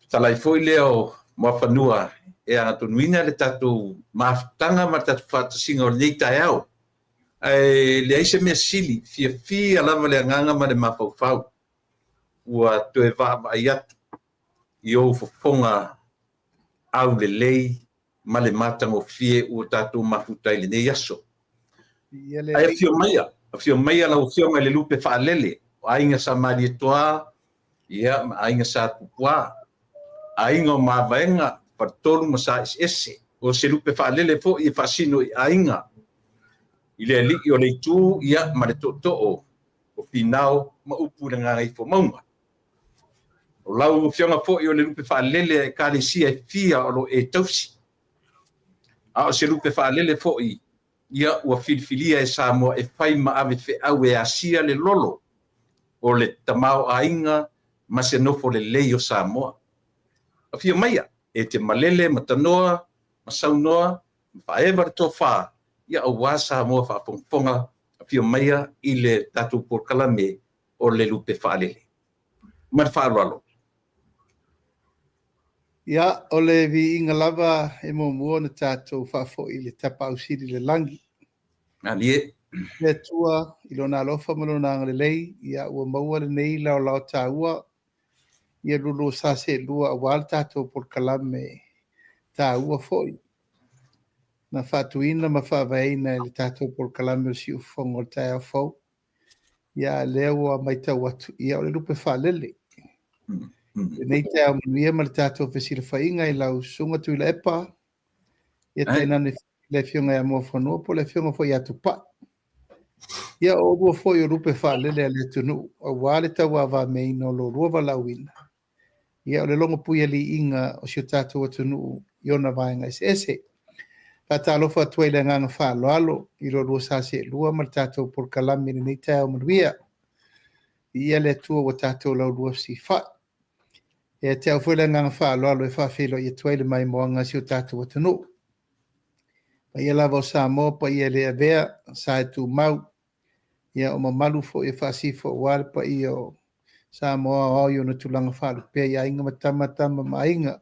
Fetalai foi lea o Muafanua e agatonuina le tatou mafutaga ma le tatou faatasiga o lenei taeao. Ae leai se mea sili, fiafia lava le agaga ma le mafaufau ua toe vaavaai atu i ou fofoga aulelei ma le matagofie ua tatou mafuta i lenei aso. Ae afio maia lau Afioga i le Lupe Faalele, o Aiga Sa Malietoa, ia, ma Aiga Sa Tupua, Aiga o Mavaega, Faletolu ma Saeseese, o se lupe faalele foi e faasino i aiga, i le alii o le itu, ia, ma le tootoo o Finao ma upu i le Gagaifomauga. O lau Afioga foi o le lupe faalele a Ekalesia e fia o lo o e tausi, a o se lupe faalele foi ia ua filifilia e Samoa e fai ma ave feau e asia le lolo o le tamaoaiga ma se nofo lelei o Samoa. Afio maia e te malele ma tanoa ma saunoa ma faaeva le tofa, ia aua Samoa faafogafoga, afio maia i le tatou polokalame o le Lupe Faalele. Ma le faaaloalo. Ia, o le viiga lava e muamua ona tatou faafoi i le Tapaau Sili i le lagi. Malie. Le Atua i Lona alofa ma Lona agalelei, ia ua maua lenei laolao taua, ia lulu sa seelua aua le tatou polokalame taua foi na faatuina ma faavaeina e le tatou polokalame o le Siufofoga o le Taeao Fou. Ia, a lea ua matau atu, ia o le lupe faalele. Lenei taeao manuia ma le tatou fesilafaiga i lau Susuga Tuilaepa, ia tainane le Afioga ia Muafanua po o le Afioga foi ia Tupai. Ia, o oulua foi o lupe faalele a le atunuu, aua le tauavameaina o lo oulua valaauina. Ia, o le logopuialiiga o si o tatou atunuu i ona vaega eseese. Faatalofa atu ai i le agaga faaaloalo i lo oulua sa seelua ma le tatou polokalame i lenei taeao manuia. Viia le Atua ua tatou laulua fesilafai. Ia te au foi le agaga faaaloalo e faafeiloai atu ai le maimoaga a si o tatou atunuu. Paia lava o Samoa, paia e le avea, sa e tumau. Ia o mamalu foi e faasifo aua le paia o Samoa aoao i ona tulaga faalupea i aiga ma tama, tama ma aiga.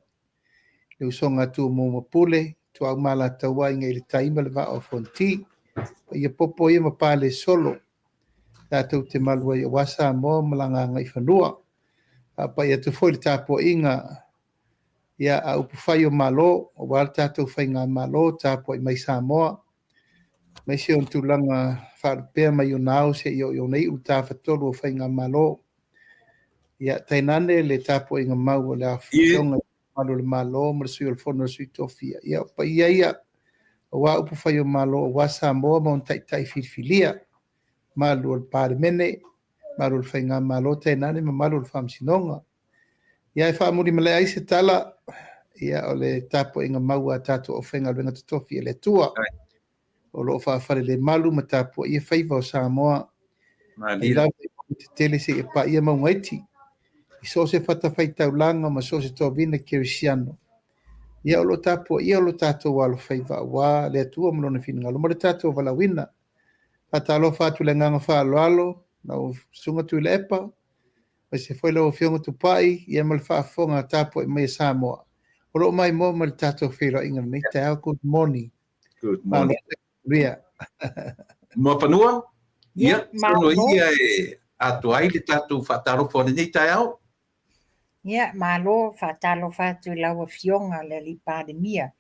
Le usoga a Tumua ma Pule, Ituau ma Alataua, Aiga i le Tai ma le Vaa o Fonoti. Paia popo ia ma palesolo, tatou te malu ai aua Samoa ma lana agaifanua. Faapai atu foi le tapuaiga ia a upufai o Malo, aua le tatou faigamalo, tapuai mai Samoa, aemaise ona tulaga faalupea mai ona ao seia oo i ona iu le tafatolu o faigamalo. Ia, tainane le tapuaiga mau a le Afioga i le Mamalu o le Malo ma le Sui o le Fono a Sui Tofia. Ia, o paia ia aua upufai o Malo, aua Samoa ma ona taitai filifilia, mamalu o le Palemene, mamalu o le Faigamalo, tainane mamalu o le Faamasinoga. Ia, e faamulimale ai se tala, ia, o le tapuaiga mau a tatou aufaigaluega totofi a le Atua, o lo o faafalelemalu ma tapuaia faiva o Samoa, mai lava i mauga tetele seia paia mauga iti, i so o se fatafaitaulaga ma so o se toavina kerisiano. Ia, o lo o tapuaia lo tatou alofaiva aua le Atua ma lona finagalo ma le tatou valaauina. Faatalofa atu i le agaga faaaloalo, lau Susuga Tuilaepa, aemaise foi lau Afioga Tupai, ia ma le faafofoga tapuai mai a Samoa, o lo o maimoa mai le tatou feiloaiga i lenei taeao. Good morning. Good morning. Manuia. Muafanua, ia, sono ia e atoa ai le tatou faatalofa o lenei taeao. Ia, malo, faatalofa atu i lau Afioga le Alii Palemia.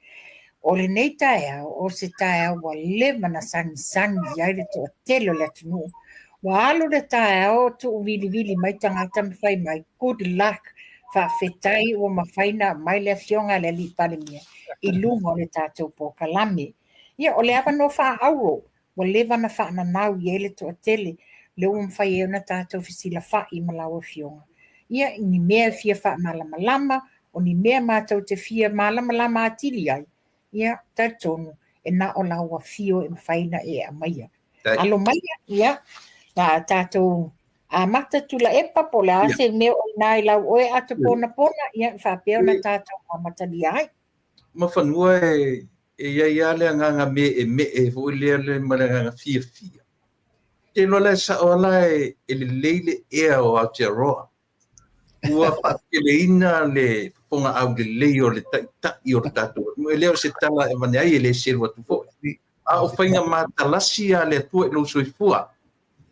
O lenei taeao, o se taeao ua leva na sagisagi ai le toatele o le atunuu. Ua alu le taeao o tuuvilivili mai tagata ma fai mai, good luck, faafetai ua mafai ona aumai le Afioga i le Alii Palemia i luga o le tatou polokalame. Ia, o le avanoa faaauro ua leva ona faananau i ai le toatele, lea ua mafai ai ona tatou fesilafai ma lau Afioga. Ia, i ni mea e fia faamalamalama, o ni mea matou te fia malamalama atili ai, ia, talitonu, e na o lau afio e mafai ona e aumaia. Alo maia, ia, la tatou amata Tuilaepa po o le a se mea o i ina i lau oe ato ponapona, ia, faapea ona tatou amatalia ai. Muafanua e i ai lava le agaga meemee foi lea ma le agaga fiafia. Ou te iloa la e sao lava la e lelei le ea o Aotearoa. Ua faateleina le fofoga aulelei o le Taitai o le tatou atunuu. E le o se tala e avane ai, e le selu atu foi. A o faiga matalasi a le Atua i lou soifua,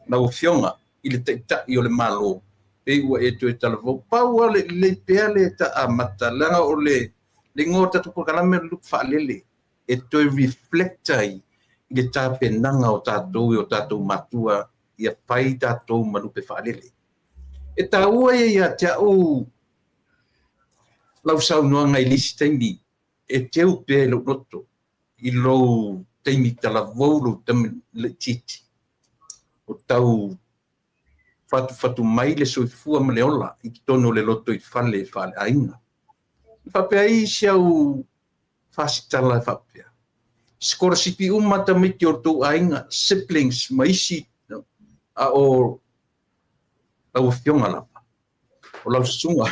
lau Afioga i le Taitai o le Malo, pei ua e toe talavou. Pau lava le lelei pea le ta amata, leaga o le igoa o le tatou polokalame o le Lupe Faalele, e toe reflect ai i le tapenaga o tatou e o tatou matua ia fai tatou ma lupe faalele. E taua ia ia te au lau saunoaga i le isi taimi e teu pea i lou loto i lou taimi talavou, lou taimi laitiiti, o tau fatufatu mai le soifua ma le ola i totonu o le lotoifale faaleaiga. E faapea ai si au fasitala e faapea, sikolasipi uma tamaiti o le tou aiga, siblings ma isi, a o lau afioga lava, o lau susuga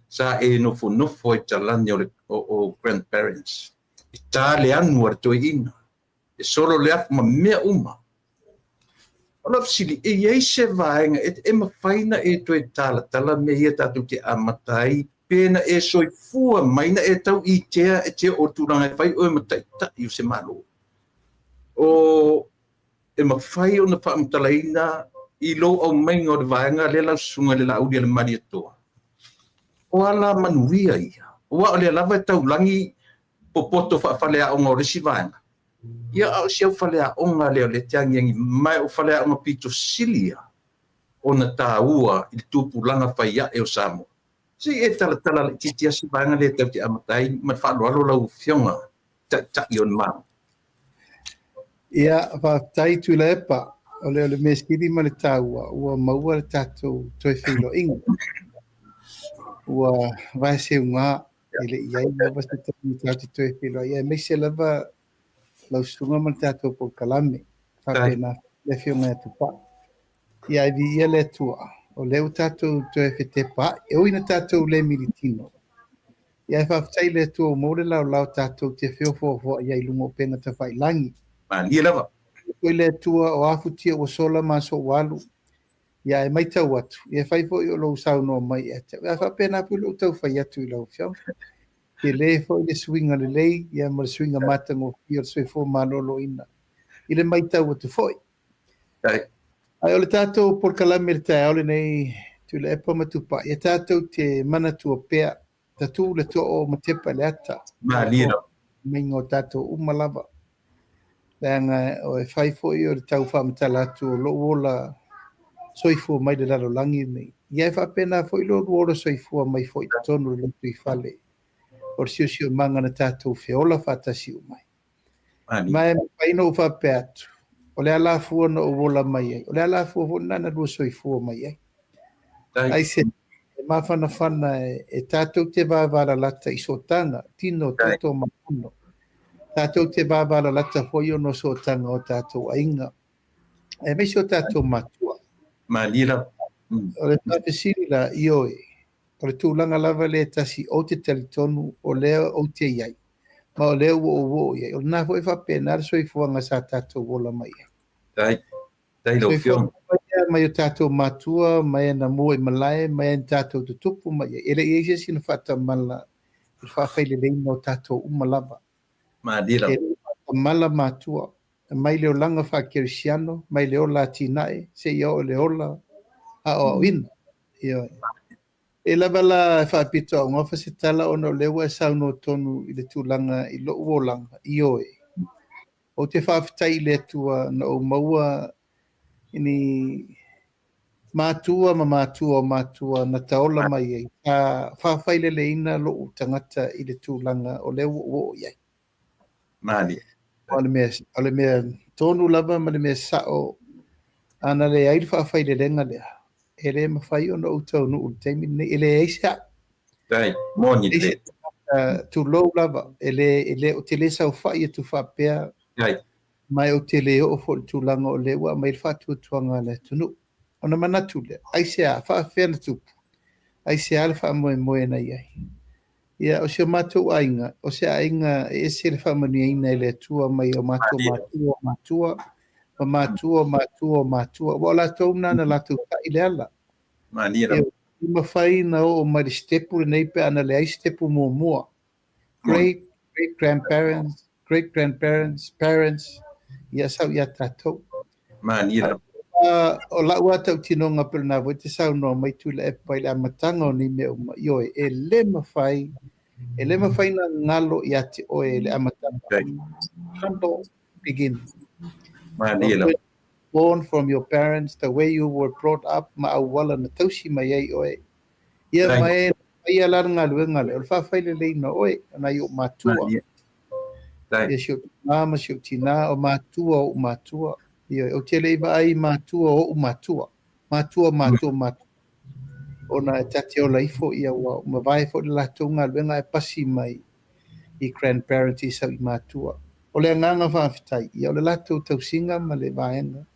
sa e nofonofo ai talane o le o grandparents, e ta le anu a le toeaina, e solo le afu ma mea uma. O lau fesili, e i ai se vaega e mafai na e toe talatala mea ia tatou te amata ai, pe na e soifua mai, na e tau itea e te oo i le tulaga e fai oe ma taitai o se Malo? O e mafai ona faamatalaina i lou aumaiga o le vaega lea lau susuga i le Laauli a le Malietoa, o ala manuia ia, aua o lea lava e taulagi popoto faafaleaoga o le isi vaega, ia a o si au faleaoga lea o lea e te agiagi mai, o faleaoga pito sili ia ona taua i le tupulaga fai ae o Samoa. Se i e talatala laitiiti lava si vaega lea tatou te amata ai ma le faaaloalo lau Afioga Taitai o le Malo. Ia, faafetai Tuilaepa. O le, o le mea sili ma le taua, ua maua le tatou toe feiloaiga. Ua vaeseuga e le i i ai lava se taimi tatou te toe feiloai ai, aemaise lava lau susuga ma le tatou polokalame. Faapena le Afioga ia Tupai. Ia ae viia le Atua, o lea ua tatou toe fetepaai, e ui ina tatou le militino. Ia ae faafetai i le Atua ua maua le laolao tatou te feofoofoai ai i luga o upega tafailagi. Malie lava. Foi le Atua o a futia ua sola ma aso ua alu. Ia ae maitau atu, ia e fai foi o lou saunoa mai ia te au. Ae faapena foi lou tau fai atu i lau Afioga. Tele foi le suiga lelei ia ma le suiga matagofie o le soifua maloloina i le maitau atu foi. Ae o le tatou polokalame i le taeao lenei, Tuilaepa ma Tupai, e tatou te manatua pea, tatū le too ma tepa i le ata. Malie lava. Meinga o tatou uma lava. Leaga o e fai foi o le tau faamatala atu o lou ola soifua mai le lalolagi lenei. Ia e faapena foi lo lua ola soifua mai foi i totonu o le lotoifale o le siosiomaga na tatou feola faatasi uma ai. Ma e mafai ona ou faapea atu, o le alafua na ou ola mai ai, o le alafua foi lena na lua soifua mai ai. Aisea? E mafanafana e tatou te vavalalata i sootaga, tino, toto ma pono. Tatou te vavalalata foi ona o sootaga o tatou aiga, aemaise o tatou matua. Malie lava. O le faafesili la, ioe, o le tulaga lava lea e tasi ou te talitonu o lea ou te i ai, ma o lea ua ou oo i ai. O lena foi e faapena le soifuaga sa tatou ola mai ai. Dai, dai lau Afioga. Soifua mai o tatou matua, mai ana mua i malae, mai ana tatou tutupu mai ai. E le i i ai se isi na faatamala i le faafaileleiina o tatou uma lava. Malie lava. E le i faatamala matua, mai le olaga faakerisiano, mai le ola atinae, seia oo i le ola aoaoina. Ioe. E lava la e faapito augafa se tala ona o lea ua e saunoa tonu i le tulaga i lou olaga, ioe. Ou te faafetai i le Atua na ou maua ni matua ma matua o matua na taola mai ai, sa faafaileleina lou tagata i le tulaga o lea ua ou oo i ai. Malie. O le mea, o le mea tonu lava ma le mea sao, a na leai le faafailelega lea, e le mafai ona ou taunuu i le taimi lenei, e leai se au. Dai, moni le. Tulou lava, e le, e le, ou te le saofai atu faapea, Dai. ma ou te le oo foi i le tulaga o lea ua aumai le faatuatuaga a le atunuu. Ona manatu lea, aisea, faafefea na tupu? Aisea le faamoemoe na i ai? Ia, o si o matou aiga, o se aiga e ese le faamanuiaina e le Atua mai o matou matua o matua, ma matua o matua o matua. Aua o latou na na latou ta'i le ala. Malie lava. le mafai na oo mai le sitepu lenei pe ana leai sitepu muamua. Great, great grandparents, great grandparents, parents, ia sau ia tatou. Mania lava. O lau lava tautinoga pei o lena foi e te saunoa mai Tuilaepa i le amataga o nei mea uma, ioe, e le mafai, e le mafai na galo ia te oe le amataga. Humble beginning. Mania lava. Born from your parents, the way you were brought up ma auala na tausi mai ai oe. Ia ma e faia la le galuega lea, o le faafaileleiina o oe, o nai ou matua. Ia si ou tama ma si ou tina, o matua o ou matua. Ia, ou te le i vaai i matua o ou matua. Matua, matua, matua. Ona e ta te ola ifo, ia ua mavae foi le latou galuega ae pasi mai i grandparents i sau i matua. O le agaga faafetai, ia o le latou tausiga ma le vaega.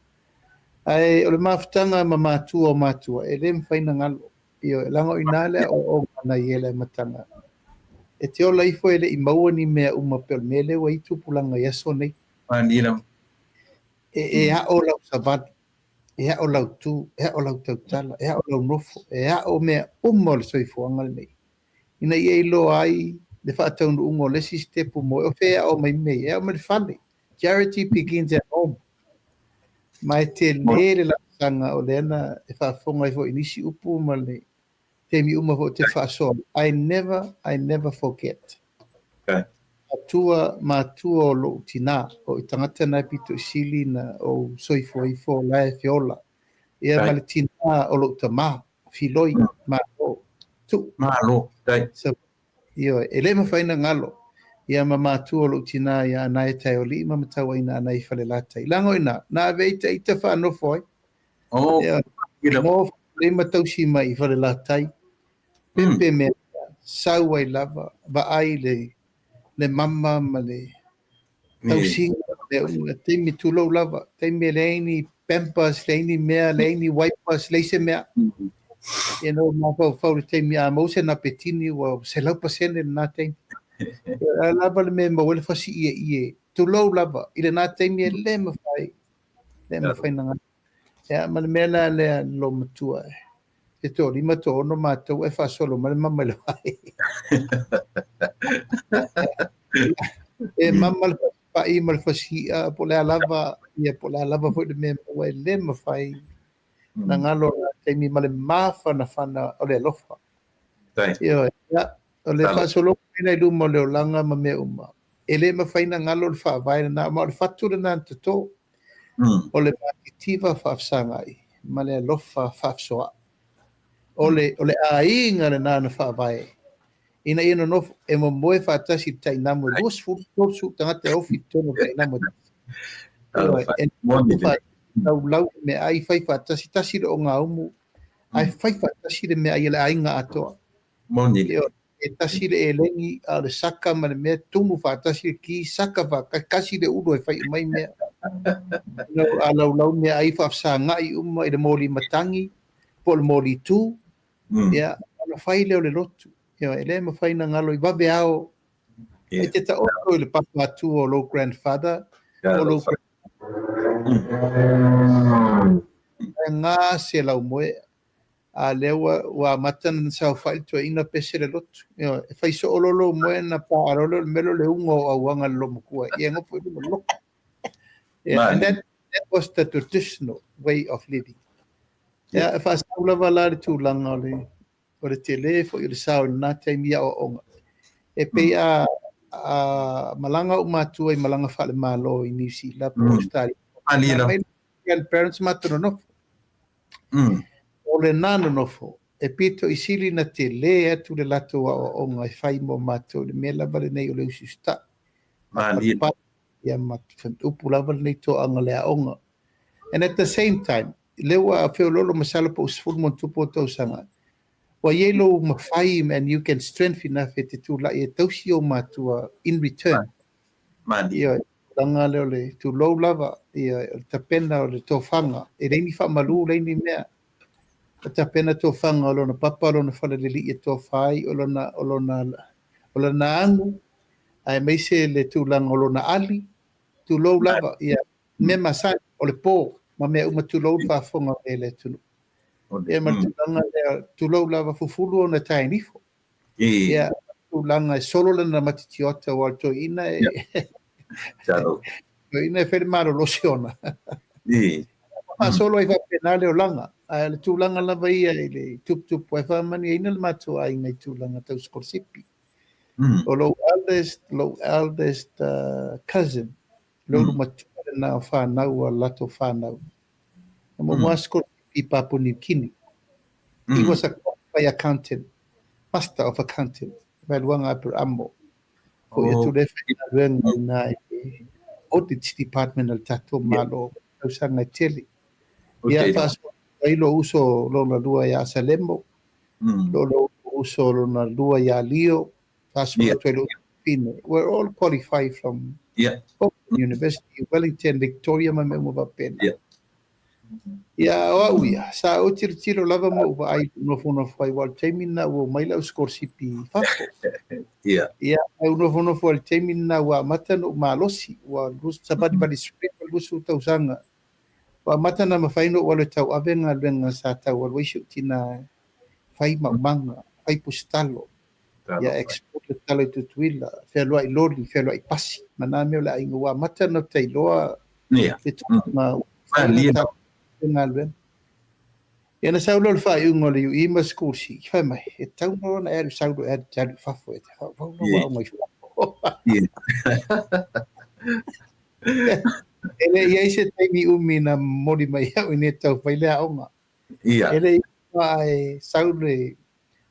Ae o le mafutaga ma matua o matua, e le mafai na galo. Ioe, leaga o i ina le aoaoga na i ai i le amataga. E te ola ifo e le i maua ni mea uma pei o le mea lea ua i ai tupulaga i aso nei. E, e ao lau savali, e ao lau tu, e ao lau tautala, e ao lau nofo, e ao mea uma o le soifuaga lenei. Ina ia iloa ai le faataunuuga o le isi sitepu mo oe, o fea e ao mai mea ia? E ao mai le fale. Charity begins at home. Ma e tele le laasaga o lea na e faafofoga ai foi i nisi upu ma le taimi uma foi ou te faasoa ai. I never, I never forget. Matua, matua o lou tinā, o i tagata na e pito i sili na ou soifua ifo o la e feola. Ia ma le tinā o lou tamā, Filoi, malo, tuu. Malo, dai. So, ioe, e le mafai na galo, ia ma matua o lou tinā ia Anae Taeoli'i ma Matauaina Anae i Falelatai. Leaga o i ina, na ave ai ita faanofo ai. Oh, Ia, nofo lelei ma tausi mai i Falelatai. Pepe mea, sau ai lava, vaai le, le mama ma le tausiga mea uma, taimi tulou lava, taimi e leai ni pampers, leai ni mea, leai ni wipers, leai se mea. You know, mafaufau le taimi a maua se napetini ua 100% lena taimi. A lava le mea e maua ai le fasi ieie, tulou lava, i lena taimi e le mafai, le mafai na Ia, ma le mea la lea lo matua e. E toalima toaono matou ae faasolo mai le mama i le vai. E mama le fasipaʻi ma le fasiiʻa po o le a lava, ia po o le a lava foi le mea e maua e le mafai na galo lena taimi ma le mafanafana o le alofa. Ioe, ia, o le faasologa mai la i luma o le olaga ma mea uma, e le mafai na galo le faavae lena, ma o le fatu lena na toto. O le matitiva faafesagai ma le alofa faafesoaai. O le, o le aiga lena na faavae ina ia nonofo e momoe faatasi i le tainamu e 20, 30 tagata e ofi i totonu o le tainamu e tasi. E nonofo faatasi, laulau le meaai, fai faatasi, tasi le ogaumu, ae fai faatasi le meaai a le aiga atoa. Moni. E tasi le elegi, a o le saka ma le mea, tumu faatasi le ki, saka faatasi, kasi le ulu e fai uma ai mea. You know, a laulau meaai faafesagai uma i le moli matagi po o le moli tu, ia, ona fai lea o le lotu. Ia, e le mafai na galo i vave ao. E te taoto i le papa atua o lou grandfather, o lou E gase lau moe, a lea ua, ua amata ona saofai le toeaina pese le lotu. Ioe, e fai soo loa lou moe na paa loa lea o le mea lea o le uga o auaga i le loomatua. Ia nofo i luga loka. Yeah, and that, that was the traditional way of living. Yeah, e faasau lava la le tulaga o le, o le tele foi o le sao i lena taimi i aoaoga. E pei a, a malaga ou matua i malaga faale-Malo i Niu Sila po o Australia. Malie Grandparents matou nonofo. O lena nonofo, e pito i sili na tele atu le latou aoaoga e fai mo matou i le mea lava lenei o le usiusitaʻi. Malie. Ia ma upu lava lenei toaga le aoga. And at the same time, lea ua feoloolo masalo po o 10 ma ona tupu o tausaga, ua i ai lou mafai and you can strength enough e te tulai e tausi ou matua in return. Malie. Ioe, tulaga lea o le tulou lava, ia, o le tapena o le tofaga, e leai ni faamalu, leai ni mea. O tapena tofaga o lona papa, o lona falelelii e tofa ai, o lona, o lona, o lona agu, aemaise le tulaga o lona ali, tulou lava, ia, mea masani, o le po, ma mea uma tulou le faafofoga mai a le atunuu. Ia ma le tulaga lea, tulou lava, fufulu ona taenifo. Ia, tulaga e solo lana matitiota aua o le toeaina e toeaina e fai le malolosi ona. Faasolo ai faapena le olaga, ae o le tulaga lava ia i le tuputupu ai, faamanuiaina le matou aiga i tulaga tau sikolasipi. O lou eldest, lou eldest cousin, le ulu matua lena o fanau a latou fanau. Na maua sikolasipi i Papua New Guinea. He was a qualified accountant, Master of Accounting, Vaeluaga Aperamo. Foi atu lea faigaluega i ina i le Audit Department a le tatou Malo, tausaga e tele. Ia, faasolo ai lou uso lona lua ia Salemo, lou uso lona lua ia Leo, faasolo atu ai lou fine. We're all qualified from Auckland University, Wellington, Victoria ma mea uma faapena. Ia, o au ia, sa ou tilotilo lava ma ou vaai i lou nofonofo ai, aua o le taimi lena ua omai lau sikolasipi i fafo. Ia, ae ou nofonofo ai i le taimi lena ua amata ona ou malosi, ua savalivali sue ma 20 tausaga. Ua amata ona mafai ona ou alu e tauave galuega sa tau alu ai si ou tina e fai maumaga, fai pusitalo, ia export le talo i Tutuila, fealuai loli, fealuai pasi, ma na mea o le aiga. Ua amata ona ta iloa le tulaga ua mafai ona tauave galuega. Ia na sau loa le faaiuga o le UE ma le School C, fai mai, e tatau loa ona e alu sau loa e alu i fafo, e te fauvau loa ua aoga i fafo. E le i ai se taimi umi na momoli mai au i nei tau fai le aoga. E le i uma ae sau le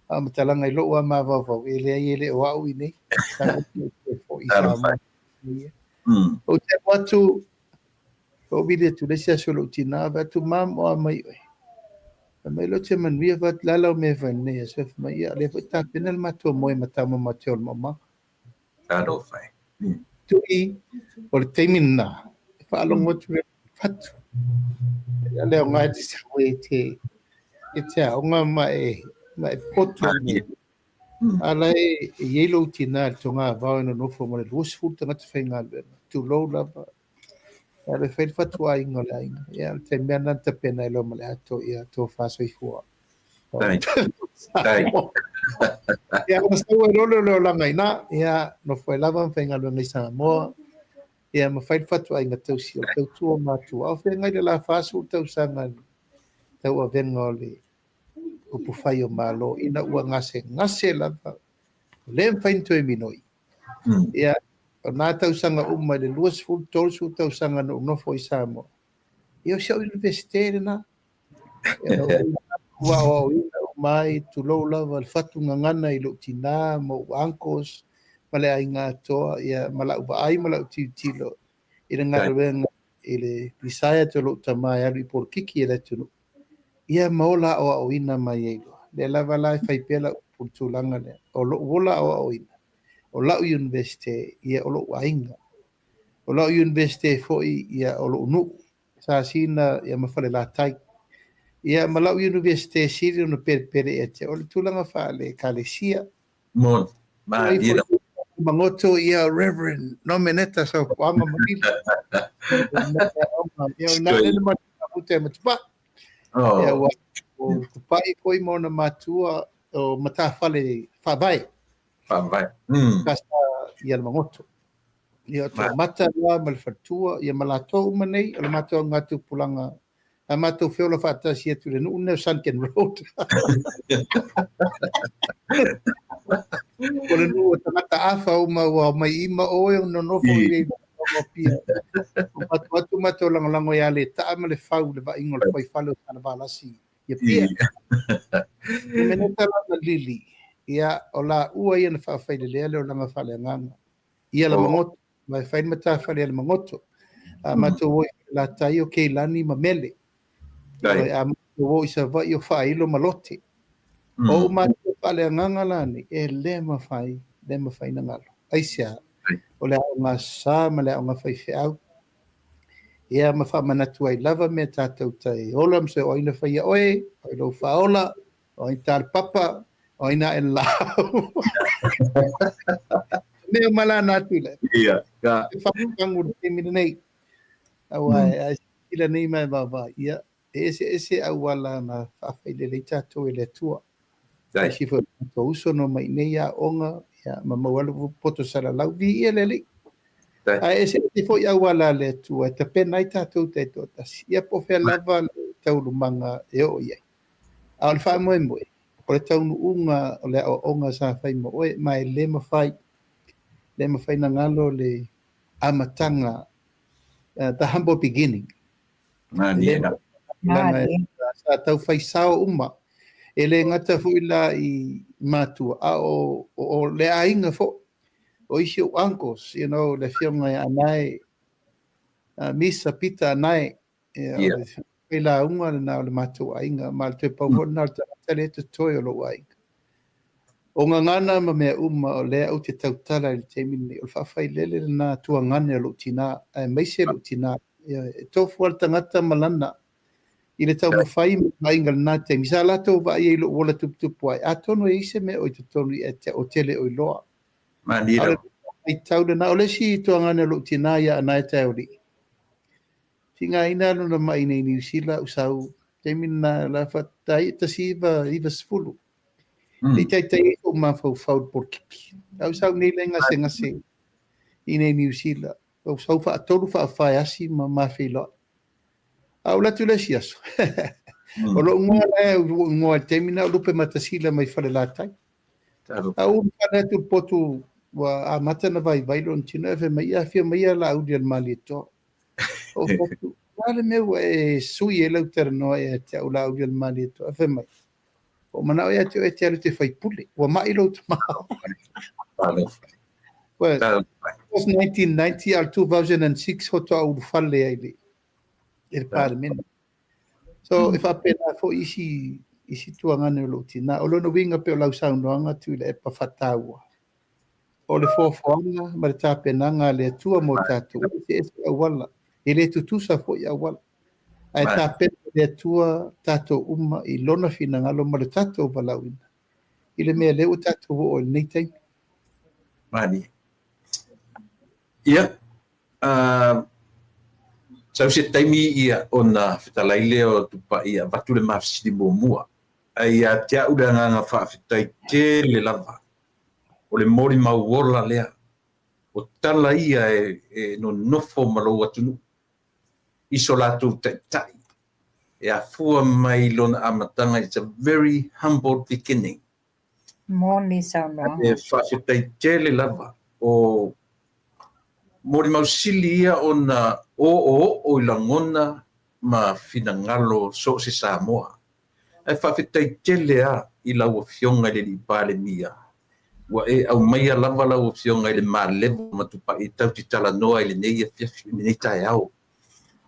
faamatalaga i lou lava mafaufau, e leai e le o au i nei. Sau atu foi i Samoa. Ou te alu atu, ou vili atu le isi aso i lou tina, fai atu, Mom, o a mai oe? Fai mai, Lote manuia, fai atu, le a lau mea e fai nei aso? Fai mai, ia, o lea foi tapena le matou moe ma taumama o te o le maumaga. Talofa e. Tui, o le taimi lena, e faalogo atu le fatu. Ia le aoga e te sau e te, e te aoga ma e, ma e poto nei. A la e, e i ai lou tina i le togavao e nonofo ma le 20 tagata faigaluega, tulou lava. Ia le fai le fatuaiga o le aiga. Ia o le taimi lava lena na tapena ai loa ma le ato, ia tofa soifua. Tai. Tai. Ia, ona sau ai loa lea o le olaga i ina, ia, nofo ai lava ma faigaluega i Samoa, ia ma fai le fatuaiga tausi o le tautua matua. A o feagai le la 40 tausaga i le tauavega o le upufai o Malo ina ua gasegase lava, le mafai ona toe minoi. Ia, o na tausaga uma i le 20, 30 tausaga na ou nofo i Samoa, ia o si au Iunivesite lena. Ia, na ou ua aoaoina uma ai, tulou lava le fatu gagana i lou tina ma ou uncles ma le aiga atoa, ia, ma lau vaai ma lau tilotilo i le galuega i le desire atu o lou tama e alu i polokiki e le atunuu. Ia ma ola aoaoina mai ai loa. Lea lava la e fai pea lau upu i le tulaga lea. O lou ola aoaoina, o lau Iunivesite, ia o lou aiga. O lau Iunivesite foi, ia o lou nuu, Sasina ia ma Falelatai. Ia ma lau Iunivesite sili ona pelepele ia te au, o le tulaga faale-Ekalesia. Moni, malie lava. Magoto ia Reverend Nomeneta Sopoaga Malili. Ia o ina lele ma te matupai. Ia ua tupai foi ma ona matua o matafale faavae. Faavae. Kasa ia le Magoto. Ia o Toamata la ma le faletua, ia ma latou uma nei, o le matou augatupulaga, a matou feola faatasi atu i le nuu lenei o Sunken Road. O le nuu o tagata afa uma ua omai i ma oe o nonofo i le Apia. O matou atu matou lagolago ia Letaa ma le Fau i le vaaiga o le fuaifale o Salevalasi i Apia. Nomeneta la ma Lili, ia o laua ia na faafailelea le olaga faaleagaga. Ia la Magoto, ma e fai le matafale a le Magoto. A matou o i Falelatai o Keilani ma Mele. A matou o i Savaii o Faailo ma Lote. O ou matua faaleagaga la nei, e le mafai, le mafai na galo. Aisea? O le aoga sa ma le aoga faifeau. Ia ma faamanatu ai lava mea tatou te ola ma se o ai na faia oe, o ai lou faaola, O ai ta le papa, o ai na e lau. Mea uma la na atu le. Ia, ka. E whakatangu le taimi lenei. Aua e ai sila nei mai vaavaai. Ia, E eseese auala na faafailele ai tatou e le Atua. Nisi foi o matou uso na omai iinei aoga, ia, ma maua ai le poto salalau. Viia le Alii. Ae eseese foi auala a le Atua e tapena ai tatou taitoatasi. Ia po o fea lava le taualumaga e oo i ai. A o le faamoemoe, o le taunuuga o le aoaoga sa fai ma oe, ma e le mafai, le mafai ona galo le amataga, the humble beginning. Malie lava. Sa tau fai sao uma. E le gata foi la i matua, a o, o le aiga foi. O isi ou uncles, you know, le afioga ia Anae, Misa Pita Anae, ia, yeah. O le lauga lena o le matou aiga, ma le toe pau foi lena o le tagata lea e totoe o lou aiga. O gagana ma mea uma o lea ou te tautala i le taimi lenei, o le faafailele lena tuagane o lou tina, aemaise lou tina. E tofu lava le tagata ma lana i le taumafai ma vaaiga i lena taimi. Sa latou vaai ai i lou ola tuputupu ae, atonu e i ai se mea o i totonu ia te au, ou te le o iloa. Malie lava. Matau lena, o le isi tuagane o lou tina ia Anae Taeoli'i, tigaina lona mai i nei Niu Sila ou sau, taimi lena la faatatai 1990. Le i taitai ai sou mafaufau i le polokiki. A ou sau nei la i gasegase i nei Niu Sila, ou sau faatolu faafa e asi ma ma feiloai. A ou alu atu i le isi aso, o lou igoa la e ou igoa i le taimi lena o Lupematasila mai Falelatai. A ou ulufale atu i le potu ua amata ona vaivai lona tino, ae fai mai, ia afio mai ia Laauli o le Malietoa. Ou fai atu, o le a le mea ua e sui ai lau talanoa ia te au Laauli o le Malietoa? Ae fai mai, ua ou manao ia te oe e te alu e te faipule, ua mai lou tama. Well, it was 1990, a o le 2006 faatoa ou ulufale ai i le Palemene. So, e faapena foi isi, isi tuagane o lou tina. O lona uiga pei o lau saunoaga Tuilaepa faataua, o le foafoaga ma le tapenaga a le Atua mo tatou, e eseese auala, e le tutusa foi auala. Ae tapena e le Atua tatou uma i lona finagalo ma le tatou valaauina i le mea lea ua tatou oo ai i lenei taimi. Malie. Ia, sau se taimi ia ona fetalai lea o Tupai e avatu le mafesili muamua. Ae ia te au le agaga faafetai tele lava, o le molimau ola lea, o tala ia e nonofo ma lou atunuu i so latou taitai e afua mai lona amataga, it's a very humble beginning. Moni saunoaga. E faafetai tele lava o molimau sili ia ona oooo i lagona ma finagalo so o se Samoa. Ae faafetai tele a i lau Afioga i le Alii Palemia, ua e aumaia lava lau Afioga i le malevo ma Tupai tatou te talanoa i lenei afiafi, i lenei taeao.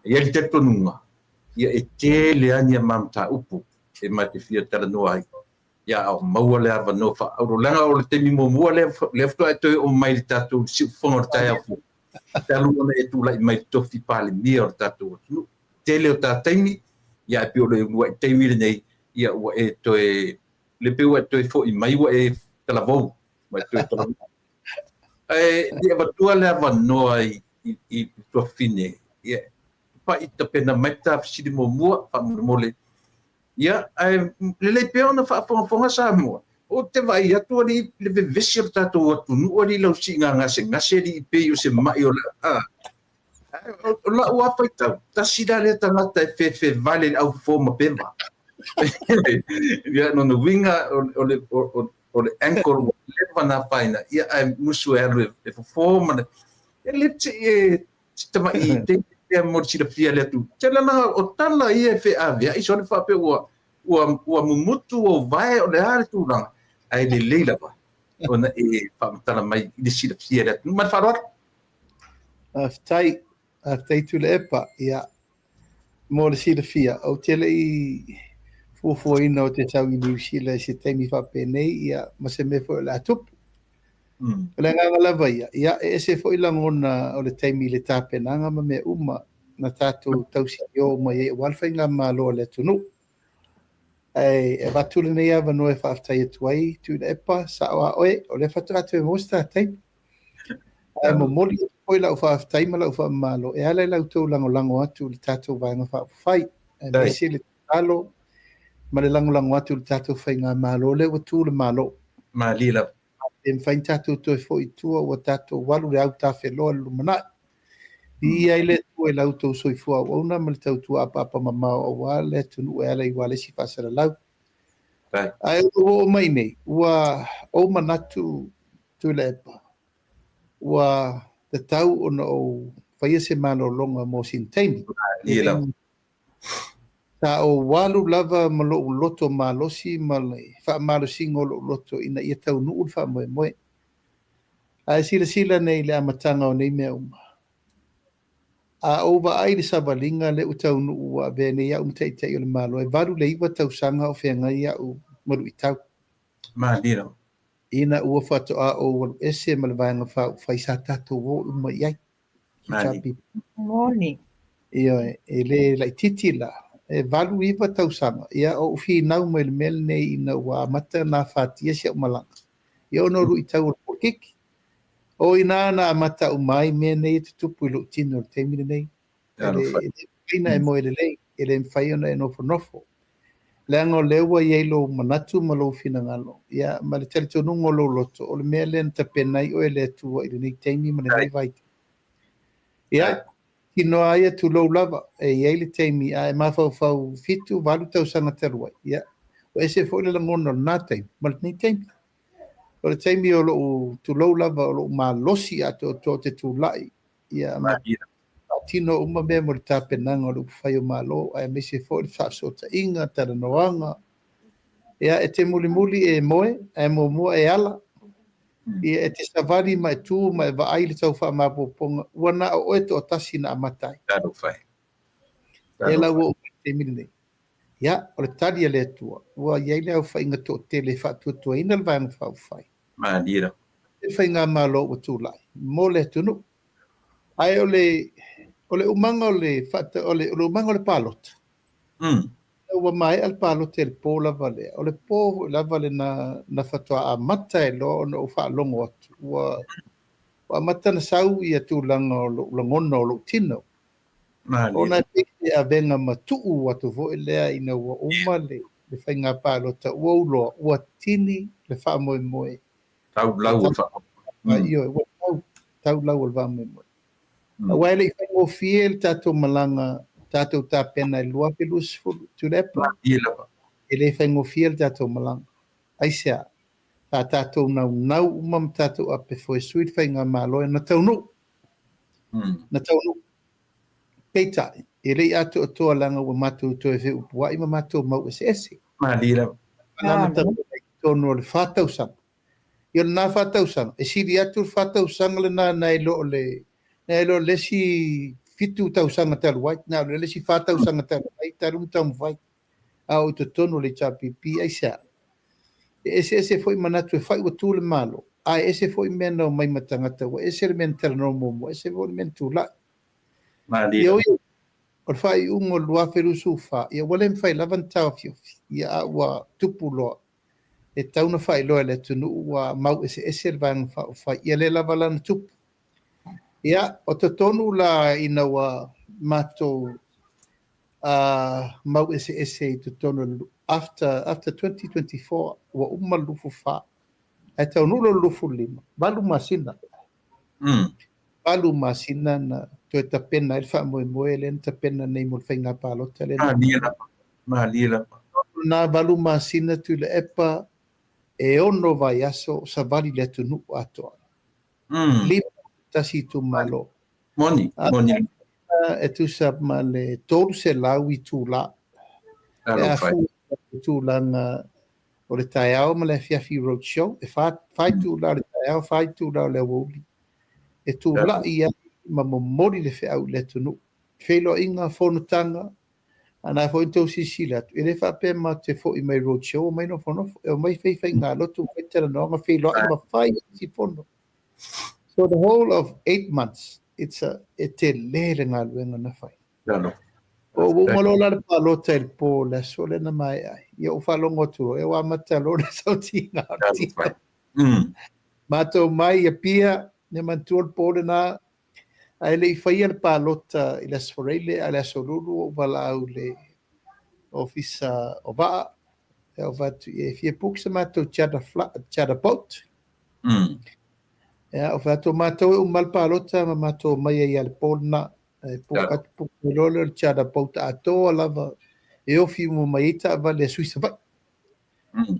E i ai le talitonuga, ia e tele a ni a ma mataupu e ma te fia talanoa ai. Ia a o maua le avanoa faaauro, leaga o le taimi muamua lea, lea faatoa e toe oo mai i le tatou siufofoga o le taeao fou, talu ona e tulai mai i le tofi Palemia o le tatou atunuu. Tele o ta taimi, ia ae pei o le uluai taimi lenei, ia ua e toe, le pei ua e toe foi mai ua e talavou, ua e toe talavou. Ae le i avatua le avanoa i, i, i tuafafine, ia, pai tapena mai ta fesili muamua, faamolemole. Ia, ae lelei pea ona faafogafoga Samoa. Ou te vaai atu alii le vevesi o le tatou atunuu alii lau siiga gasegase alii pei o se mai o le a. O lau lava faitau, tasi la lea tagata e fefe vale i le aufofo ma peva. Ia, lona uiga o le, o le ankle ua leva ona afaina, ia ae musu e alu e fofo ma le, e le te e si tama'i teine lea mo le silafia le atu. Tele la o tala ia e feaveai sole faapea ua, ua, ua mumutu ou vae o le a le tulaga, ae lelei lava ona e faamatala mai i le silafia le atunuu. Ma le faaaloalo. Faafetai, faafetai Tuilaepa. Ia, mo le silafia, ou te le i fuafuaina ou te sau i Niu Sila i se taimi faapenei, ia, ma se mea foi o le a tupu. O le agaga lava ia, ia, e ese foi lagona o le taimi i le tapenaga ma mea uma na tatou tausiio mai ai aua le faigamalo a le atunuu. Ae avatu lenei avanoa e faafetai atu ai, Tuilaepa, sao a oe, o lea faatoa toe maua se ta taimi. Ae momoli atu foi lau faafetai ma lau faamalo e ala i la outou lagolago atu i le tatou Vaega Faaupufai. Aemaise le tatalo ma le lagolago atu i le tatou faigamalo lea ua tu le Malo. Malie lava. E mafai ona tatou toe foi i tua ua tatou alu le autafeloa i le lumanai. Viia ai le Atua i la outou soifua auauna ma le tautua apaapa mamao aua le atunuu e ala i ualesi faasalalau. Ae ua ou oo mai nei, ua ou manatu Tuilaepa, ua tatau ona ou faia se malologa mo sina taimi. Sa ou alu lava ma lou loto malosi ma le faamalosiga o lou loto ina ia taunuu le faamoemoe. Ae silasila nei i le amataga o nei mea uma. A ou vaai i le savaliga lea ua taunuu ua avea nei au ma Taitai o le Malo, e 8 i le 9 tausaga o feagai au ma luitau. Malie lava. Ina ua faatoa ou alu ese ma le Vaega Faaupufai sa tatou o uma i ai. Malie. Moni. Ioe, e le laitiiti la, e 8, 9 tausaga, ia o ou finau mai le mea lenei ina ua amata ona afatia si au malaga, ia ona o luitau o le polokiki. O i ina na amata uma ai mea nei e tutupu i lou tino i le taimi lenei. E le mafai ona e moe lelei, e le mafai ona e nofonofo. Leaga o lea ua i ai lou manatu ma lou finagalo, ia, ma le talitonuga o lou loto, o le mea lea na tapena ai oe e le Atua i lenei taimi ma lenei vaitaimi. Ia, tino lava ia, tulou lava, e i ai le taimi, a e mafaufau 7, 8 tausaga talu ai, ia, ua ese foi le lagona o lena taimi ma lenei taimi. O le taimi o lou, tulou lava, o lou malosi atoatoa ou te tulai, ia, ma faatino uma mea mo le tapenaga o le upufai o Malo, aemaise foi le faafesootaiga, talanoaga. Ia, e te mulimuli e moe, ae muamua e ala. Ia, e te savali ma e tu ma e vaai le tau faamaopoopoga, ua na o oe toatasi na amata ai. Lea la ua oo mai i le taimi lenei. Ia, o le tali a le Atua, ua i ai le aofaiga toatele e faatuatuaina le Vaega Faaupufai. Malie lava. Le faigamalo ua tulai mo le atunuu. Ae o le o le umaga o le faata, o le, o le umaga o le palota. Ua maea le palota i le po lava lea. O le po foi lava lena na faatoa amata ai loa ona ou faalogo atu. Ua, ua amata ona sau ia tulaga o lou lagona o lou tino. Ona e pei se avega matuu atu foi lea ina ua uma le, le faiga palota, ua ou iloa, ua tini le faamoemoe. Tau lau o le faamoemoe. Ioe, ua tau, tau lau o le faamoemoe. Aua e le i faigofie le tatou malaga, tatou tapena i le 2020, Tuilaepa. E le faigofie le tatou malaga. Aisea? Sa tatou naunau uma ma tatou ape foesui le faigamalo e na taunuu. Na taunuu. Peitai, e le i atoatoa leaga ua matou toe feupuai ma matou mau eseese. Malie lava. Lana tapena i totonu o le 4 tausaga. Ia o lena 4 tausaga, e sili atu le 4 tausaga lena nai lo le, nai lo le isi 7 tausaga talu ai, na o le isi 4 tausaga talu ai, talu ona taumafai. A o i totonu o le HRPP, aisea? E eseese foi manatu e fai ua tu le Malo, a e ese foi mea na omai ma tagata, ua ese le mea na talanoa muamua, ese foi le mea na tulai. Malie. Ia, o le faaiuga o le 2024, ia ua le mafai lava ona taofiofi, ia a ua tupu loa, e tatau ona faailoa e le atunuu ua mau eseese le Vaega Faaupufai, ia lea lava la na tupu. Ia, o totonu la ina ua matou mau eseese i totonu after, after 2024, ua uma le 24, ae taunuu loa le 25, 8 masina. 8 masina na toe tapena ai le faamoemoe lea na tapena nei mo le faiga palota lea. Malie lava, malie lava. Na 8 masina Tuilaepa, e 6 vaiaso o savali le atunuu atoa. 51 itumalo. Moni, moni. E tusa ma le 300 itula. E afua i tulaga o le taeao ma le afiafi road show, e 4 itula o le taeao, 4 itula o le aoauli. E tulai ai ma momoli le feau i le atunuu. Feiloaiga, fonotaga, a na foi na tou silasila atu, e le faapea matou te foi mai road show, omai nofonofo, e omai fai faigalotu, fai talanoaga, feiloai ma fai isi fono. So the whole of 8 months, it's a, e tele le galuega na fai. O ua uma loa la le palota i le po o le aso lea na maea ai. Ia ou faalogo atu loa, ia ua amata loa le sautiga o le tino. Matou mai i Apia, ia manatua le po lena, ae le i faia le palota i le Aso Faraile, a le Aso Lulu ua ou valaau i le Ofisa o Vaa, ia ou fai atu i ai, e fia book se matou charter, charter boat. Ia, ou fai atu, o matou e uma le palota ma matou omai ai i le po lena. E book atu, book mai loa lea o le charter boat atoa lava e ofi uma mai ai taavale a sui Savaii.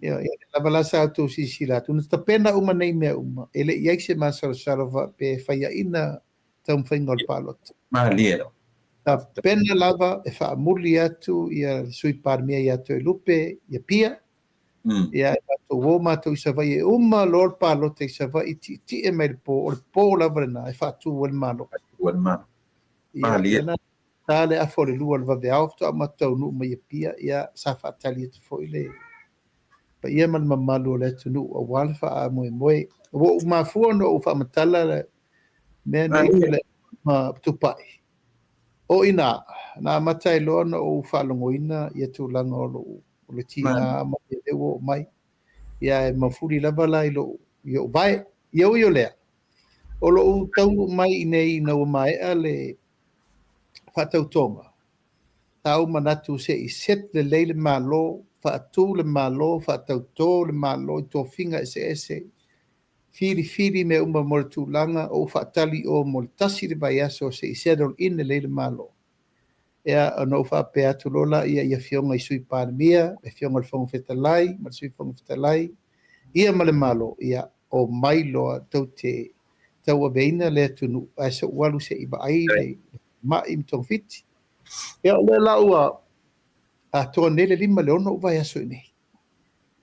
Ia, ia lava la sa outou silasila atu. Na tapena uma nei mea uma, e le i ai se masalosalo faapea e faiaina taumafaiga o le palota. Malie lava. Tapena lava e faamuli atu ia le Sui Palemia ia Toelupe i Apia. Ia e matou o matou i Savaii e uma loa le palota i Savaii tietie mai le po, o le po lava lena e faatu ai le Malo. Faatu ai le Malo. Ia, Malie. ia na ta le afa o le 2 o le vaveao faatoa matou taunuu mai Apia, ia sa faatali atu foi le paia ma le mamalu o le atunuu aua le faamoemoe. Ua ou mafua ona ou faamatala le mea nei le ma Tupai. O i ina, na amata ai loa ona ou faalogoina ia tulaga o lou o le tiga ma le ua oo mai. Ia e mafuli lava la i lou i ou vae. Ia ui o lea, o lou taunuu mai i inei ina ua maea le faatautoga, sa ou manatu se i set lelei le Malo, faatu le Malo, faatauto le Malo i tofiga eseese, filifili mea uma mo le tulaga o ou faatali i o mo le tasi le vaiaso se i settle in lelei le Malo. Ia, ona ou faapea atu loa laia i Afioga i Sui Palemia, le Afioga i le Fofoga Fetalai ma le Sui Fofoga Fetalai, ia ma le Malo, ia, omai loa tou te tauaveina le atunuu, ae se i ou alu se i vaai le mai ma togafiti. Ia, o lea la ua atoa nei le 5 i le 6 ou vaiaso i inei.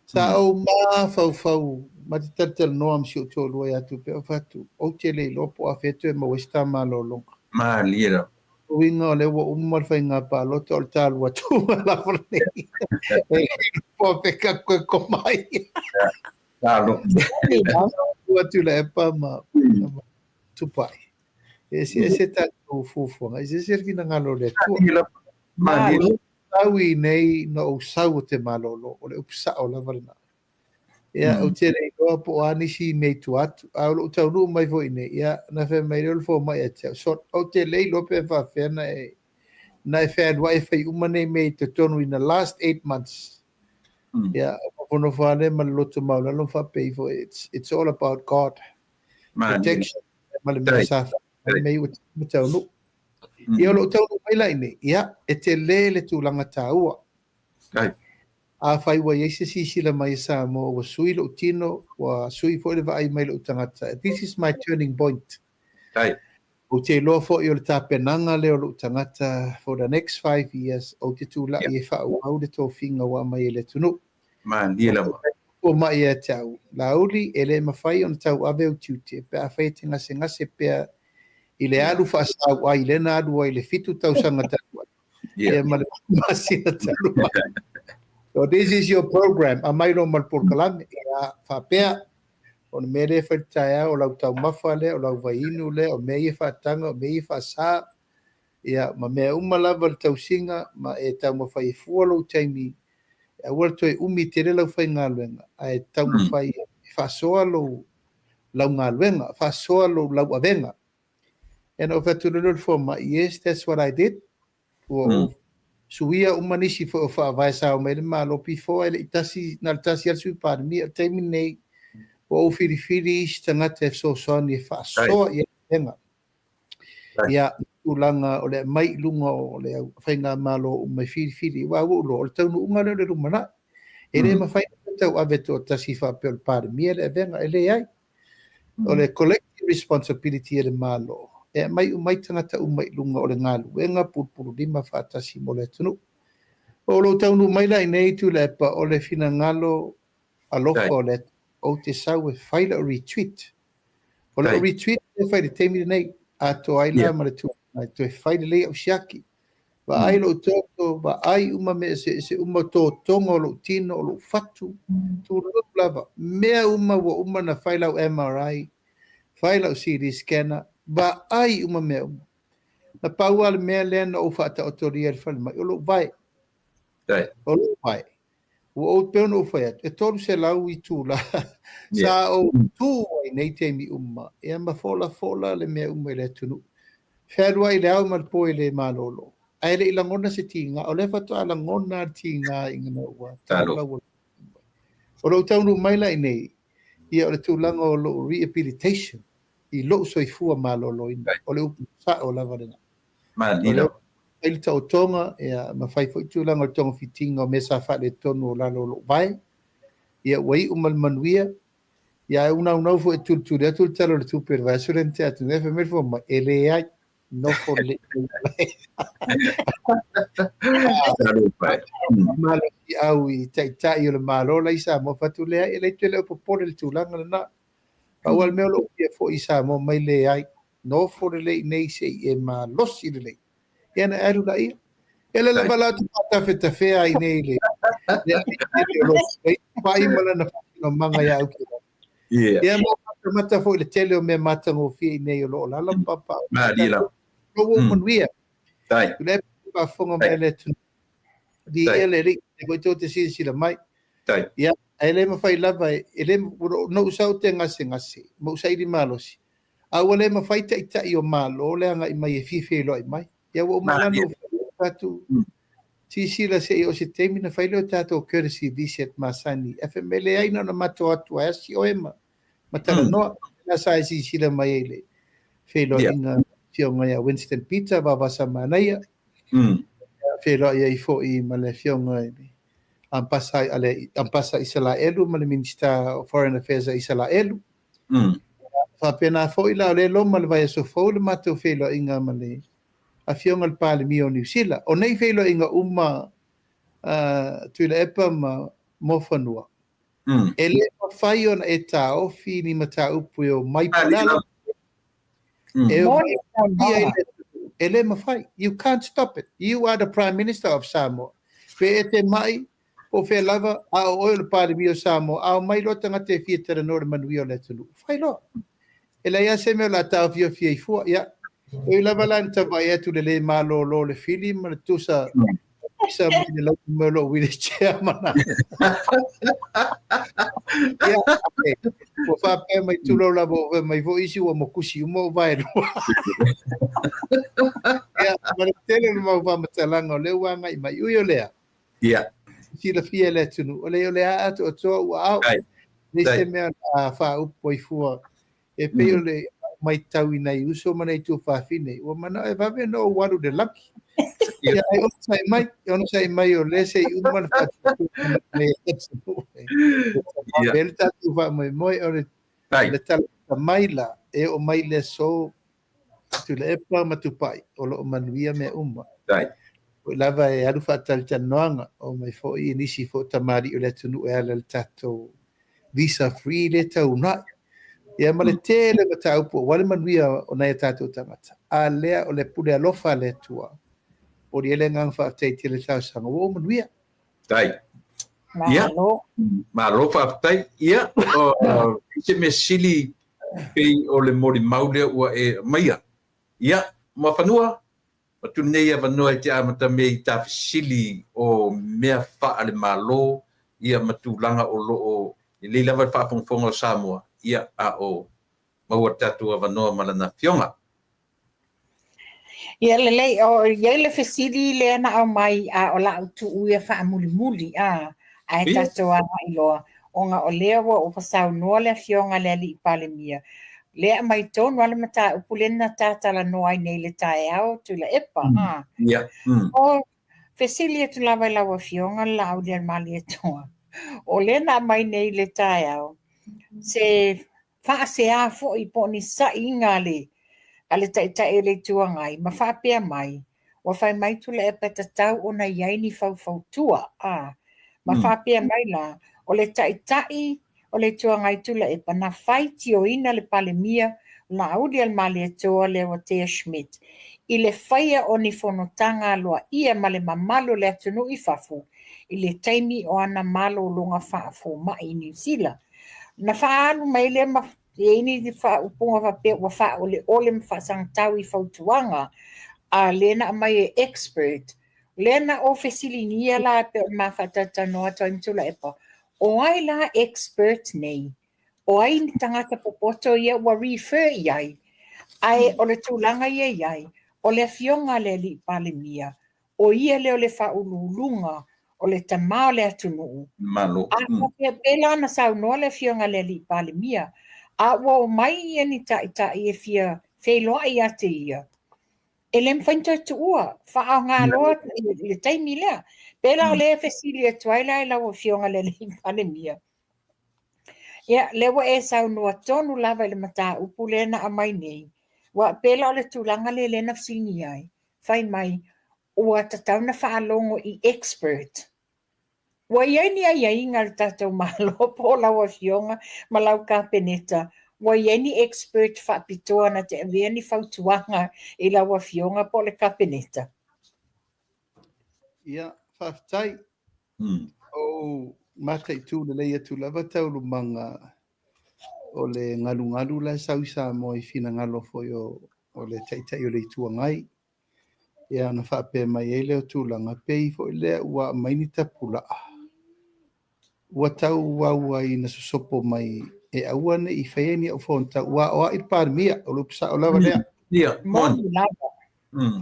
Sa ou mafaufau ma te talatalanoa ma si ou toalua ia Tupe, ou fai atu, ou te le iloa po o afea toe maua ai se ta malologa. Malie lava. O uiga o lea ua uma le faiga palota o le ta alu atu lava lenei. E le iloa po o afea ka toe koma ai. Talo. Tu atu le epa ma Tupai. E eseese tatou fuafuaga, e eseese le finagalo o le Atua. Malie. Sau i inei na ou sau ou te malolo, o le upu sao lava lena. Ia, ou te le iloa po o a nisi mea i tua atu, a o lou taunuu mai foi i inei, ia, na fai mai lea o le fomai ia te au, so, ou te le iloa pe faapefea na e, na e fealuai e fai uma nei mea i totonu in the last 8 months. Ia, nofonofo lava lea ma le loto maualalo ma faapea ifo, it's all about God. Protection ma le mea sa fai mai ua taunuu. Ia, o lou taunuu mai la i inei, ia, e tele le tulaga taua. Afai ua i ai se silasila mai a Samoa ua sui lou tino, ua sui foi le vaai mai lou tagata, this is my turning point. Ou te iloa foi o le tapenaga lea o lou tagata for the next 5 years, ou te tulai e faaauau le tofiga ua aumai e le atunuu. Malie lava. Ua mai ia te au, Laauli, e le mafai ona tauave ou tiute pe afai e te gasegase pea i le alu faasauai lea na alu ai i le 7 tausaga talu ai, ia ma le masina talu ai. So this is your program, aumai loa ma le polokalame, ia faapea, o le mea lea e fai i le taeao, o lau taumafa lea, o lau vaiinu lea, o mea ia e faataga, o mea ia e faasa, ia ma mea uma lava le tausiga, ma e taumafai e fua lou taimi, e aua le toe umi tele lau faigaluega, ae taumafai e faasoa lou lau galuega, faasoa lou lau avega. Ia na ou fai atu loa lea i le fomai, yes, that's what I did. Ua ou suia uma nisi foi o faavae sa omai ai le Malo before e le i tasi, na o le tasi lava le Sui Palemia. O le taimi lenei, ua ou filifili isi tagata e fesoasoani e faasoa i ai le avega. Ia, tulaga o le aumai i luga o le faigamalo uma e filifili, aua ua ou iloa, o le taunuuga lea o le lumanai. E le mafai ona tauave toatasi faapea o le Palemia le avega, e leai. O le collective responsibility a le Malo, e aumai uma ai tagata uma i luga o le galuega pulupululima faatasi mo le atunuu. O lou taunuu mai la i inei Tuilaepa, o le finagalo alofa o le Atua, ou te sau e fai lau retreat. O lau retreat e fai i le taimi lenei, atoa ai la ma le tulaga e toe fai lelei au siaki. Vaai lou toto, vaai uma mea eseese uma, totoga o lou tino, o lou fatu, tulou lava, mea uma ua uma ona fai lau MRI, fai lau CT scanner, vaai uma mea uma. Na pau lava le mea lea na ou faataotolia i le falemai, o lou vae. O lou vae. Ua ou pei ona ou fai atu, e 300 itula sa ou tu ai nei taimi uma, ia ma folafola le mea uma i le atunuu. Fealuai i le ao ma le po e le malolo. Ae le i lagona se tiga, o lea faatoa lagona le tiga ina ua tau lau. O lou taunuu mai la i inei, ia o le tulaga o lou rehabilitation i lou soifua maloloina, o le upu sao lava lena. O lea fai le taotoga, ia, ma fai foi tulaga o le togafitiga o mea sa faaletonu o lalo o lou vae. Ia, ua iu ma le manuia. Ia, ae unaunau foi e tulituli atu le Tala o le Tupe i le vaiaso lea na tea atu nei, fai mai le fomai, e leai, nofo lelei. Malosiau i taitai o le Malo la i Samoa, fai atu, leai, e leai toe le o popole i le tulaga lena. Pau lava le mea o lou fia foi i Samoa mai, leai, nofo lelei nei se i e malosi lelei. Ia ona e alu laia. Ia lea lava la ou te faatafetafea ai nei le pai ma lana faatinomaga ia Aukilani. Ia ma matamata foi i le tele o mea matagofie i nei o lo o alaala ma papaaao. Malie lava. O lou manuia. O lea e faafofoga mai le atunuu. Viia le Alii, lea foi tou te silasila mai. Ia, ae le mafai lava, e le, na ou sau ou te gasegase, ma ou saili malosi, a ua le mafai taitai o Malo le agai mai e fia feiloai mai. Ia ua uma la ona ou fai atu, silasila se i oo se taimi ona fai lea o tatou courtesy visit masani. Ae fai mai, leai na ona matou o atu lava e asi oe ma ma talanoa. Lena sa e silasila mai ai i le feiloaiga Afioga ia Winston Peter Vaovasamanaia. Feiloai ai foi ma le Afioga i le Ambasa a le Ambasa Isalaelu ma le Minisita o Foreign Affairs a Isalaelu. Faapena foi la o lea e loma le vaiaso fou le matou feiloaiga ma le Afioga i le Palemia o Niu Sila. O nei feiloaiga uma Tuilaepa ma Moafanua, e le mafai ona e taofi ni mataupu e omai po o le a lava e omai e e le mafai. You can't stop it. You are the Prime Minister of Samoa. Pe e te mai, po o fea lava, a o oe o le Palemia o Samoa, a omai loa tagata e fia talanoa i le manuia o le atunuu, fai loa. E leai lava se mea o le a taofiofi ai fua. Ia, e ui lava la ina tavae atu le le malolo o le fili ma le tusa pisa mai le laupu mai o lou wheelchair ma nā. Ia, ua faapea mai tulou lava ua fai mai foi isi ua mokusi uma ou vaelua. Ia, ma le tele o le mau faamatalaga o lea ua agai mai. Ui o lea, Ia. Silafia e le atunuu, o lea o le a atoatoa ua ao. Leai se mea o le a faaupu ai fua. E pei o le matau i nai uso ma nai tuafafine, ua manao e vave ona ou alu i le lagi. Ia, ae onosai mai, onosai mai o lea se i uma le faatuatuaga mai e le atunuu. Ia. le tatou faamoemoe o le le tala mai la e oo mai le aso Tuilaepa ma Tupai, o lo o manuia mea uma. Foi lava e alu faatalatalanoaga, omai foi i nisi foi o tamalii o le atunuu e ala i le tatou visa free lea e taunai. Ia ma le tele o mataupu aua le manuia o nai o tatou tagata. A lea o le pule alofa a le Atua. Momoli ai le agaga faafetai tele i le talosaga ua ou manuia. Tai. Ia, malo faafetai. Ia, o se mea sili pei o le molimau lea ua e aumaia. Ia, Muafanua, atu lenei avanoa e te amata mea i ta fesili o mea faale-Malo, ia ma tulaga o lo o lelei lava le faafogafoga o Samoa, ia, a o maua le tatou avanoa ma lana Afioga. Ia lelei, o i ai le fesili lea na aumai a o la'u tuu ia faamulimuli, a, ae tatou agai loa, ona o lea ua ua saunoa le Afioga i le Alii Palemia, lea e aumai tonu lava le mataupu lea na ta talanoa ai nei i le taeao, Tuilaepa, a. O fesili atu lava i lau Afioga le Laaulialemalietoa, o lea na aumai nei i le taeao, se faasea foi po o ni saʻiga a le a le Taitai o le Itu Agai ma faapea mai, ua fai mai Tuilaepa e tatau ona i ai ni faufautua, a, ma faapea mai la, o le Taitai o le Itu Agai Tuilaepa na faitioina le Palemia Laaulialemalietoa Leuatea Schmidt i le faia o ni fonotaga aloaia ma le mamalu o le atunuu i fafo i le taimi o ana malologa faafomai i Niu Sila. Na faaalu mai lea ma i ai ni faaupuga faapea ua faaoleole ma faasagatau i fautuaga a lea na aumai e expert. Lea na ou fesiligia la e pei ona ma faatalatalanoa atu ai ma Tuilaepa, o ai la expert nei? O ai ni tagata popoto ia ua refer i ai? Ae o le tulaga ia i ai, o le Afioga a le Alii Palemia, O ia lea o le faauluuluga o le tama o le atunuu. Malo. A faapea pei la ona saunoa le Afioga i le Alii Palemia, a ua omai ia ni taitai e fia feiloai ia te ia, e le mafai ona toe tuua, faaaoga loa le taimi lea. Pei la o lea e fesili atu ai la i lau Afioga i le Alii Palemia, ia, lea ua e saunoa tonu lava i le mataupu lea na aumai nei, aua pei la o le tulaga lea lea na fesiligia ai, fai mai ua tatau ona faalogo i expert. Ua i ai ni aiaiga a le tatou Malo po o lau Afioga ma lau Kapeneta, ua i ai ni expert faapitoa na te avea ni fautuaga i lau Afioga po o le Kapeneta? Ia, faafetai. Ou mataitu lelei atu lava taualumaga o le galugalu la e sau i Samoa i finagalo foi o le Taitai o le Itu Agai. Ia ona faapea mai ai lea o tulaga, pei foi lea ua aumai ni tapulaa, ua tauau ai ina sosopo mai e aua ne i faia ni au fonotaga, aua o au le Palemia, o le upu sao lava lea. Ia, moni lava.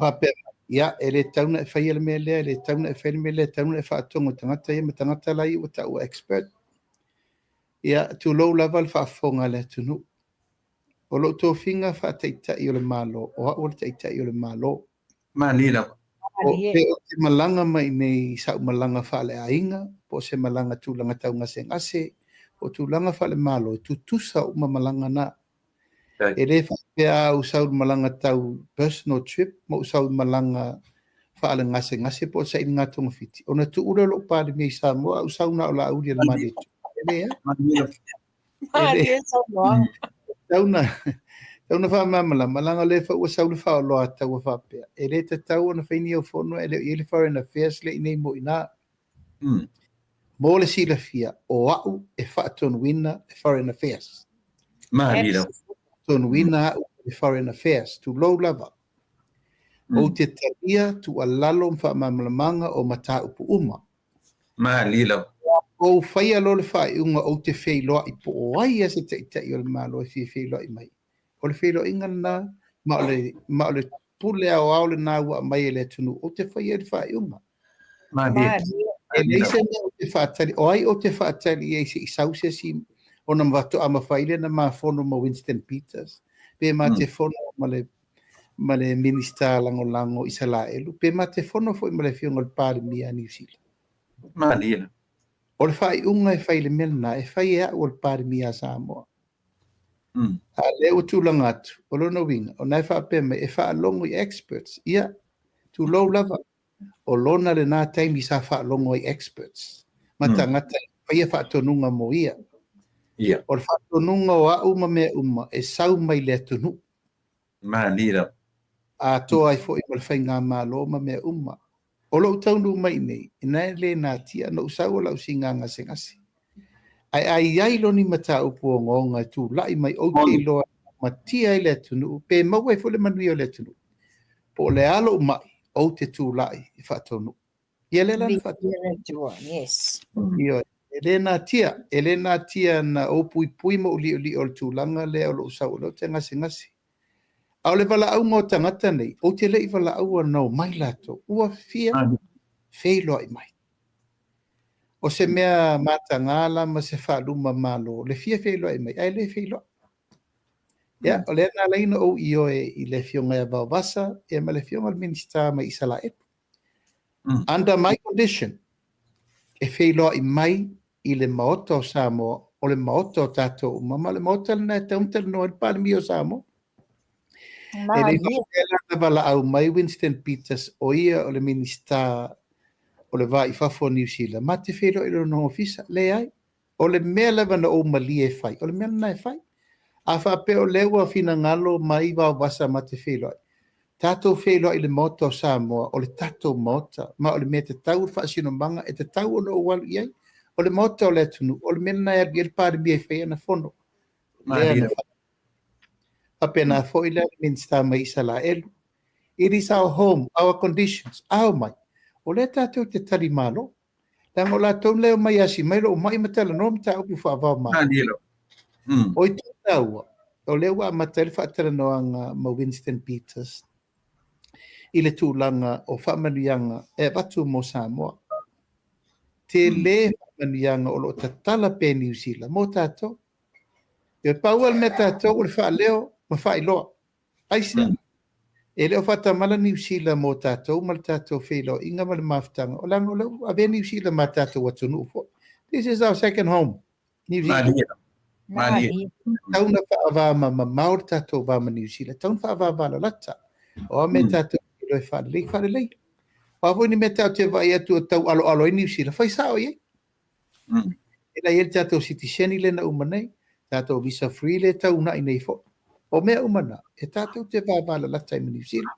Faapea mai, ia, e le tatau ona e faia le mea lea, e le tatau ona e faia le mea lea, e tatau ona e faatogo i tagata ia ma tagata la ia ua taua expert. Ia, tulou lava le faafofoga a le atunuu. O lou tofiga faataitai o le Malo, o au o le Taitai o le Malo. Malie lava. O, pe ou te malaga mai nei i sau malaga faaleaiga, po o se malaga tulaga tau gasegase, o tulaga faalemalo, e tutusa uma malaga na. E le faapea a ou sau i le malaga tau personal trip ma ou sau i malaga faalegasegase po o sailiga togafiti, ona tuu lea o lou Palemia i Samoa, a ou sau na o Laauli e le Malietoa. E leai. Malie saunoaga. Tau na, tau na faamalamalama, leaga o lea foi ua sau le faaoloataua faapea, e le tatau ona fai ni au fono ae le o i ai le Foreign Affairs lea i inei mo i ina. Mo le silafia, o au e faatonuina le Foreign Affairs. Malie lava. Tonuina au e le Foreign Affairs, tulou lava. Ou te talia tuualalo ma faamalamalamaga o mataupu uma. Malie lava. Ou faia loa le faaiuga ou te feiloai po o ai lava se Taitai o le Malo e fia feiloai mai. O le feiloaiga lena ma o le, ma o le pule aoao lena ua aumai e le atunuu, ou te faia ai le faaiuga. Malie. E leai se mea ou te faatali, o ai ou te faatali i ai se i sau se isi ona faatoa mafai lea ona ma fono ma Winston Peters, pe ma te fono ma le ma le Minisita Lagolago Isalaelu, pe ma te fono foi ma le Afioga i le Palemia a Niu Sila. Malie. O le faaiuga e fai i le mea lena, e fai e au o le Palemia a Samoa. A o lea ua tulaga atu, o lona uiga, o na e faapea mai, e faalogo i experts. Ia, tulou lava, o lona lena taimi sa faalogo ai experts ma tagata e faia faatonuga mo ia. Ia. O le faatonuga o au ma mea uma e sau mai le atunuu. Malie lava. Atoa ai foi ma le faigamalo ma mea uma. O lou taunuu mai i inei, ina e le natia na ou sau o lau siiga gasegase. Ae a i ai loa ni mataupu ogaoga e tulai mai ou te iloa e matia ai le atunuu pe maua ai foi le manuia o le atunuu, po o le a lou mai, ou te tulai e faataunuu. Ia lea la na faataunuu. Yes. Ioe. E le natia, e le natia na ou puipui ma ou liolio i le tulaga lea o lou sau o lea ou te gasegase. A o le valaauga o tagata nei, ou te le i valaauina na omai latou, ua fia feiloai mai. O se mea mataga la ma se faaluma malo, le fia feiloai mai, ae le feiloai. Ia, o lea na ala ai ona ou ioe i le Afioga ia Vaovasa ia ma le Afioga i le Minisita mai Isalaelu. Under my condition, e feiloai mai i le Maota o Samoa, o le Maota o tatou uma, ma o le Maota lena e tatau ona talanoa ai le Palemia o Samoa. E le faapea la na valaau mai Winston Peters, o ia o le Minisita o le Va i Fafo o Niu Sila, ma te feiloai i lona ofisa. Leai. O le mea lava na ou malie e fai, o le mea lena e fai. A faapea o lea ua finagalo mai Vaovasa ma te feiloai, tatou feiloai i le Maota o Samoa, o le tatou Maota, ma o le mea tatau o le faasinomaga e tatau ona ou alu i ai. O le Maota o le atunuu, o le mea lena e alu i ai le Palemia e fai ana fono. Lea na faapena foi la le Minisita mai Isalaelu. It is our home, our conditions. A omai, o lea tatou te tali malo. Leaga o latou lea e omai asi mai lou mai ma talanoa mataupu faava o Malo. O itu taua, o lea ua amata ai le faatalanoaga ma Winston Peters. i le tulaga o faamanuiaga e avatu mo Samoa. Tele faamanuiaga o lo o tatala pea e Niu Sila mo tatou. E pau lava le mea tatou o le faaleo ma faailoa. Aisea? E le o faatamala Niu Sila mo tatou ma le tatou feiloaiga ma le mafutaga, o leaga o lea ua avea Niu Sila ma tatou atunuu foi. This is our second home, New Zealand. Malie. Tau na faavamamamao le tatou va ma Niu Sila, tau na faavavalalata. O a mea tatou te iloa e faalelei, faalelei. O a foi ni mea tatou te vaai atu o tau aloalo ai Niu Sila, fai sao i ai. E la i ai le tatou sitiseni lea na uma nei, tatou visa free lea e tau uunai nei foi. O mea uma na, e tatou te vavalalata ai ma Niu Sila.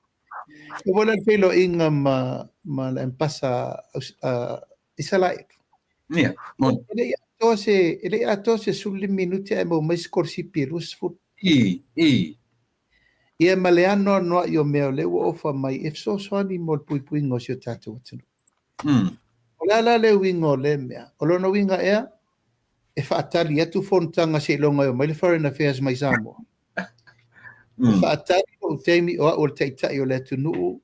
E foi la le feiloaiga ma, ma le Ambasa Isalaelu. Ia, moni. E le i atoa se, e le i atoa se 15 minute ae maua mai sikolasipi e 20. I, i. Ia ma le anoanoai o mea o lea ua ofa mai e fesoasoani mo le puipuiga o si o tatou atunuu. O le a la le uiga o lea mea? O lona uiga ea, e faatali atu fonotaga seiloga e omai le Foreign Affairs mai Samoa. E faatali lou taimi o au o le taitai o le atunuu,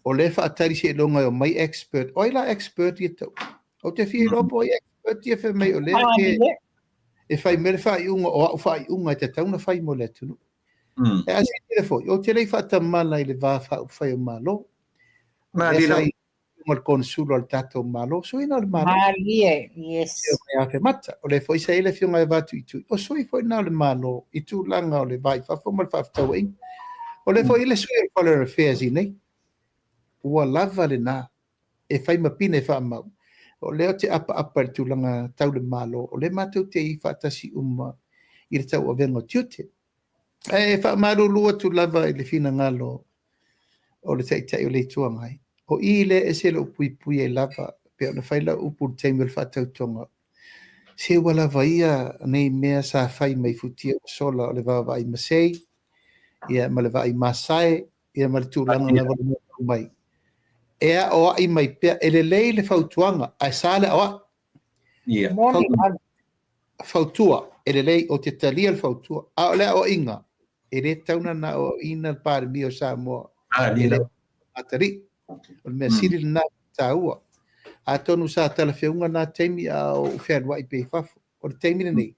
o lea e faatali seiloga e omai expert. O ai la expert ia tau? Ou te fia iloa po o ai expert ia fai mai o lea e, e fai mai le faaiuga o au faaiuga e tatau ona fai mo le atunuu. E a silasila foi, ou te le i faatamala i le va faaupufai o Malo. Malie lava. Ma le konesula o le tatou Malo, sui na o le Malo. Malie, yes. E afe mata. O lea foi sa i ai le afioga ia Vatuitui. O sui foi na o le Malo i tulaga o le va i fafo ma le faafetauaiga. O lea foi e i ai le sui o le Foreign Affairs i inei. Ua lava lena e fai ma pine faamau. O lea ou te apaapa i le tulaga tau le Malo, o lea matou te i faatasi uma i le tauavega o tiute. Ae faamalulu atu lava i le finagalo o le Taitai o le Itu Agai, o i lea e ese lou puipui ai lava, pei ona fai lau upu i le taimi o le faatautoga, se ua lava ia nei mea sa fai mai futia ua sola o le vaavaai masei, ia ma le vaai masae, ia ma le tulaga lava o le mea tau mai. E aoai mai pea, e lelei le fautuaga, ae sa le aoai. Ia. Fautua, e lelei, ou te talia le fautua, a o le aoaiga, e le tatau ona aoaina le Palemia o Samoa e le atalii. O le mea sili lena ona taua. Atonu sa talafeuga na taimi a o ou fealuai pea i fafo. O le taimi lenei,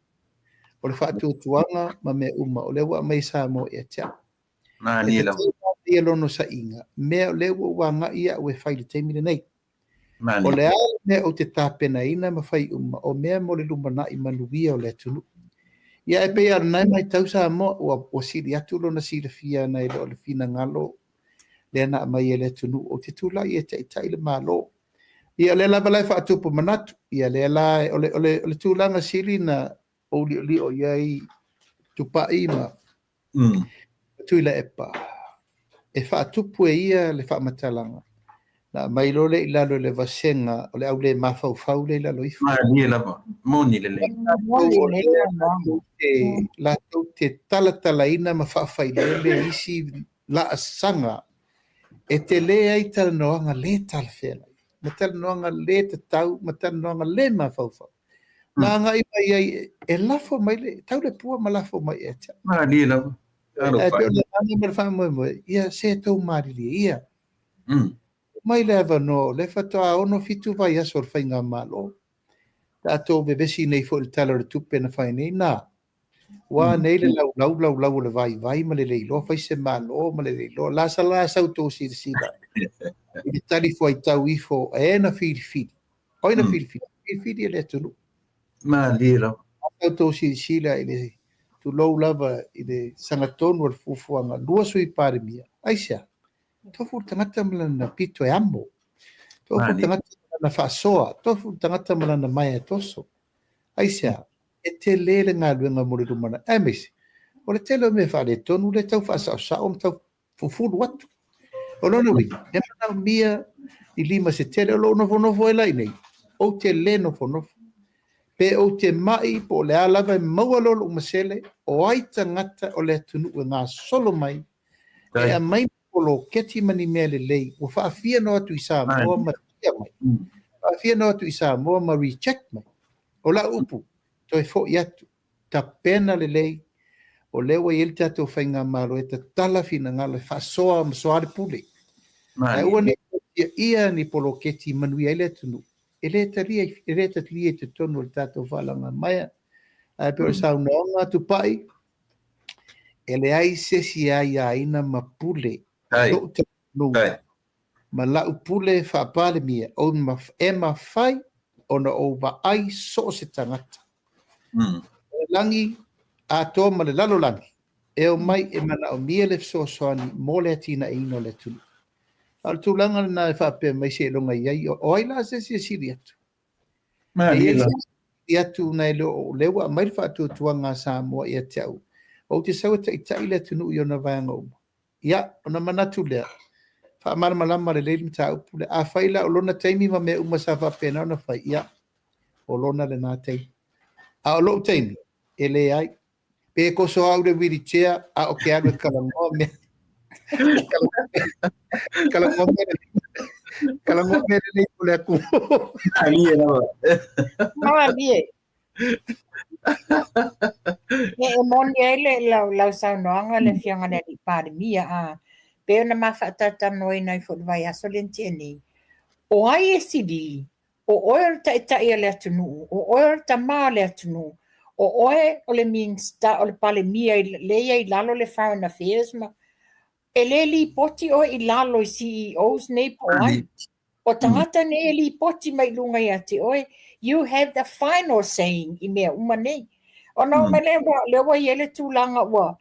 o le faatuatuaga ma mea uma, o lea ua aumai e Samoa ia te au. E tatau ona ia lona saiga, mea o lea ua ou agai au e fai i le taimi lenei. O le a le mea ou te tapenaina ma fai uma, o mea mo le lumanai manuia o le atunuu. Ia ae pei lava o lena e matau Samoa, ua, ua sili atu lona silafia nai lo le finagalo lea na aumai e le atunuu ou te tulai e taitai le Malo. Ia o lea lava la e faatupu manatu, ia lea la, o le, o le, o le tulaga sili na ou liolio i ai Tupai ma Tuilaepa, e faatupu e ia le faamatalaga, na aumai loa lea i lalo i le vasega o le au le mafaufau lea i lalo ifo. Malie lava, moni lelei. Latou te talatalaina ma faafailele isi laasaga e tele ai talanoaga le talafeagai, ma talanoaga le tatau, ma talanoaga le mafaufau. Na agai mai ai e lafo mai le tau le pua ma lafo mai ia te au. Malie lava. Ae pei o le agaga ma le faamoemoe, ia se tou malilie ia. Mai le avanoa o lea faatoa 6 7 vaiaso o le faigamalo. Tatou vevesi nei foi i le Tala o le Tupe na fai nei, na. Ua nei le laulau laulau o le vaivai ma le le iloa fai se Malo ma le le iloa. La sa la sau tou silasila i le talifuaitau ifo a e na filifili. O ai na filifili? Filifili e le atunuu. Malie lava. Sau tou silasila i le tulou lava i le sagatonu o le fuafuaga, 2 sui Palemia. Aisea? Tofu le tagata ma lana pito e amo. Tofu le tagata ma lana faasoa. Tofu le tagata ma lana maea e toso. Aisea? E tele le galuega mo le lumanai, aemaise o le tele o mea faaletonu lea e tau faasaosao ma tau fufulu atu. O lona uiga, e manaomia ni lima se tele. O lou nofonofo ai la i inei, ou te le nofonofo. Pe ou te mai po o le a lava e maua loa lou masele, o ai tagata o le atunuu e gasolo mai e aumai poloketi ma ni mea lelei ua faafia ona o atu i Samoa ma tia mai, faafia ona o atu i Samoa ma reject mai. O lau upu, toe foi atu, tapena lelei, o lea ua i ai le tatou faigamalo e tatala finagalo e faasoa ma soa le pule. Ae aua ne i tiaia ni poloketi e manuia ai le atunuu, e le talia, e le talia i totonu o le tatou faalagamaea. Ae pei o le saunoaga a Tupai, e leai se isi e aiaina ma pule i lou talitonuga ma lau pule faa-Palemia, e mafai ona ou vaai so o se tagata. O le lagi atoa ma le lalolagi e omai e manaomia le fesoasoani mo le atinaeina o le atunuu. A o le tulaga lena e faapea mai seiloga i ai, o ai la se isi e sili atu? E i ai se isi e sili atu nai lo o lea ua aumai le faatuatuaga a Samoa ia te au, ou te sau e taitai le atunuu i ona vaega uma. Ia, ona manatu lea, faamalamalama lelei le mataupu lea. Afai la o lona taimi ma mea uma sa faapena ona fai, ia, o lona lena taimi. A o lou taimi, e leai. Pe toso au i le wheelchair, a o ke alu e talanoa mea. Talanoa mea lelei. Talanoa mea lelei mo le atunuu. Malie lava. Malie. E moni ai le lau, lau saunoaga le Afioga i le Alii Palemia, a pei ona ma faatalatalanoaina ai foi i le vaiaso lea na tea nei, o ai e sili? O oe o le taitai o le atunuu, o oe o le tama o le atunuu, o oe o le Minisita, o le Palemia lea e i ai i lalo le Foreign Affairs ma e le lipoti oe i lalo i CEOs nei po o ai. O tagata nei e lipoti mai i luga ia te oe, you have the final saying i mea uma nei. Ona oo mai lea, lea ua i ai le tulaga ua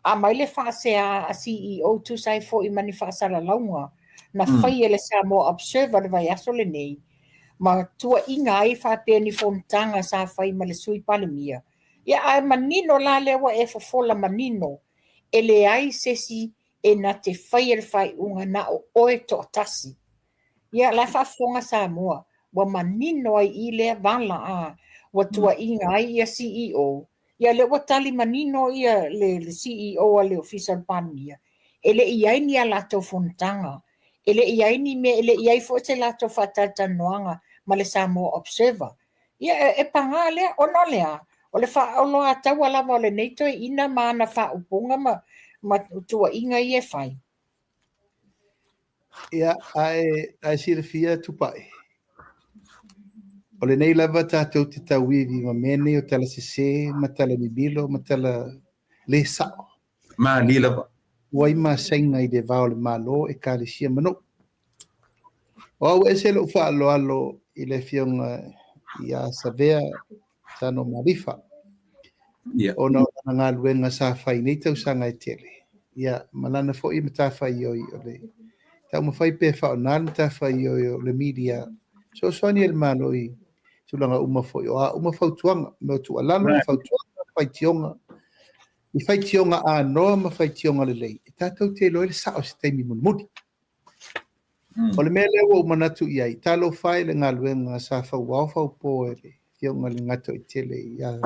aumai le faasea a CEO tusa ai foi ma ni faasalalauga na fai e le Samoa Observer le vaiaso lenei, ma tuuaiga ai faapea ni fonotaga sa fai ma le Sui Palemia. Ia, ae manino la lea ua e fofola manino, e leai se isi e na te faia le faaiuga na o oe toatasi. Ia, la e faafofoga Samoa, ua manino ai i lea vala, a, ua tuuaiga ai ia CEO. Ia, lea ua tali manino ia le, le CEO a le Ofisa o le Palemia, e le i i ai ni a latou fonotaga, e le i i ai ni mea, e le i i ai foi se latou faatalatalanoaga ma le Samoa Observer. Ia, e, e pagā lea, ona o le a? O le faaoloataua lava o lenei toeaina ma ana faaupuga ma, ma tuuaiga ia e fai. Ia, ae, ae silafia Tupai, o lenei lava tatou te tauivi ma mea nei o tala sese ma tala mimilo ma tala le sao. Malie lava. Ua i masaiga i le va o le Malo, Ekalesia ma nuu. O au e ese lou faaaloalo i le Afioga ia Savea Tano Malifa. Ona o lana galuega sa fai nei tausaga e tele. Ia, ma lana foi matafaioi o le taumafai pea e faaaoga le matafaioi o le media. Fesoasoani ai le Malo i tulaga uma foi, o a uma fautuaga, mea o tuualalo, fautuaga, faitioga, i faitioga anoa ma faitioga lelei, e tatou te iloa ai le sao i se taimi mulimuli. O le mea lea ua ou manatu i ai, talofa e i le galuega sa fauao faupo e le Afioga i le Gatoaitele ia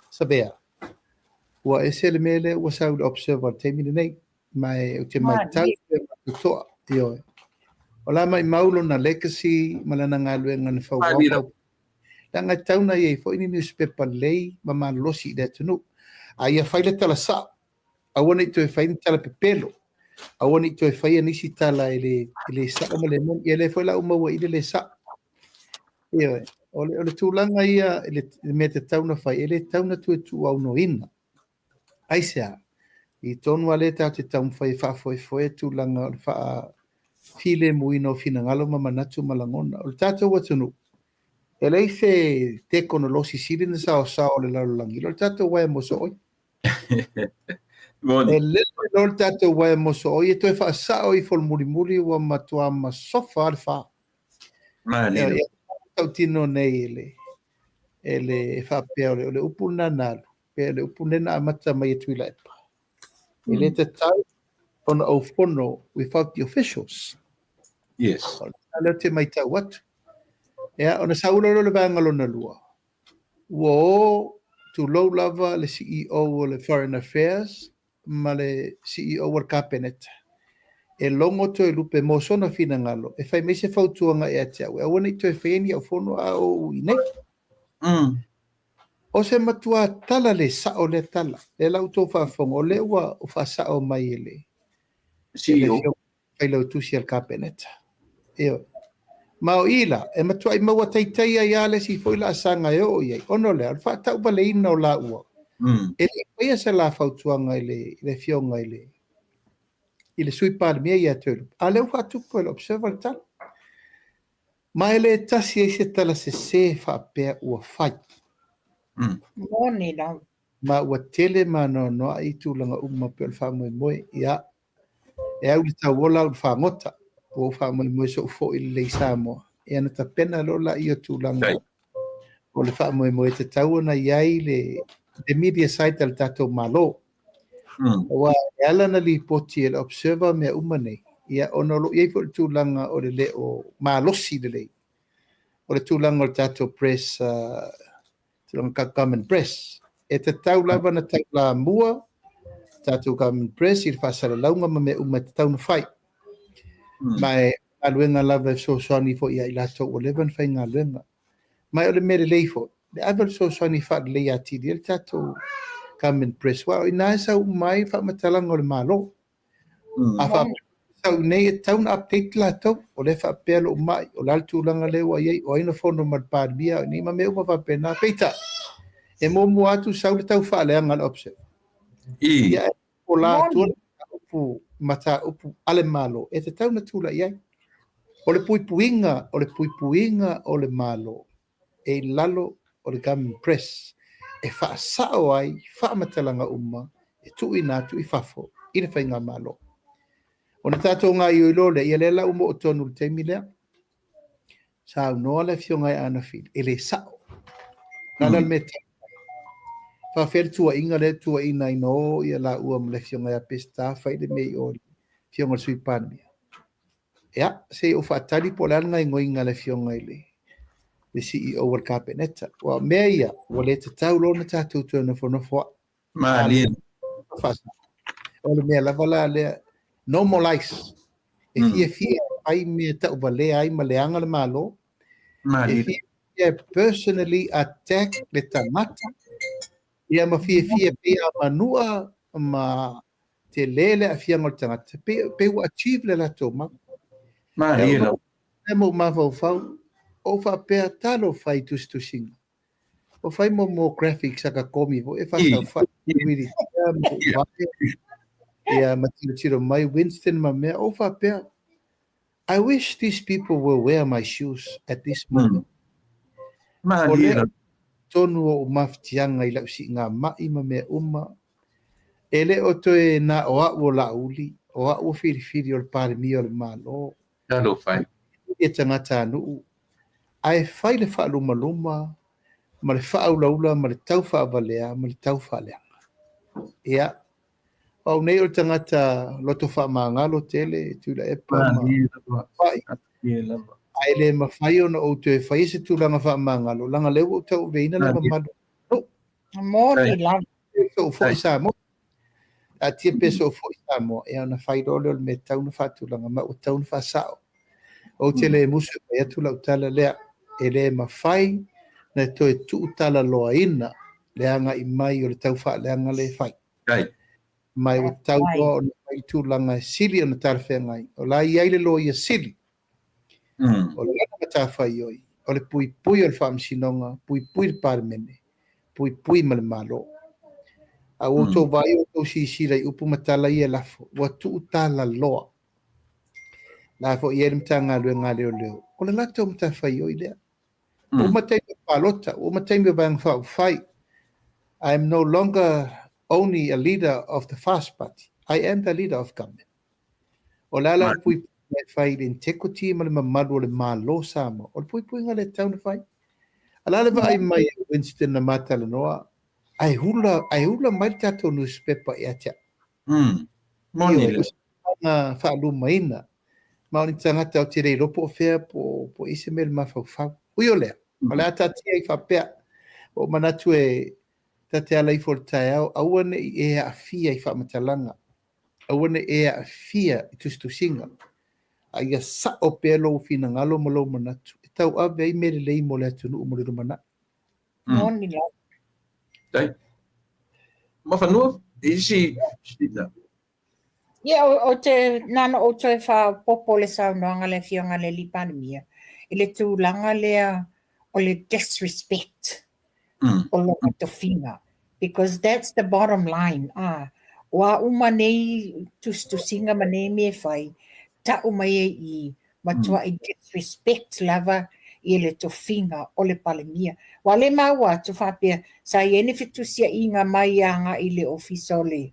Savea. Ua ese le mea lea ua sau i le Observer i le taimi lenei, ma e ou te matau pea ma totoa, ioe. O la maimau lona legacy ma lana galuega na fauao faupo. Leaga e tatau ona i ai foi ni newspaper lelei ma malolosi i le atunuu. A ia fai le tala sao, aua ne i toe fai ni tala pepelo, aua ne i toe faia nisi tala e le, e le sao ma le moni. Ia lea foi la ua maua i le le sao. Ioe, o le, o le tulaga ia, le, le mea tatau ona fai, e le tatau ona toe tuuaunoaina. Aisea? I tonu lava lea tatou te taumafai e faafoefoe tulaga o le faafilemuina o finagalo ma manatu ma lagona. O le tatou atunuu, e leai se tekonolosi sili ona saosao o le lalolagi i lo le tatou uaea mosooi. E lele loa le tatou uaea mosooi e toe faasao ifo le mulimuli ua matua masofa lava le fa. Malie. Tautino nei e le, e le e faapea o le, o le upu lena na alu, pe o le upu lena na amata mai e Tuilaepa. E le tatau ona ou fono without the officials. Yes. O le lea te maitau atu. Ia, ona sau loa lea o le vaega lona lua. Ua o tulou lava le CEO o le Foreign Affairs ma le CEO o le Kapeneta e logo Toelupe mo sona finagalo e fai mai se fautuaga ia te au e aua ne i toe faia ni au fono a o ou i inei. O se matua tala le sao lea tala. Lea la ua outou faafofoga, o lea ua faasao mai e le CEO. Failautusi a le Kapeneta. Ioe. Ma o i la, e matuai maua taitai ai lava le isi foi laasaga e oo i ai, ona o le a? O le faatauvaleina o laua, e le i faia se la fautuaga i le, i le Afioga i le, i le Sui Palemia ia Toelupe, a o lea ua faatupu e le Observer le tala. Ma e le tasi ai se tala sese faapea ua fai. Moni lava. Ma ua tele ma anoanoai tulaga uma pei o le faamoemoe. Ia, e au i le tauola au i le fagota, ua ou faamoemoe sou foi lelei i Samoa. Ia ona tapena loa laia o tulaga o le faamoemoe e tatau ona i ai le, le media site a le tatou Malo. Aua e ala ona lipoti e le Observer mea uma nei, ia ona o lo o i ai foi le tulaga o le le o malosi lelei o le tulaga o le tatou press, tulaga government press. E tatau lava ona taulamua tatou government press i le faasalalauga ma mea uma e tatau ona fai. Ma e galuega lava e fesoasoani foi ia i latou ua leva ona faigaluega. Ma o le mea lelei foi, le ave o le fesoasoani e faaleleia atili ai le tatou government press, aua o i ina e sau uma ai faamatalaga o le Malo. A faapea sau nei e tatau ona update latou, o lea e faapea lou mai, o le a le tulaga lea ua i ai, o ai na fono ma le Palemia, o nei ma mea uma faapena. Peitai, e muamua atu sau le tau faaleaga a le Observer. Ia, e pola atua le mataupu, mataupu a le Malo e tatau ona tulai ai. O le puipuiga, o le puipuiga o le Malo e i lalo o le Government Press e faasao ai faamatalaga uma e tuuina atu i fafo i le Faigamalo. Ona tatou gaoioi loa lea, ia lea la ua moo tonu i le taimi lea, saunoa le Afioga ia Aana Fili, e le sao. O le a la le mea e tali mai? Faafefea le tuuaiga lea e tuuaiina ai na o ia laua ma le Afioga ia Peseta fai le mea i o i le Afioga i le Sui Palemia? Ia, se i ou faatali po o le a le gaoioiga a le Afioga i le le CEO o le Kapeneta. Aua o mea ia, ua le tatau loa ona tatou toe nofonofo ai. Malie. O le mea lava la lea, no more lies. E fiafia e fai mea tauvalea ai ma leaga le Malo. Malie. E fiafia e personally attack le tagata. Ia ma fiafia pei a manua ma tele le aafiaga o le tagata, pei, pei ua achieve le latou mau. Malie lava. Lea ma ou mafaufau, ou faapea, talofa i tusitusiga. Ua fai mo mo graphics a ka komi foi e faataufai wili tea ma uvae ia ma tilotilo mai Winston ma mea ou faapea I wish these people will wear my shoes at this moment. O lea tonu o ou mafatiaga i lau siigamai ma mea uma e le o toe na o au o Laauli, o au o filifili o le Palemia o le Malo. Talofa e. E tagatanuu, ae fai le faalumaluma ma le faaulaula ma le tau faavalea ma le tau faaleaga. Ia, o au nei o le tagata loto faamagalo tele, Tuilaepa ma Fa'i, ae le mafai ona ou toe faia se tulaga faamagalo, leaga o lea ua ou tauaveina le mamalu o le atunuu. Moni lava. Sou foi Samoa. Taatia pea sou foi Samoa, ia ona fai loa lea o le mea e tatau ona faatulaga ma ua tatau ona faasao. Ou te le musu e fai atu lau tala lea, e le mafai na toe tuutalaloaina le agai mai o le taufaaleaga lea e fai. Ma ua tatau loa ona fai tulaga e sili ona talafeagai. O la e i ai le Loia Sili, o lana matafaioi, o le puipui o le Faamasinoga, puipui le Palemene, puipui ma le Malo. A ua outou vaai ua outou silasila i upu ma tala ia e lafo, ua tuutalaloa. La foi i ai le Matagaluega a Leoleo, o le latou matafaioi lea. Ua uma taimi o palota, ua uma taimi o Vaega Faaupufai. I am no longer only a leader of the FAST Party, I am the leader of government. O le a la le puipuiga e fai i le integrity ma le mamalu o le Malo o Samoa? O le puipuiga lea e tatau ona fai. A o le a le vaai mai a Winston na ma talanoa, ae hula, ae hula mai le tatou newspaper ia te au. Moni lea. O faalumaina. Ma o ni tagata ou te le iloa po o fea po o i se mea i le mafaufau. Ui o lea, o le a taatia ai faapea. Ua ou manatu e ta te ala ifo i le taeao, aua ne i e aafia i faamatalaga, aua ne i e aafia i tusitusiga, a ia sao pea lou finagalo ma lou manatu e tauave ai mea lelei mo le atunuu mo le lumanai. Moni lava. Dai. Mafanua, isi sina. Ia, ou te, na ona ou toe faaopoopo le saunoaga a le Afioga i le Alii Palemia i le tulaga lea o le disrespect o lona tofiga, because that's the bottom line, ah. O a uma nei tusitusiga ma nei mea e fai, ta'u mai ai i i, matua'i disrespect lava i le tofiga o le Palemia. Aua o lea e maua atu faapea sa i ai ni fetusia'iga mai aga'i i le Ofisa o le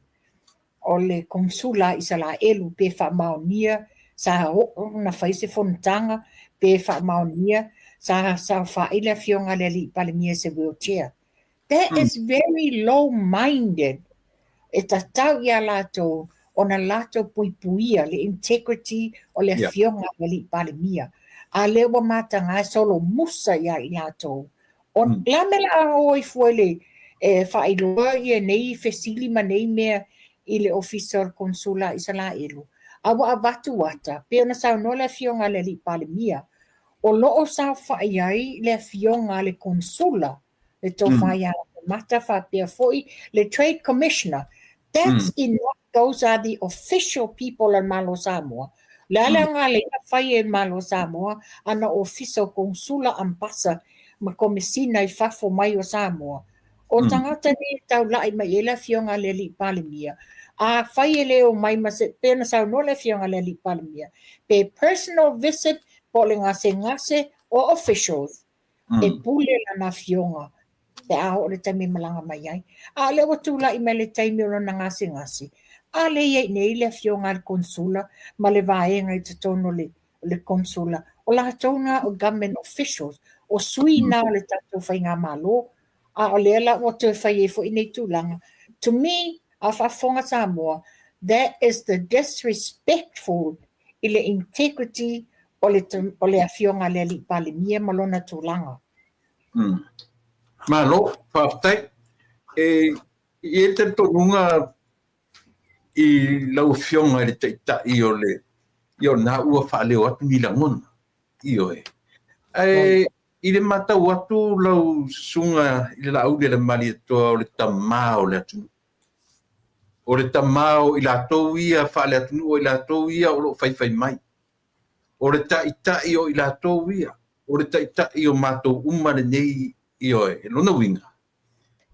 o le Konesula a Isalaelu pe faamaonia sa oo ona fai se fonotaga pe faamaonia sa saofa'i le Afioga a le Alii Palemia i se wheelchair. That is very low minded. E tatau ia latou ona latou puipuia le integrity o le Afioga a le Alii Palemia. A lea ua mataga e solomusa ia i latou O le a mea la a o ai fua i le e faailoa ia nei fesili ma nei mea i le Ofisa o le Konesula a Isalaelu, a ua avatu ata, pei ona saunoa le Afioga a le Alii Palemia, o lo o saofai ai le Afioga a le Konesula, le Tofa ia Lafemata faapea foi le Trade Commissioner. That's enough. Those are the official people a le Malo o Samoa. O le a le aoga lea na fai e le Malo o Samoa ana ofisa o Konesula, Ambasa ma Komesina i fafo mai o Samoa. O tagata nei e taula'i mai i ai le Afioga a le Alii Palemia, afai e le omai ma se, pei ona saunoa le Afioga a le Alii Palemia, pe personal visit po o le gasegase o officials, E pule lana afioga pe a oo le taimi e malaga mai ai. A o lea ua tulai mai le taimi o lona gasegase, a lea e i ai nei le afioga a le Konesula ma le vaega i totonu o le, o le Konesula, o latou na o government officials, o sui na o le tatou faigamalo, a o lea la ua toe fai ai foi nei tulaga. To me, a faafofoga Samoa, that is the disrespectful i le integrity o le, o le afioga a le Alii Palemia ma lona tulaga. Malo, faafetai. E i ai le talitonuga i lau afioga i le Taitai o le, ia o lena ua faaleo atu ni lagona. Ioe. Ae i le matau atu lau susuga i le Laaulialemalietoa o le tama o le atunuu. O le tama o i latou ia faale-atunuu o i latou ia o lo o faifai mai. O le taitai o i latou ia, o le taitai o matou uma lenei, ioe, lona uiga,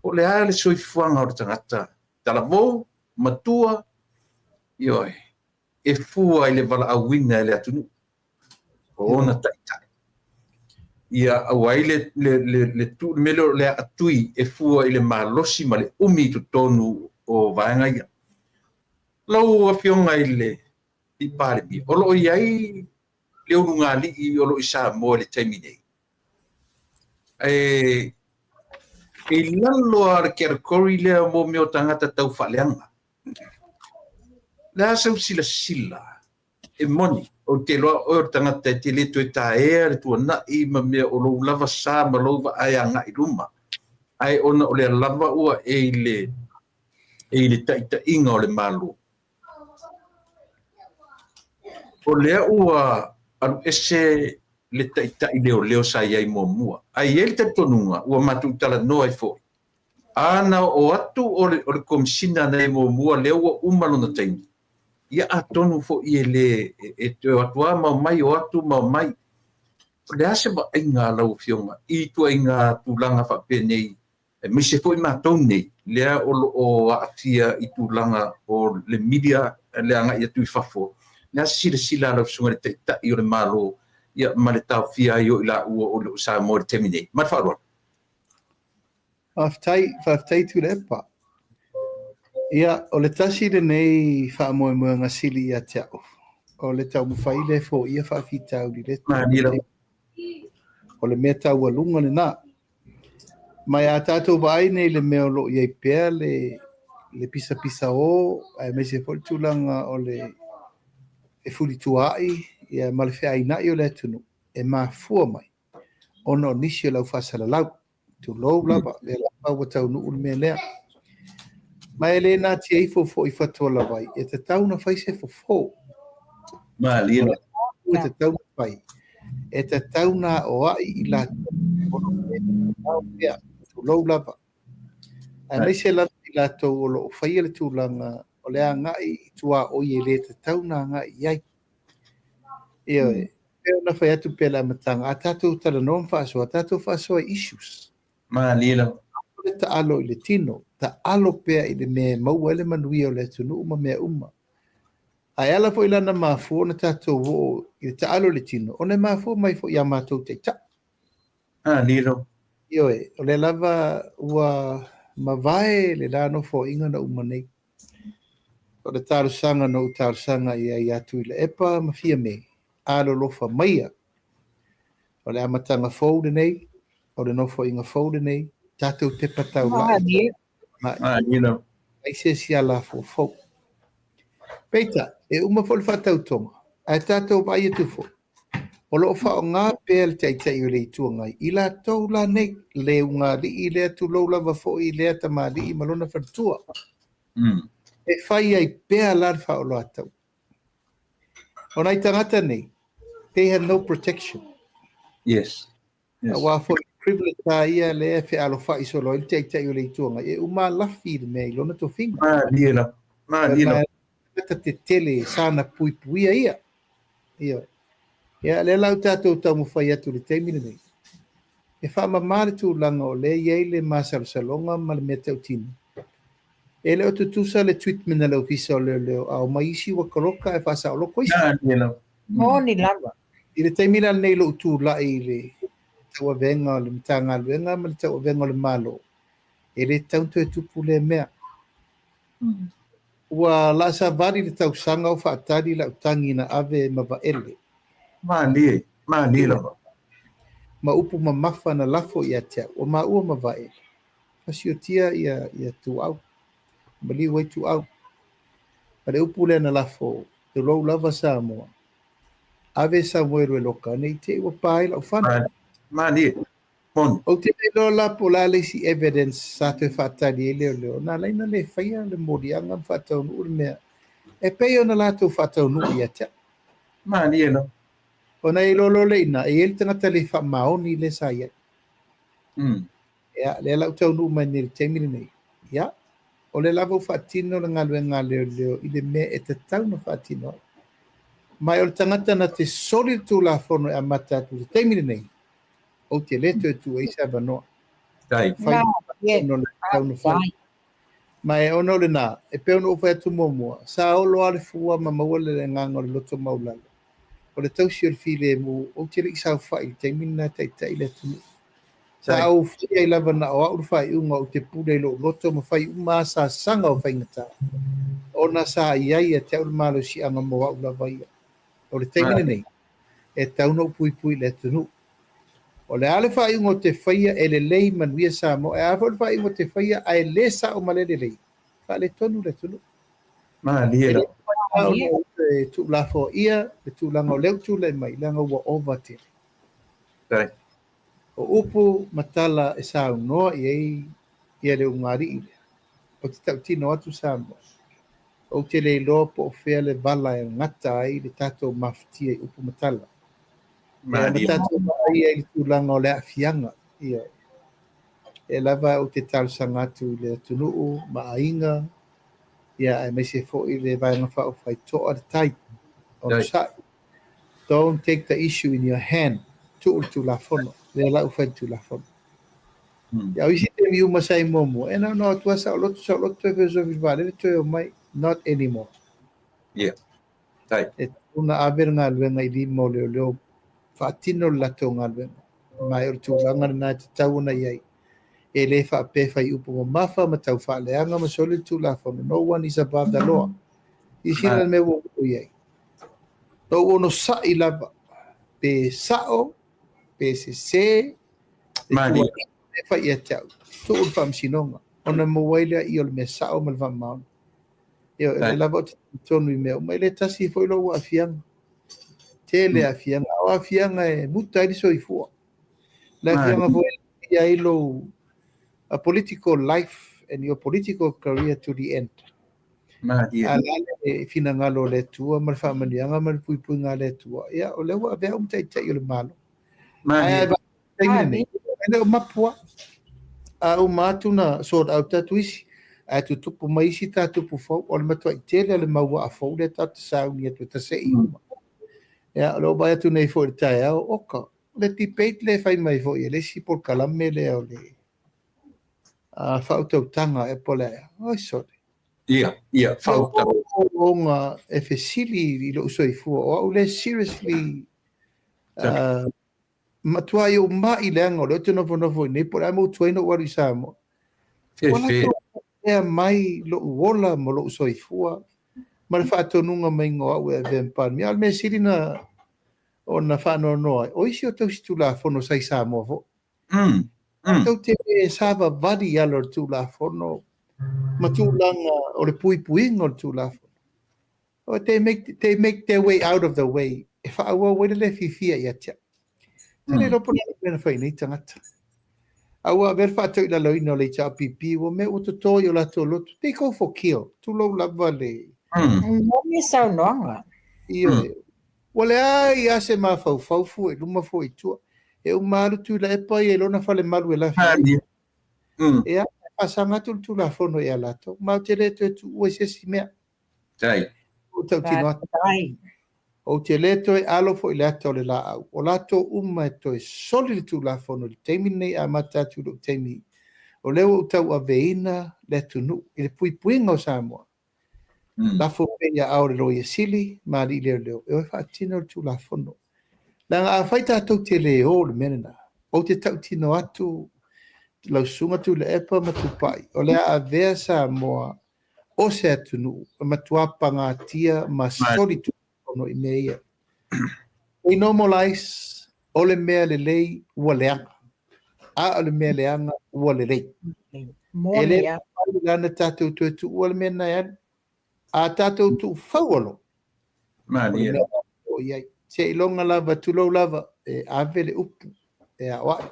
o le a le soifuaga o le tagata talavou, matua, ioe, e fua i le valaauina e le atunuu o ona taitai. Ia aua ai le, le, le, le, tu, le mea lea o le aatui e fua i le malosi ma le umi i totonu o vaega ia. Lau Afioga i le Palemia, o lo o i ai le ulugalii o lo o i Samoa i le taimi nei. E, i lalo lava o le category lea mo mea o tagata tau faaleaga. Le a sau silasila e moni, ou te iloa oe o le tagata e te le toe taea le tuanai ma mea o lou lava sa ma lou vaai agai i luma, ae ona o lea lava ua e i le, e i le taitaiga o le Malo. O lea ua alu ese le taitai leoleo sa i ai muamua, ae i ai le talitonuga ua matou talanoa ai foi A na oo atu o le, o le Komesina nei muamua lea ua uma lona taimi, ia atonu foi e le, e, e toe o atu lava ma omai, o atu ma omai. O le a se vaaiga a lau Afioga i ituaiga tulaga faapenei, aemaise foi matou nei lea o lo o aafia i tulaga o le media le agai atu i fafo, o le a se silasila a lau Susuga i le Taitai o le Malo ia ma le taofia ai o i laua o lo o i Samoa i le taimi nei? Ma le faaaloalo. Faafetai, faafetai Tuilaepa. Ia, o le tasi lenei faamoemoega sili ia te au, o le taumafai lea e foia faafitauli i le O le mea taualuga lena. Ma a tatou vaai nei i le mea o lo o i ai pea le, le pisapisao, aemaise foi le tulaga o le fefulituaai ia, ma le feainai o le atunuu, e mafua mai ona o nisi o le au faasalalau. Tulou lava, lea lava ua taunuu le mea lea. Ma e le natia ifo foi i Fatualavai, e tatau ona fai se fofo. Malie. E tatau ona fai. E tatau ona aoai i latou o lo o pea, tulou lava. Aemaise lava i latou o lo o faia le tulaga o O le agai i tuaoi e le tatau ona agai i ai. Ioe, pei ona fai atu pea i le amataga, a tatou talanoa ma faasoa, tatou faasoa i issues. Malie lava. Aua le taalo i le tino, taalo pea i le mea e maua ai le manuia o le atunuu ma mea uma. Ae ala foi la ona mafua ona tatou oo i le taalo i le tino, ona e mafua mai foi i a matou taitai. Malie lava. Ioe, o lea lava ua mavae le la nofoaiga na uma nei. O le talosaga na ou talosaga i ai ia Tuilaepa ma Fiame, alolofa maia. O le amataga fou lenei, o le nofoaiga fou lenei, tatou tepa taulai. Ai se isi alafua fou. Peitai, e uma foi le faatautoga, ae tatou vaai atu foi, o lo o faaaoga pea le Taitai o le Itu Agai i latou la nei, le ugaalii lea tulou lava foi lea tamalii ma lona faletua. E fai ai pea la le faaoloataua. O nai tagata nei, they have no protection. Yes. Yes. Aua foi privilege a ia lea e fealofa'i solo ai le Taitai o le Itu Agai, e uma lafi le mea i lona tofiga. Malie lava. Malie lava. Tagata tetele sana puipuia ia. Ioe. Ia, lea la ua tatou taumafai atu i le taimi lenei, e faamama le tulaga o lea e i ai le masalosaloga ma le mea tautino. E le o tutusa le treatment a le Ofisa o Leoleo, a omai isi ua kaloka ae faasaoloko isi. Moni lava. I le taimi la lenei i lou tulai i le tauavega o le Matagaluega ma le tauavega o le Malo, e le tatau ona toe tupu lea mea. Ua laasavali le tausaga o faatali lau tagi na ave ma Vaele. Malie, malie lava. Ma upu mamafa na lafo ia te au, o maua ma Vaele. Fasiotia ia, ia Tuuau, maliu ai Tuuau. Ma le upu lea na lafo, tulou lava Samoa. Ave Samuelu e loka, ne i te i ua pa ai lau fana. Malie. Moni. Ou te le iloa la po o le a le isi evidence sa toe faatali ai leoleo, na ala ai ona le faia le moliaga ma faataunuu le mea e pei ona latou faataunuu ia te au. Malie lava. Ona e iloa loa lea i ina, e i ai le tagata le faamaoni lea sa i ai. Ia, lea la ua taunuu mai nei i le taimi lenei. Ia, o lea lava ua faatino le galuega a leoleo i le mea e tatau ona faatino ai. Ma o le tagata na te soli le Tulafono e amata atu i le taimi lenei, ou te le toe tuu ai se avanoa. Fai le tatau ona fai. Ma e ona o lena, e pei ona ou fai atu muamua, sa olo lava le fua ma maua le agaga o le loto maualalo. O le tausi o le filemu, ou te le i saofai i le taimi lena e taitai le atunuu. Sa ou fai ai lava na o au le faaiuga ou te pule i lou loto ma fai uma asasaga o faigata, ona sa i ai ia te au le malosiaga mo au lava ia. O le taimi lenei, e tatau ona ou puipui i le atunuu. O le a le faaiuga ou te faia e lelei manuia Samoa, e a foi le faaiuga ou te faia ae le sao ma le lelei, faaletonu le atunuu. Malie lava. E le mafai ona tuulafoaia le tulaga o lea ua tulai mai, leaga ua ova tele. O upu ma tala e saunoa i ai ia le ugaalii lea, ou te tautino atu Samoa, ou te le iloa po o fea le vala e gata ai le tatou mafatia i upu ma tala. Ia ma tatou vaai ai i le tulaga o le aafiaga. Ioe. E lava ou te talosaga atu i le atunuu ma aiga, ia aemaise foi le Vaega Faaupufai Toa le Tai, onosai. Don't take the issue in your hand. Tuu le Tulafono. Lea la ua fai le Tulafono. Ia, o isi taimi uma sa i muamua, e na ona o atu lava saoloto, saoloto, toe fesofi i le vaalele, toe omai. Not anymore. Yeah. Tai. E tatau ona ave le galuega i lima o leoleo faatino le latou galuega. Ma e o le tulaga lena e tatau ona i ai. E le faapea e fai upu mamafa ma tau faaleaga ma soli le Tulafono. No one is above the law. Silasila le mea ua oo i ai. Na ou onosai lava, pe sao, pe sese, le tuuaiga e fai ia te au, tuu i le faamasinoga, ona maua ai lea o le mea sao ma le faamaoni. Ioe, o lea lava ou te talitonu i mea uma, e le tasi foi lou aafiaga. Tele aafiaga, a o aafiaga e muta ai le soifua. Le aafiaga foi e muta ai lou a political life and your political career to the end. Malie. A o le a le finagalo o le Atua ma le faamanuiaga ma le puipuiga a le Atua, ia, o lea ua avea au ma taitai o le Malo. Ae Malie. a vaai i le taimi lenei, e le o mapu lava. A uma atu na sort out atu isi. Ae tutupu mai isi ta tupu fou, o le matuai tele o le mau waa fou lea tatou te sauni atu e tasei uma. Ia, o lea ua vaai atu nei foi i le taeao, oka, le debate lea e fai mai foi e le isi polokalame lea o le faautautaga ea po o le a ea. Oi sole. Ia, ia, faautautaga. Ona e fesili i lou soifua, o au lea seriously matuai ou mai leaga o lea ou te nofonofo i inei po o le a le mea ua tuai ona ou alu i Samoa. Ua latou ea mai lou ola ma lou soifua ma le faatonuga maiga o au e avea ma Palemia. A o le mea sili na ona faanoanoa ai, o isi o tausi Tulafono sa i Samoa foi. Latou te le savavali i ala o le Tulafono ma tulaga o le puipuiga o le Tulafono. Oh, they make, they make their way out of the way. E faaauau ai le le fiafia ia te au. Te le iloa po o le a le mea na fai nei tagata. A ua avea le faatauilaloina o le HRPP, ua mea ua toto i o latou loto. They go for kill. Tulou lava le... Moni saunoaga. Ioe. Ua leai lava se mafaufau fua i luma fua i tua. E uma lava le Tuilaepa ia i lona falemalu e lafi ai. Ia, e faasaga atu le Tulafono ia latou. Ma ou te le toe tuua i se isi mea. Tai. Ou tautino atu. Ou te le toe alo foi i le ata o le laau. O latou uma e toe soli le Tulafono i le taimi lenei e amata atu i lou taimi o lea ua ou tauaveina le atunuu i le puipuiga o Samoa. Lafo pea i aao o le Loia Sili ma alii leoleo e o e faatino le Tulafono. Leaga afai tatou te le o i le mea lena, ou te tautino atu lau Susuga Tuilaepa ma Tupai, o le a avea Samoa o se atunuu e matua pagatia ma solitulafono i mea ia. They normalize, o le mea lelei ua leaga, a o le mea leaga ua lelei. E le mafai la ona tatou toe tuua le mea lena e alu. A tatou tuufaua loa, o le mea o i ai. Seiloga lava, tulou lava, e ave le upu e aoai.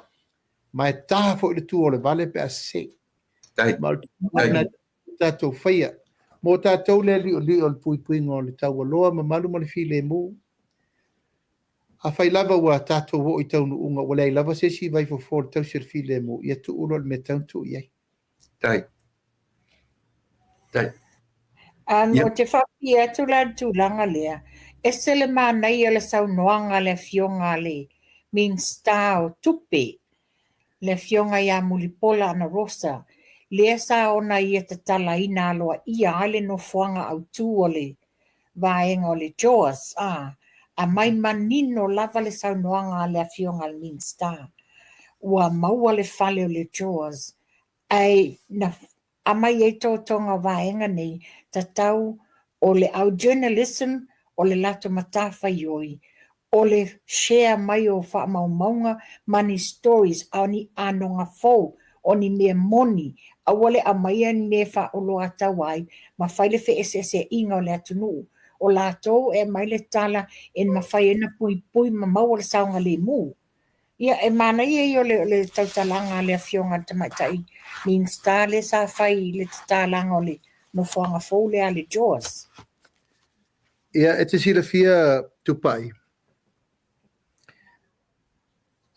Ma e taha foi le tua o le vale pe a sese. Ma o le tulaga lena tatou faia. Mo tatou le liuliu o le puipuiga o le taualoa mamalu ma le filemu, afai lava ua tatou oo i taunuuga ua leai lava se isi vaifofo o le tausi o le filemu, ia tuu loa le mea e tatau ona tuu i ai. Tai. Tai. Ou te faapipii atu la i le tulaga lea, ese le manaia o le saunoaga a le Afioga a le Minisita o Tupe, le Afioga ia Mulipola Anarosa, lea sa ona ia tatalaina aloaia ai le nofoaga autu o le vaega o le JAWS, a aumai manino lava le saunoaga a le Afioga a le Minisita, ua maua le fale o le JAWS, ae na aumai ai totoga o vaega nei, tatau o le au journalism o le latou matafaioi o le share mai o faamaumauga ma ni stories a o ni anoga fou o ni mea moni, aua le aumaia ni mea e faaoloataua ai ma fai le feeseeseaiga o le atunuu. O latou e aumai le tala e mafai ai ona puipui ma maua le saogalemu. Ia, e manaia ia o le tautalaga a le Afioga i le Tamaitai Minisita lea sa fai i le tatalaga o le nofoaga fou lea a le JAWS. Ia, e te silafia Tupai,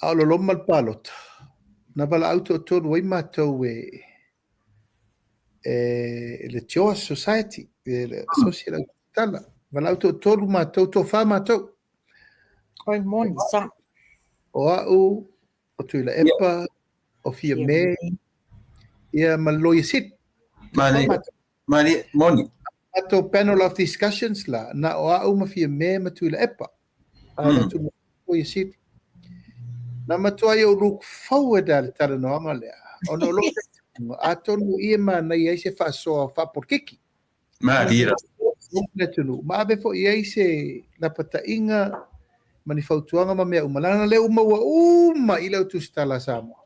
a o loloma le palota, na valaau toatolu ai matou e e le JAWS Society, e le Social Tala. Valaau toatolu matou, toafa matou. Oi moni, sa. O au, o Tuilaepa, o Fiame, ia ma le Loia Sili. Mani, mani, moni. Matou panel of discussions la, na o au ma Fiame ma Tuilaepa. A le Loia Sili. Na matua ou look forward a le talanoaga lea. Ona o lou talitonuga, atonu i e manaia ai se faasoa faapolokiki. Malie. Le atunuu. Ma ave foi i ai se lapataiga ma ni fautuaga ma mea uma. Leaga lea ua maua uma i lau tusitala a Samoa.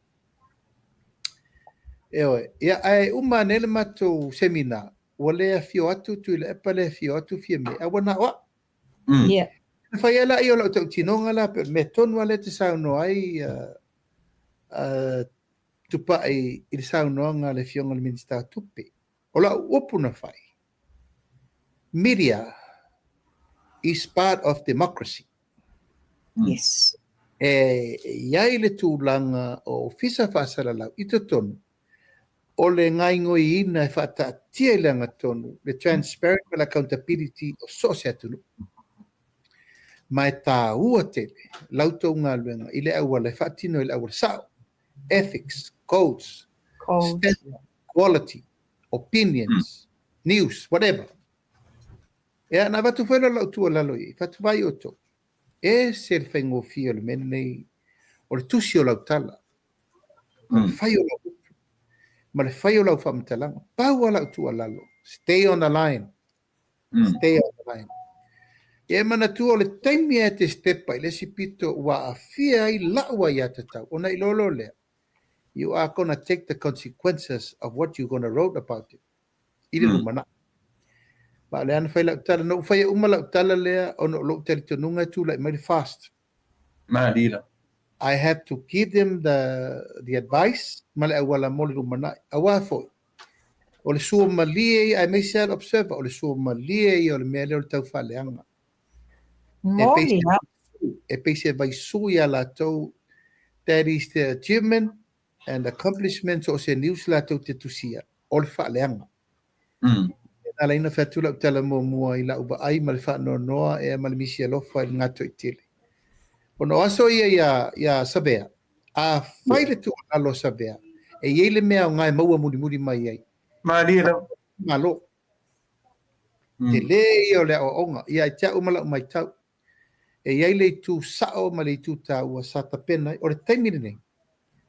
Ioe. Ia, ae uma ane le matou seminar, ua le afio atu Tuilaepa, le afio atu Fiame, a ua na o au. Yeah. Na fai ai lea o lau tautinoga la, pe o le mea tonu lava lea e te saunoa ai Tupai i le saunoaga a le Afioga i le Minisita o Tupe. O lau upu na fai, media is part of democracy. Yes. E i ai le tulaga o ofisa faasalalau i totonu. O le gaoioiina e faataatia i le agatonu le transparent ma le accountability o so o se atunuu. Ma e taua tele la outou galuega i le auala e faatino ai le auala sao, ethics, codes, standard, quality, opinions, news, whatever. Ia, na avatu foi lea o lau tuualalo i ai, fatuvai outou, e ese le faigofie o le mea lenei o le tusi o lau tala, ma le fai o lau upu, ma le fai o lau faamatalaga. Pau lava lau tuualalo, stay on the line. Stay on the line. Ia e manatua o le taimi lava e te stepa i le isi pito ua aafia ai lau aiatatau, ona iloa loa lea, you are gonna take the consequences of what you gonna wrote about it i le lumanai. Ma o lea na fai lau tala, na ou faia uma lau tala lea ona o lou talitonuga e tulai mai le fast. Malie. I have to give them the the advice ma le auala mo le lumanai. Aua foi, o le sua malie ia, aemaise lava le observer, o le sua malie ia o le mea lea o le taufaaleaga. E pei Moni lava. e pei se vaisu iā latou, that is the achievement and accomplishment so o se news latou te tusia, o le faaleaga. Na ala ai ona fai atu lau tala muamua i lau vaai ma le faanoanoa ea ma le misi alofa i le gatoitele. Ona o aso ia iā, iā Savea, a fai le tuualalo a Savea, e i ai le mea aoga e maua mulimuli mai ai. Malie lava. Malo. Tele ia o le aoaoga, ia te au ma lau matau. E i ai le itu sao ma le itu taua sa tapena ai. O le taimi lenei,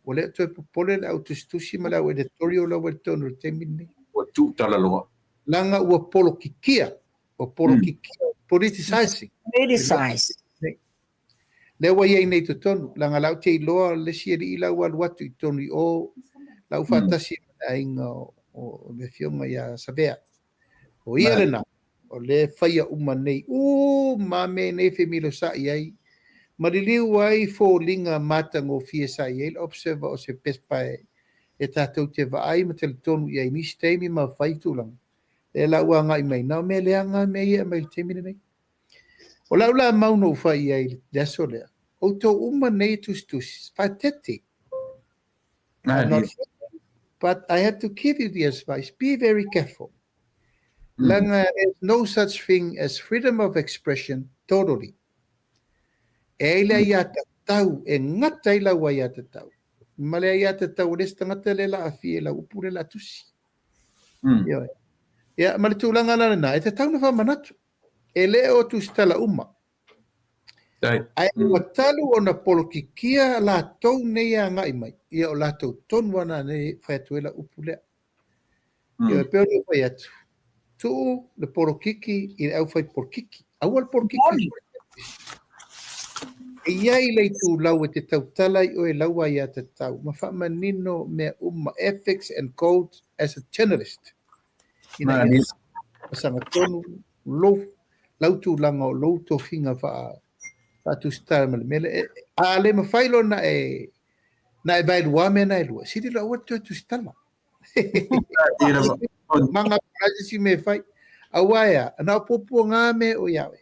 ua le o toe popole le au tusitusi ma le au editorial la ua i totonu i le taimi lenei. Ua tuutalaloa. Leaga ua polokikia, ua polokikia, politicizing. Politicize. Lea ua i ai nei i totonu, leaga la ou te iloa le isi alii la ua alu atu i totonu i o, la ua faatasi ma le aiga o le afioga ia Savea. O ia lena, o lea e faia uma nei, uma mea nei e femilosa'i ai, ma liliu ai foliga matagofie sa i ai le Observer o se pepa e tatou te vaai ma talitonu i ai i nisi taimi ma fai tulaga. Lea la ua agai mai, na o mea leaga mea ia e aumai i le taimi lenei. O lau la mau na ou fai i ai i le aso lea, outou uma nei e tusitusi, faaeteete. I'm not but I have to give you the advice, be very careful. Leaga there's no such thing as freedom of expression totally. E ai le aiatatau, e gata ai lau aiatatau, ma le aiatatau o le isi tagata lea la aafia i lau upu lea la tusi. Ioe. Ia, ma le tulaga la lena, e tatau ona faamanatu. E le o tusitala uma. Ae ua talu ona polokikia latou nei e agai mai, ia o latou tonu lava na nei fai atu ai lau upu lea. Ia e pei ona ou fai atu, tuu le polokiki i le aufai polokiki. Aua le polokiki. E i ai le itulau e te tautala ai oe lau aiatatau ma faamanino mea uma, ethics and codes as a journalist. Ina ia sagatonu lou, lau tulaga o lou tofiga faa, faatusitala ma le mea lea. A le mafai loa na e, na e vaelua mea na e lua, sili loa aua le toe tusitala. Manga po se isi mea e fai. Aua e a, na o puapuaga mea o ia oe.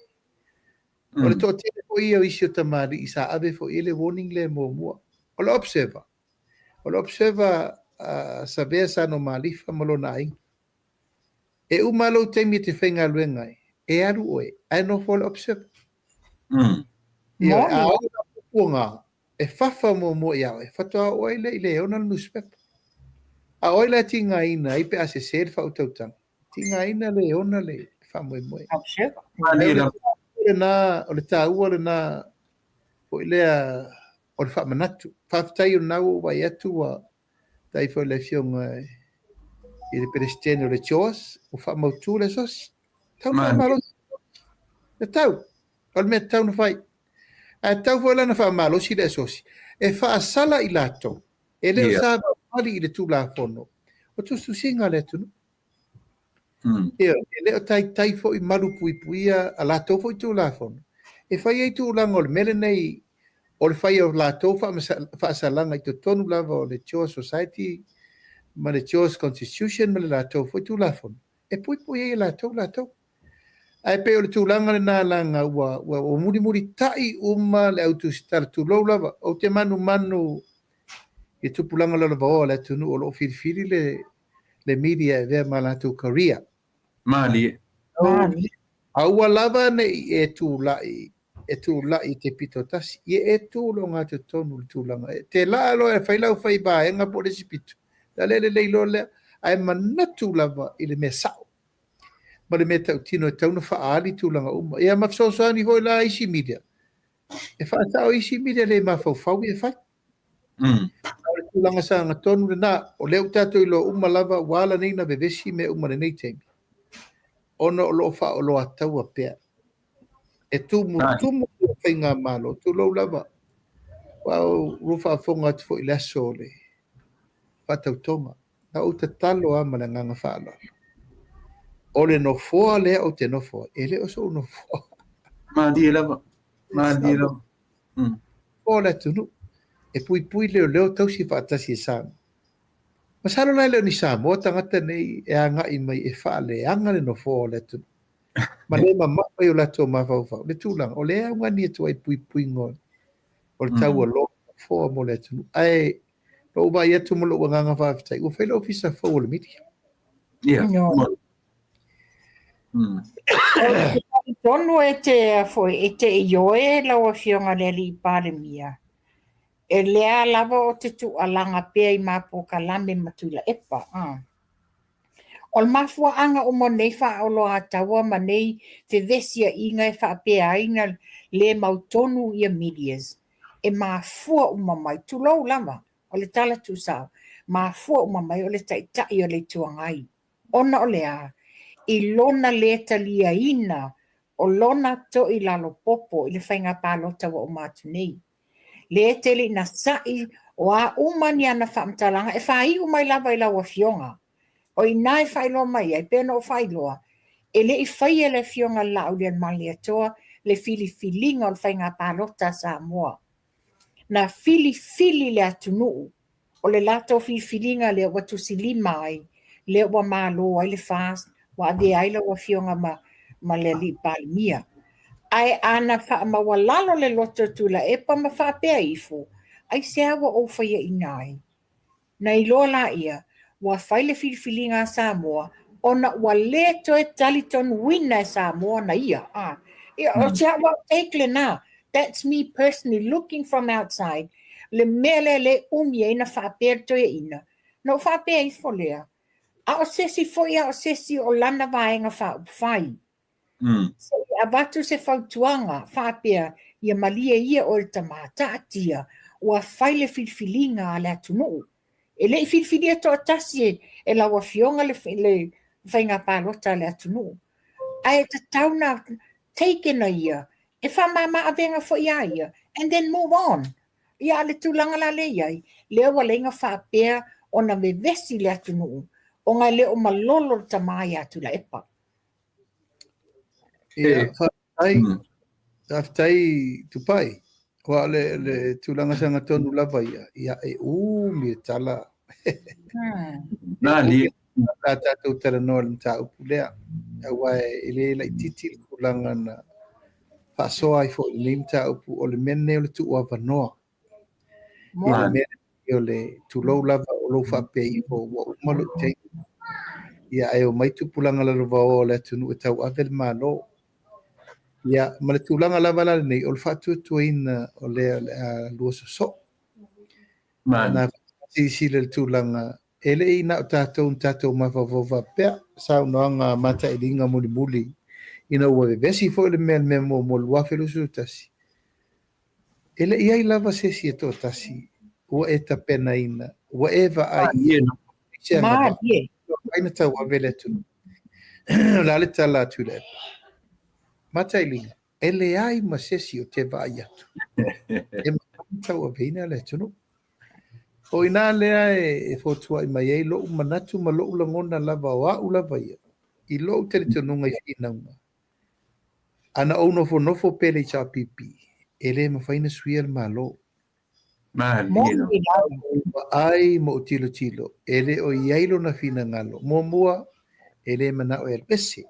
O le toatele foi ia o isi o tamalii sa ave foi i ai le warning lea muamua. O le observer. O le observer a Savea sa no Malifa ma lona aiga. E uma lou taimi e te faigaluega ai, e alu oe, ae nofo le observer. Ioe, a oo la puapuaga, e fafa muamua ia oe, faatoa oo ai lea i le ona le nusipepa. A o ai la e tigaina ai pe a sese le faautautaga? Tigaina le ona le faamoemoe. Lena, o le taua lena foi lea o le faamanatu. Faafetai o lena ua ou vaai atu ua tai foi le afioga i le Peresetene o le CHOAS, ua faamautu le asosi. Tau na faamalosi. E tau, o le mea tatau na fai. Ae tatau foi la ona faamalosi le asosi e faasala i latou e le o savavali i le Tulafono o tusitusiga a le atunuu. Ioe, e le o taitai foi malupuipuia a latou foi Tulafono e fai ai tulaga o le mea lenei o le fai o latou faasalaga i totonu lava o le CHOAS Society ma le CHOAS Constitution ma le latou foi Tulafono e puipui ai e latou latou. Ae pei o le tulaga lena leaga ua, ua, ua mulimulita'i uma le au tusitala, tulou lava. Ou te manumanu i tupulaga lalovaoa o le atunuu o lo o filifili le, Le media e avea ma latou career. Malie. Malie. Aua lava ne i e tulai, e tulai i te pito tasi, ia e tu i le ogatotonu i le tulaga. E te laa loa e fai lau fai vaega po o le isi pito, a le lelei loa lea, ae manatu lava i le mea sao ma le mea tautino e tatau ona faaali tulaga uma. Ia ma fesoasoani foi la isi media, e faasao isi media le mafaufau ia fai. A o le tulaga sagatonu lena, o lea ua tatou iloa uma lava ua ala nei ona vevesi mea uma i lenei taimi, ona o lo o faaoloataua pea. E tumutumu le faigamalo, tulou lava, aua ua faafofoga atu foi i le aso o le faatautoga. Na ou tatalo lava ma le agaga faaaloalo, o le nofoa lea ou te nofo ai, e le o sou nofoa. Malie lava, malie lava. O le atunuu, e puipui leoleo tausi faatasi e Samoa. Masalo la e le o ni Samoa tagata nei e agai mai e faaleaga le nofoa o le atunuu. Ma le mamafa i o latou mafaufau le tulaga o lea e augani atu ai puipuiga o le taualoa o nofoa mo le atunuu. Ae na ou vaai atu ma lou agaga faafetai, ua fai le ofisa fou o le media. Ia. Tonu e te foi e te ioe lau Afioga i le Alii Palemia, e lea lava o te tuualaga pea i ma polokalame ma Tuilaepa. O le mafuaaga uma o nei faaoloataua ma nei fevesiaiga e faapea ai na le mautonu ia medias, e mafua uma mai, tulou lava, o le tala tuusao, mafua uma mai o le Taitai o le Itu Agai. Ona o le a? I lona lē taliaina o lona toilalopopo i le faiga palota ua uma atu nei. Lē tele ina sa'i o a uma ni ana faamatalaga e faaiu mai lava i lau Afioga. O i ina e faailoa mai ai, pei ona ou faailoa, e le i faia e le Afioga a le Laaulialemalietoa le filifiliga o le faiga palota a Samoa. Na filifili le atunuu, o le latou filifiliga lea ua tusilima ai, lea ua malo ai le FAST, ua avea ai lau Afioga ma, ma le Alii Palemia. Ae a na faamaualalo le loto o Tuilaepa ma faapea ifo, aisea ua ou faiaina ai? Na iloa laia, ua fai le filifiliga a Samoa ona ua lē toe talitonuina e Samoa na ia. A, ia, o si a'u take lena. That's me personally looking from outside. Le mea lea lē umi ai na faapea le toeaina. Na ou faapea ifo lea, a o se isi foi a o se isi o lana vaega faaupufai. Se i avatu se fautuaga faapea, ia malie ia oe le tama, taatia, ua fai le filifiliga a le atunuu. E le i filifilia toatasi e lau Afioga le faiga palota a le atunuu. Ae tatau na take na ia, e faamama avega foi ia ia, and then move on. Ia a le tulaga la lea i ai, lea ua leai na faapea ona vevesi le atunuu, ona e le o malolo le tama ia Tuilaepa. Ia, faafetai, faafetai Tupai. Aua o le, le tulaga sagatonu lava ia, ia e umi le tala. Malie. La tatou talanoa i le mataupu lea, aua e le laitiiti le tulaga na faasoa ai foi i lenei mataupu, o le mea lenei o le tuuavanoa. I le mea o le tulou lava o lou faapea ifo ua uma lou taimi. Ia ae omai tupulaga lalovaoa o le atunuu e tauave le Malo. Ia ma le tulaga lava la lenei o le faatuatuaina o lea o le a lua sosoo. Na silasila i le tulaga e le i na o tatou na tatou mafaufau faapea, saunoaga matailiga mulimuli ina ua vevesi foi le mea i le mea muamua i le 2021. E le i ai lava se isi e toatasi ua e tapenaina, ua e vaai i ai se agavaa, ua na tauave le atunuu. O le a le tala a Tuilaepa? Matailiga, e leai ma se isi ou te vaai atu e mafai ona tauaveina le atunuu. O i ina lea e fotuai mai ai lou manatu ma lou lagona lava o au lava ia, i lou talitonuga i finauga, A na ou nofonofo pea i le HRPP, e le mafai ona suia le Malo. Malie. Ou vaai ma ou tilotilo, e le o i ai lona finagalo. Muamua, e le manao e alu ese.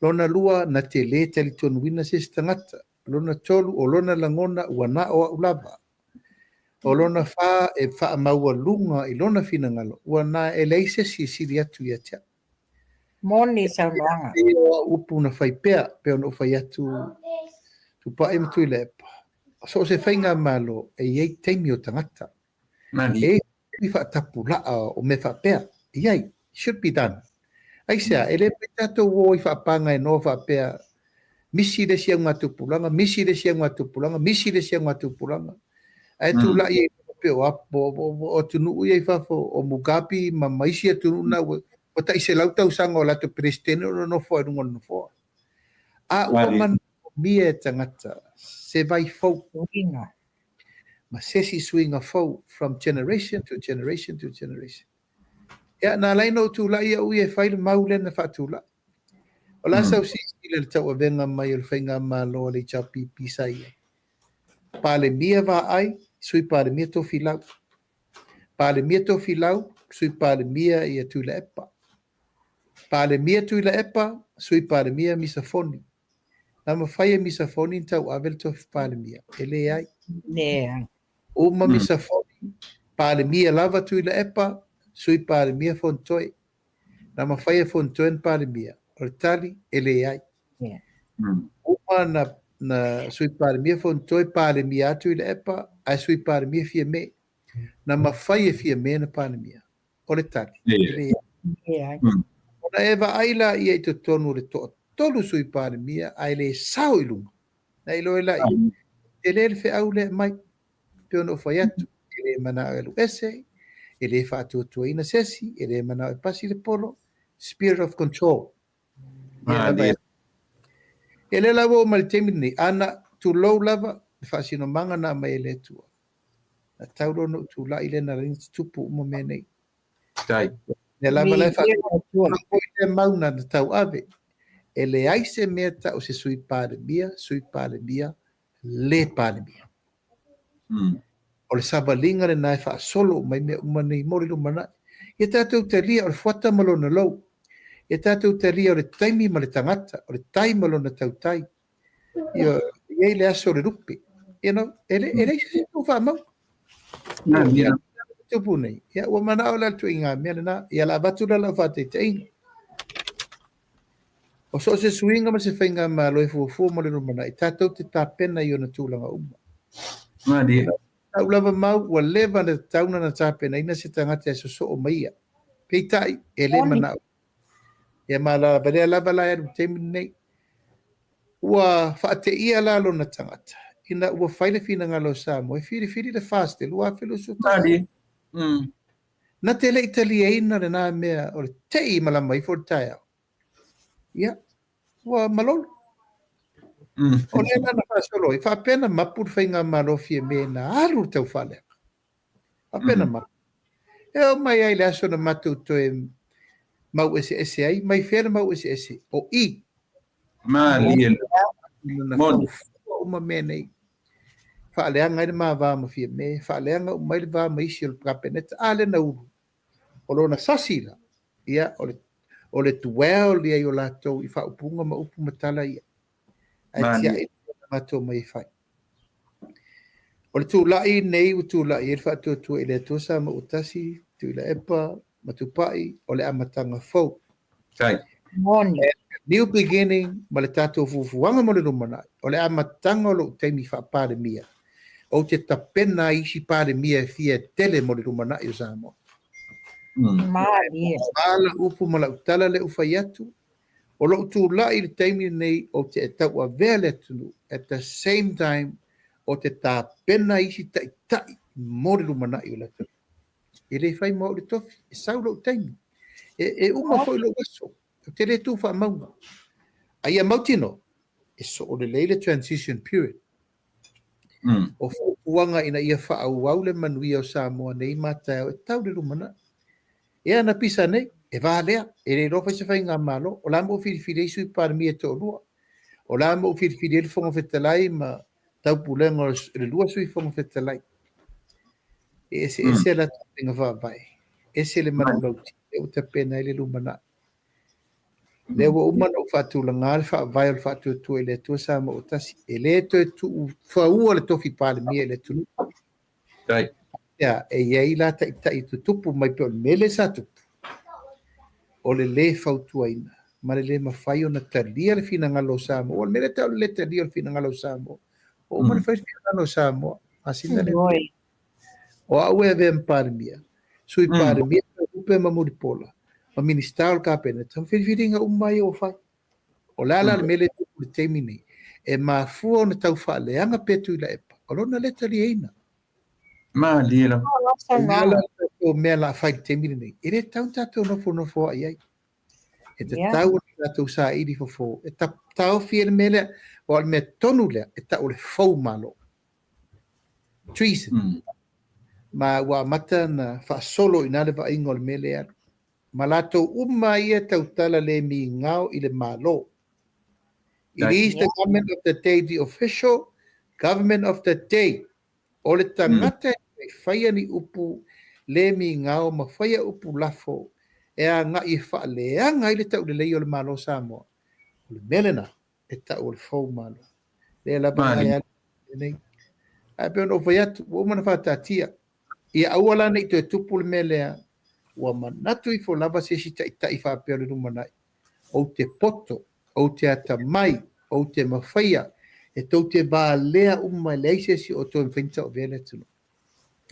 Lona lua, na te le talitonuina se isi tagata. Lona tolu, o lona lagona, ua na o au lava. O lona fa e faamaualuga i lona finagalo, ua na e leai se isi e sili atu ia te au. Moni saunoaga. E pei o au upu na fai pea, pei ona ou fai atu, Tupai ma Tuilaepa, so o se faigamalo e i ai taimi o tagata. E i ai taimi faatapulaa o mea faapea. E i ai. Should be done. Aisea, e le mafai tatou o i faapagaenoa faapea, misi le isi augatupulaga, misi le isi augatupulaga, misi le isi augatupulaga. Ae tulai ai pei o o atunuu ia i fafo, o Mugabe ma ma isi atunuu na ua tai 100 tausaga o latou Peresetene o nonofo ai i luga o le nofoa. A ua manaomia e tagata se vai fou ma se isi suiga fou from generation to generation to generation. Ia, na ala ai ona ou tulai au ia e fai le mau lea na faatulai. O le a sau silasila i le tauavega mai o le faigamalo a le HRPP sa i ai? Palemia Vaai, Sui Palemia Tofilau. Palemia Tofilau, Sui Palemia ia Tuilaepa. Palemia Tuilaepa, Sui Palemia Misa Foni. Na mafai e Misa Foni ona tauave le tofi Palemia? E leai. Leai. Uma Misa Foni, Palemia lava Tuilaepa, Sui Palemia Fonotoe. Na mafai e Fonotoe ona Palemia? O le tali, e leai. Uma na, na Sui Palemia Fonotoe, Palemia atu Tuilaepa, ae Sui Palemia Fiame. Na mafai e Fiame ona Palemia? O le tali, e leai. Leai. Ona e vaai laia i totonu o le toatolu Sui Palemia ae le sao i luga. Na iloa ai laia, tele le feau lea e aumai. Pei ona ou fai atu, e le manao e alu ese, e le faatuatuaina se isi, e le manao e pasi le polo, spirit of control. E le la ua oo mai i le taimi lenei, ana tulou lava le faasinomaga na aumai e le Atua. Na tau loa ona ou tulai lea na ala ai ona tutupu uma mea nei. Lea lava la e faatuatua foi lea mau na tauave. E leai se mea tau se Sui Palemia, Sui Palemia, le Palemia. O le savaliga lena e faasolo uma ai mea uma nei mo le lumanai. Ia tatou talia o le fuata ma lona lou. Ia tatou talia o le taimi ma le tagata, o le tai ma lona tautai. Ia, e i ai le aso o le lupe. You know, e le, e leai se isi e faamau. Ia, tupu nei. Ia, ua manao la le tuiga mea lena. Ia, la avatu la lau faataitaiga. O so o se suiga ma se faigamalo e fuafua mo le lumanai, tatou te tapena i ona tulaga uma. Malie. Lau lava mau, ua leva ona tatau ona tapenaina se tagata e sosoo mai ia. Peitai, e le manao. Ia ma la valea lava la e alu i le taimi lenei. Ua faateia la lona tagata, ina ua fai le finagalo o Samoa e filifili le FAST i le 2021. Malie. Na te le i taliaina lena mea o le te i malama ifo le taeao. Ia, ua malolo. O lea la na faasolo ai, faapea na mapu le faigamalo Fiame na alu le taufaaleaga. Faapea na mapu. E oo mai ai le aso na matou toe mau eseese ai, mai fea le mau eseese? O i. Malie. Na fuafua uma mea nei. Faaleaga ai le ma va ma Fiame, faaleaga uma ai le va ma isi o le Kapeneta, a lea na ulu. O lona sasi la, ia, o le, o le dwell i ai o latou i faaupuga ma upu ma tala ia. Ae tiai na matou mai e fai. O le tulai nei ua tulai ai le faatuatua i le Atua Samoa ua tasi, Tuilaepa ma Tupai, o le amataga fou. Tai. Moni. New beginning ma le tatou fuafuaga mo le lumanai, o le amataga o lou taimi faa-Palemia, ou te tapena ai isi Palemia e fia e tele mo le lumanai o Samoa. Malie. A lau upu ma lau tala lea ua fai atu, o lou tulai i le taimi lenei ou te tauavea le atunuu, at the same time ou te tapena isi taitai mo le lumanai o le atunuu. E le fai mo au le tofi, e sau lou taimi. E, e uma foi lou aso, ou te le tu faamauga. A ia mautinoa, e soo lelei le transition period. O fuafuaga ina ia faaauau le manuia o Samoa nei ma taeao e tau le lumanai. Ea na pisa nei, e va lea, e le iloa fai se faigamalo, o le a mo filifili ai Sui Palemia e toalua. O le a mo filifili ai le Fofoga Fetalai ma taupulega o le lua Sui Fofoga Fetalai. E eseese mm. latou faiga faavae, ese le manulauti lea ua tapena ai le lumanai. Lea ua uma ona ou faatulaga le faavae o le faatuatua i le Atua Samoa ua tasi, e le toe tuu faua le tofi Palemia i le atunuu. Tai. Ia, e i ai la taitai e tutupu mai pei o le mea lea sa tupu, o le lē fautuaina ma le lē mafai ona talia le finagalo o Samoa. O le mea lea e tau o le lē talia o le finagalo o Samoa. Ua uma ona fai le finagalo o Samoa, masina lea. O au e avea ma Palemia, Sui Palemia, Lupe ma Mulipola, ma Minisita o le Kapeneta, ma filifiliga uma ia ua fai. O le a la le mea lea e tupu i le taimi nei, e mafua ona tau faaleaga pea Tuilaepa, o lona lē taliaina. Malie lava. O le a la le tatou mea o le a fai i le taimi lenei, e le tatau ona tatou nofonofoa'i ai. E tatau ona tatou saili fofo e taofi ai le mea lea, aua o le mea tonu lea e tau o le fou malo. Treason. Ma ua amata ona faasolo i ina le vaaiga o le mea lea e alu. Ma latou uma ia tautala le migao i le Malo. It is the government of the day, the official government of the day. O le tagata e faia ni upu le migao ma faia upu lafo e agai e faaleaga ai le taulelei o le Malo o Samoa, o le mea lena e tau o le fou Malo. Lea lava e alu nei. Ae pei ona ou fai atu, ua uma ona faataatia. Ia aua la ne i toe tupu le mea lea, ua manatu ifo lava se isi taitai faapea o le lumanai, ou te poto, ou te atamai, ou te mafaia, e tou te valea uma e leai se isi o toe mafai ona tauavea le atunuu.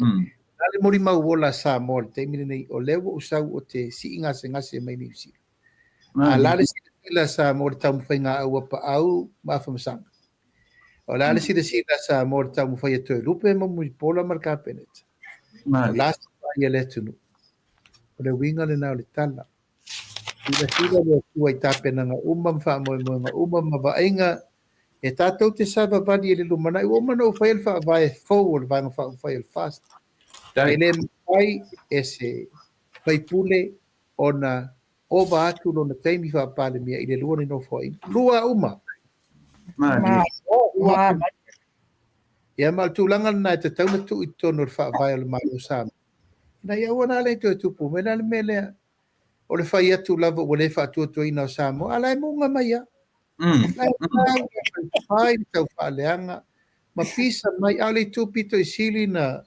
O le a le molimau ola a Samoa i le taimi lenei, o lea ua ou sau ou te sii gasegase mai Niu Sila. A o le a le silasila a Samoa i le taumafaiga a Auapaau ma Afamasaga? O le a le silasila a Samoa i le taumafai a Toelupe ma Mulipola ma le Kapeneta? O le a se vaai a le atunuu? O le uiga lena o le tala. Silasila le Atua i tapenaga uma ma faamoemoega uma ma vaaiga e tatou te savavali i le lumanai. Ua uma ona ou faia le faavae fou o le Vaega Faaupufai o le FAST. E le mafai e se faipule ona ova atu lona taimi faa-Palemia i le lua ni nofoaiga. Lua uma. Ia ma o le tulaga lena e tatau ona tuu i totonu o le faavae o le Malo o Samoa. Ina ia aua la le toe tupu mai la le mea lea o le fai atu lava ua le faatuatuaina o Samoa, a la e muga mai lava. La e fai le taufaaleaga ma pisa mai, a o le itu pito i sili na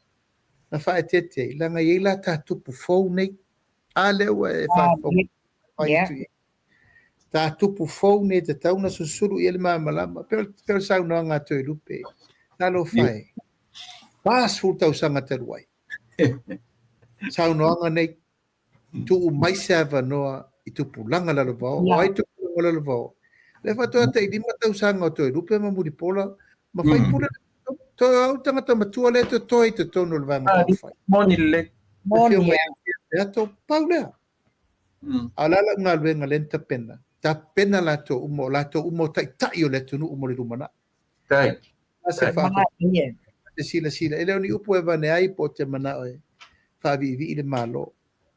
faaeteete ai, leaga e i ai la ta tupu fou nei. A lea ua e faafofoga mai atu i ai. Ta tupu fou nei e tatau ona susulu i ai le malamalama. Pei o le saunoaga a Toelupe, talofa e, 40 tausaga talu ai. Saunoaga nei, tuu mai se avanoa i tupulaga lalovao. O ai tupulaga lalovao? Lea faatoa tai 5 tausaga o Toelupe ma Mulipola ma faipule toe au tagata matua lea totoe i totonu o le Vaega Faaupufai. Moni lelei. Moni e. Ato, pau lea. A o le a lau galuega lea na tapena? Tapena latou uma, o latou uma o taitai o le atunuu mo le lumanai. Tai. Se faafofoga, se silasila. E le o ni upu e avane ai po o te manao e faaviivii le Malo.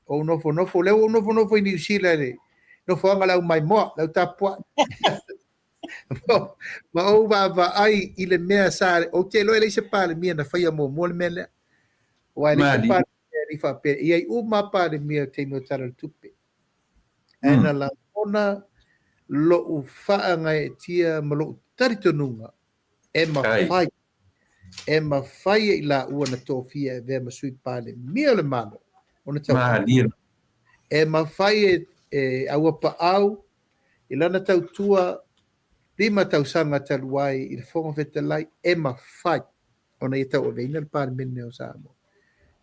Ou nofonofo, lea ua ou nofonofo i Niu Sila i le nofoaga o le au maimoa, le au tapuai. Ma ou vaavaai i le mea sa, ou te iloa e leai se Palemia na faia muamua le mea lea. Aua e leai se Palemia e le i faapea, e i ai uma lava Palemia i le taimi o Tala o le Tupe. Ae na lagona lou faagaeetia ma lou talitonuga e mafai, e mafai e i laua na tofia e avea ma Sui Palemia o le Malo ona tautua. E mafai e Auapaau i lana tautua 5 tausaga talu ai i le Fofoga Fetalai, e mafai ona ia tauaveina le Palemene o Samoa.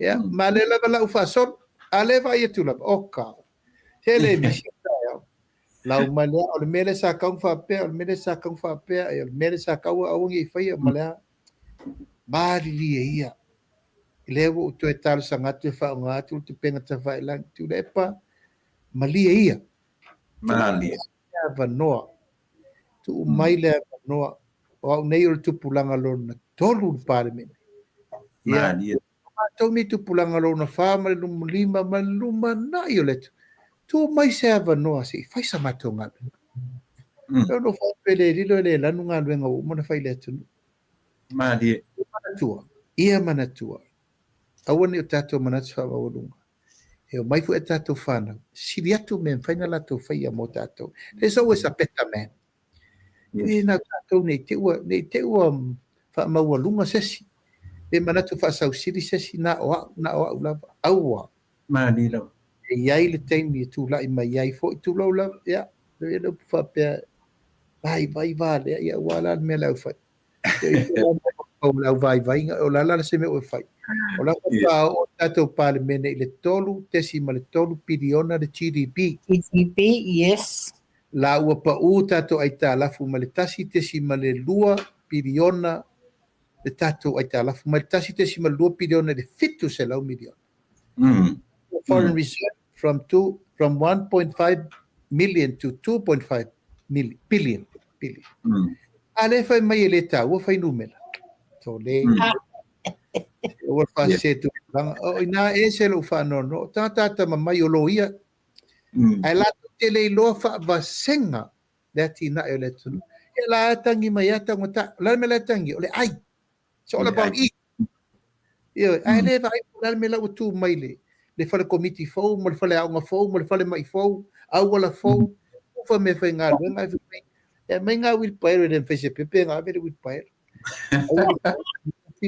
Ia, ma lea lava lau faasolo, a lea vaai atu lava, oka, se le misi o taeao. Lau mai lea, o le mea lea sa tau ona faapea, o le mea lea sa tau ona faapea, o le mea lea sa tau aua ne i faia, ma le a. Malilie ia. Lea ua ou toe talosaga atu e faaaoga atu le tupega tafailagi. Tuilaepa, malie ia. Malie. Le avanoa. Tuu mai le avanoa. O au nei o le tupulaga lona 3 i le Palemene. Ia, Malie. o matou nei tupulaga lona 4 ma le loma 5 ma le lumanai o le atunuu. Tuu mai se avanoa se i fai sa matou galuega. E ono faapea e le lilo e le lanu galuega ua uma ona fai i le atunuu. Malie. Ia manatua, ia manatua. Aua ne i o tatou manatu faamaualuga. E omai foi a tatou fanau, sili atu mea e mafai ona latou faia mo tatou. There's always a better man. E na tatou nei te ua, nei te ua faamaualuga se isi. Pe manatu faasausili se isi na o au, na o au lava. Aua. Malie lava. E i ai le taimi e tulai mai ai foi, tulou lava, ia, e le upu faapea, vaivai valea, ia ua la le mea le au fai. O le au vaivaiga, o la la se mea ua fai. O la faatoa oo le tatou Palemene i le 3.3 piliona le GDP. GDP, yes. La ua pau tatou aitalafu mai le 1.2 piliona le tatou aitalafu mai le 1.2 piliona i le 700 miliona. Foreign reserve from two, from 1.5 million to 2.5 million, billion. Billion. A le fai mai e le taua fuainumera. Tole. Ua faasese tulaga. O ina e se lou faanoanoa. O tagata atamamai o loia. Ae latou te le iloa faavasega le atinae o le atunuu. Ia la e tangi mai a taugata. O le a le mea la e tangi? O le ai. It's all about eat. Ioe, ae le vaai po o le a le mea la ua tu mai le le fale komiti fou ma le fale aoga fou ma le fale mai fou, auala fou, ufa mea faigaluega ae fai mai, e aumai ngā wheelbarrow e le mawhai se pepe ngā ave le wheelbarrow.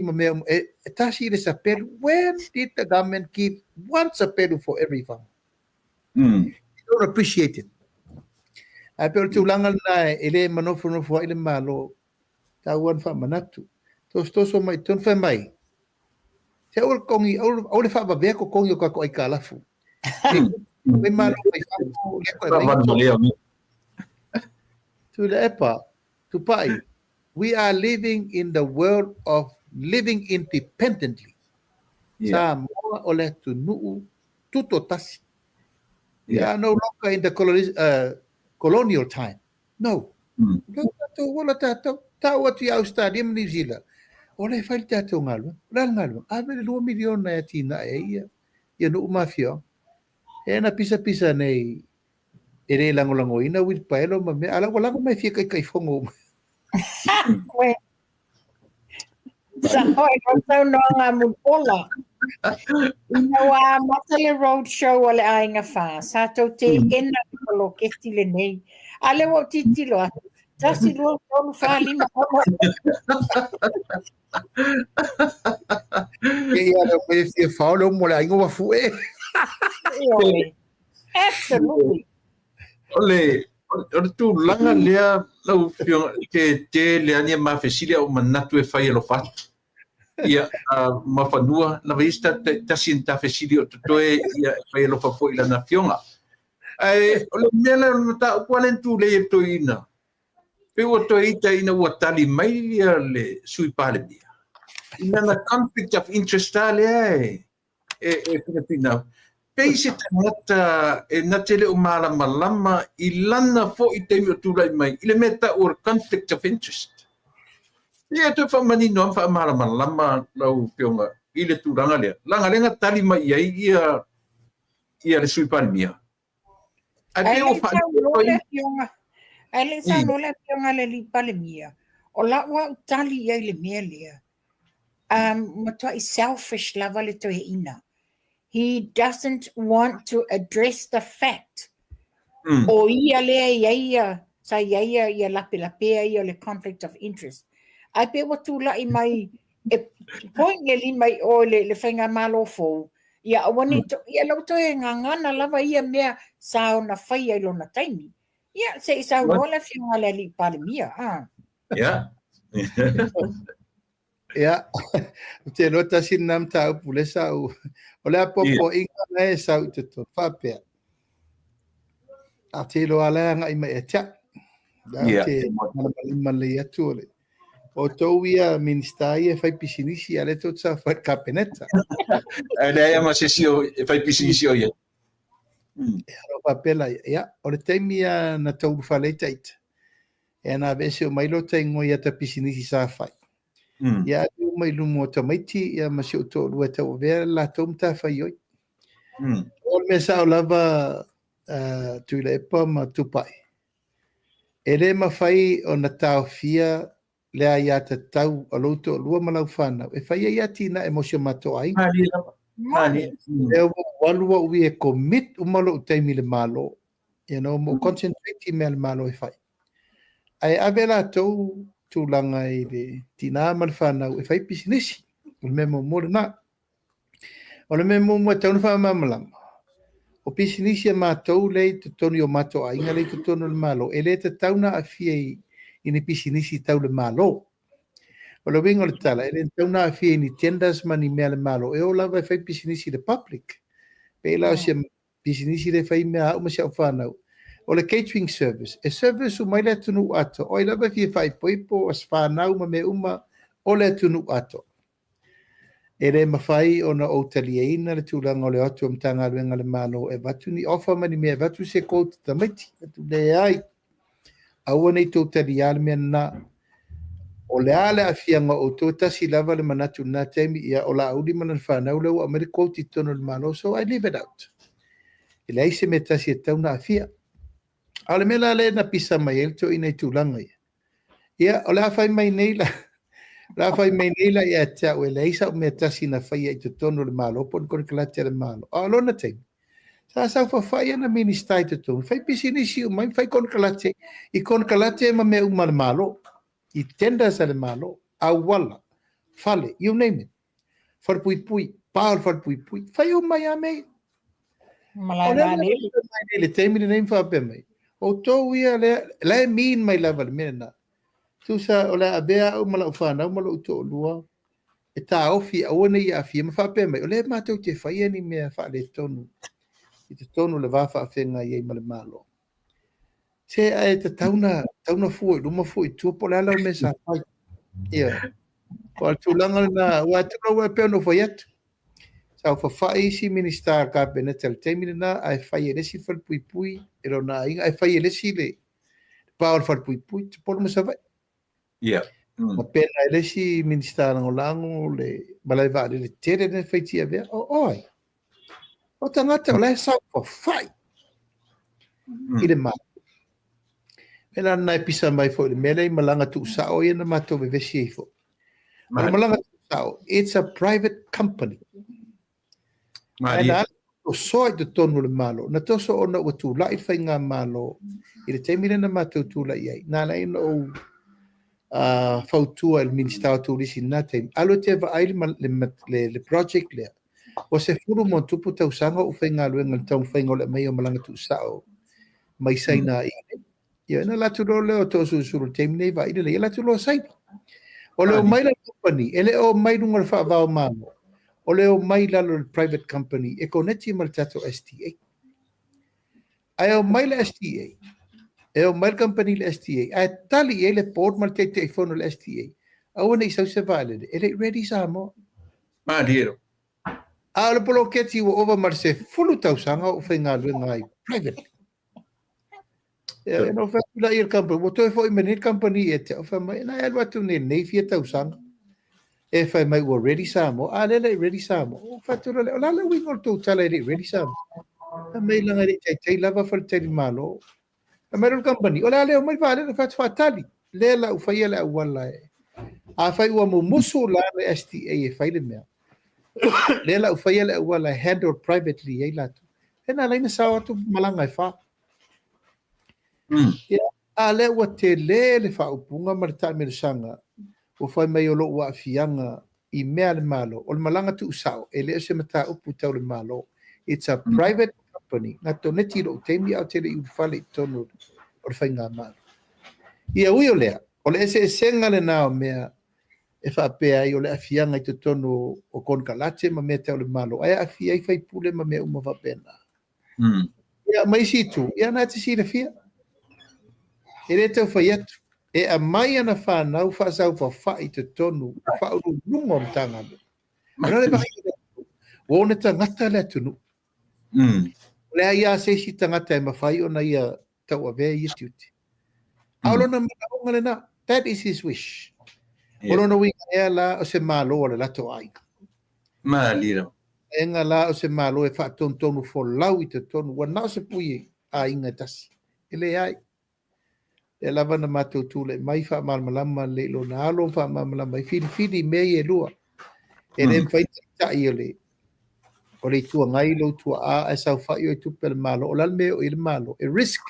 Ma mea, e, e tasi le sapelu. When did the government give one sapelu for every farmer? You don't appreciate it. Ae pei o le tulaga lena e le manofonofo ai le Malo, taua na faamanatu. Tosotoso mai tonu fai mai, se aua le totogi, aua le faavavea totogi o tatou aitalafu. Mai malo mai fafo, lea koe mai. Tuilaepa, Tupai, we are living in the world of living independently. Samoa o le atunuu tutoatasi. We are no longer in the colonial time. No. Lea tatou ola tatou, tau atu i Australia ma New Zealand. O lea e fai le tatou galuega. O le a le galuega? Ave le 2 miliona e atinae ai ia, ia nuu ma afioaga. E na pisapisa nei e le lagolagoina wheelbarrow ma mea, a la ua lago mai fia taitaifono uma. Koe. Sa hoi no saunoaga a Mulipola. Ina ua amata le road show a le Aiga Whā, sa tou teena le poloketi lenei. A lea ua ou tilotilo atu, 1, 2, 3, 4, 5, Ke ia le mai fia whao le mo le aiga ua fue. Ioe. Absolutely. O le, o le tulaga lea lau Afioga, ke tele lava ni a ma fesili a ou manatu e fai alofa atu. Ia, Muafanua lava ia se tasi o ta fesili o totoe ia e fai alofa foi i lana afioga. Ae o le mea lea o le mataupu lava lea na tulei e le toeaina, pei ua toe ita ina ua tali mai ia le Sui Palemia i lana conflict of interest lava lea e e, e pinapinau. Pei se tagata e na te le o malamalama i lana foi taimi o tulai mai i le mea tau o le conflict of interest. Ia toe faamanino lava ma faamalamalama lau Afioga i le tulaga lea. Leaga lea na tali mai i ai ia, ia le Sui Palemia. Ae pei ua saunoa le Afioga, ae le i saunoa le Afioga i le Alii Palemia, o lau au tali i ai i le mea lea, matuai selfish lava le toeaina. He doesn't want to address the fact o ia lea e i ai ia, sa i ai ia, ia lapelapea ia o le conflict of interest. Ae pei ua tulai mai e point le lima i o i le, le faigamalo fou, ia aua ne i to, ia lau toe gagana lava ia mea sa ona faia i lona taimi. Ia, se i saunoa le Afioga i le Alii Palemia. Ah. Ia. Ia, ou te iloa tasi lena mataupu lea sa ou, o le apoapoaiga la e sau i totonu, faapea, a te iloa la e agai mai ia te au. La ou te malamalama lelei atu o le, o tou ia Minista ia e fai pisinisi, a o lea tou te saofai i le Kapeneta. Ae leai lava ma se isi e fai pisinisi o ia. Ia, o faapea la ia, ia, o le taimi lava na tau ulufale ai taita, Ia na aveese uma ai lota igoa i ata pisinisi sa fai. Ia ave uma i luma o tamaiti ia ma si ou toalua e tauavea le latou matafaioi. O le mea sao lava uh, Tuilaepa ma Tupai, e le mafai ona taofia le aiatatau a lou toalua ma lau fanau e fai ai atinae mo si o matou aiga. Malie lava. Malie. Lea ua ou alu au ia e commit uma lou taimi i le Malo. You know, mo concentrate i mea a le Malo e fai. Ae ave latou tulaga i le tina ma le fanau e fai pisinisi. O le mea muamua lena. O le mea muamua e tatau ona faamalamalama, o pisinisi a matou lea i totonu i o matou aiga lea i totonu o le Malo, e le tatau ona aafia i ni pisinisi tau le Malo. O le uiga o le tala, e le tatau ona aafia i ni tenders ma ni mea a le Malo, e o lava e fai pisinisi i le public. Pei la o si pisinisi lea e fai mea a au ma si au fanau, o le catering service, e service uma ai le atunuu atoa, o ai lava e fia faaipoipo, aso fanau ma mea uma, o le atunuu atoa. E le mafai ona ou taliaina le tulaga o le o atu o Matagaluega a le Malo e avatu ni offer ma ni mea e avatu se quote i tamaiti. Leai, aua ne i tou taliā le mea lena. O le a le aafiaga o outou, e tasi lava le manatu i lena taimi, ia o Laauli ma lana fanau lea ua aumai le quote i totonu o le Malo, so I leave it out. E leai se mea tasi e tatau ona aafia. A o le mea la lea na pisa mai ai le toeaina i tulaga ia, ia o le a fai mai nei la, o le a fai mai nei la ia te au e leai sau mea tasi na faia i totonu o le Malo po o ni konekarate a le Malo. A o lona taimi, sa saofafai ana Minisita i totonu, fai pisinisi uma ai ma fai konekarate i konekarate ma mea uma a le Malo, i tenders a le Malo, auala, fale, you name it. Falepuipui, pa o le falepuipui, fai uma ai lava mea ia. Malae vaalele. I le taimi lenei ma faapea mai, outou ia lea, la e mean mai lava le mea lena. Tusa o le a avea au ma lau fanau ma lou toalua e taofi aua ne i aafia ma faapea mai, o lea matou te faia ni mea faaletonu i totonu o le va faafeagai ai ma le Malo. Se ae tatau na, tatau na fua i luma fua i tua po o le a lau mea sa fai. Ia. O le tulaga lena, aua atonu e pei ona ou fai atu. Saofafai isi Minisita o le Kapeneta i le taimi lena ae fai e le isi le falepuipui e lona aiga, ae fai e le isi le pa o le falepuipui, Upolu ma Savaii. Ia. Ma pena e le isi Minisita Lagolago le malae vaalele tele lea na fai i Tiavea. O oe, o tagata o la e saofafai i le Malo. Mea la lena e pisa mai foi i le mea lea i malaga tuusao ia na matou vevesi ai foi. O le malaga tuusao, it's a private company. Ae na alu tosoa i totonu o le Malo. Na toso ona ua tulai le faigamalo i le taimi lea na matou tulai ai. Na ala ai ona ou fautua i le Minisita o Turisi i lena taimi, alu e te vaai le project lea. Ua 10+ tausaga o ou faigaluega i le taumafaiga o le aumaiga o malaga tuusao mai Saina i inei. Ia ona alu atu loa lea o Toeolesulusulu i le taimi nei vaai lelei, alu atu loa Saina. O le omai la company, e le o omai i luga o le faava o Malo, o le omai i lalo o le private company e koneti ma le tatou STA. Ae omai le STA, e omai le company i le STA, ae tali i ai le board ma le Taitaifono o le STA, aua ne i sau se vaalele, e le i ready Samoa. Malie. A o le poloketi ua ova ma le 10 tausaga o ou faigaluega ai privately. Ia, na ou fai atu la i le company, ua toe foi mai nei le company ia te au, fai mai, na e alu atu nei nei fia tausaga, e fai mai ua ready Samoa, a lea le i ready Samoa. Ou fai atu lea, o le a le uiga o le tou tala e le i ready Samoa? Fai mai leaga e le i taitai lava faletalimalo. Fai mai le company, o le a le omai le vaalele, fai atu faatali, lea la ua faia le auala e. Afai ua mumusu la le STA e fai le mea, lea la ua faia le auala e handle privately ai latou. E na ala ai ona sao atu malaga e fa. Ia, a lea ua tele le faaupuga ma le taamilosaga ua fai mai o lou aafiaga i mea a le Malo, o le malaga tuusao, e le o se mataupu tau le Malo. It's a private company. Na toneti i lou taimi a ou te le i ulufale i totonu o le faigamalo. Ia ui o lea, o le eseesega lena o mea e faapea ai o le aafiaga i totonu o konekarate ma mea tau le Malo, ae aafia ai faipule ma mea uma faapena. Ia, ma isi itu, ia na e te silafia. E le tau fai atu, e aumai ana fanau faasaufafai i totonu o faauluuluga o Matagaluega. O le vaai i le atunuu, ua ona tagata le atunuu. O leai lava se isi tagata e mafai ona ia tauavea ia tiute. A o lona manaoga lena, that is his wish. O lona uiga ea la o se Malo o le latou aiga. Malie. Vaega la o se Malo e faatonutonu folau i totonu, ua na o se pui aiga e tasi. E leai. Lea lava na matou tulai mai faamalamalama lelei i lona alo, faamalamalama ai filifili i mea ia e lua. E le mafai ona taitai o le o le Itu Agai lou tuaa ae saofai oe i tupe a le Malo. O le a le mea e oo i ai le Malo? E risk.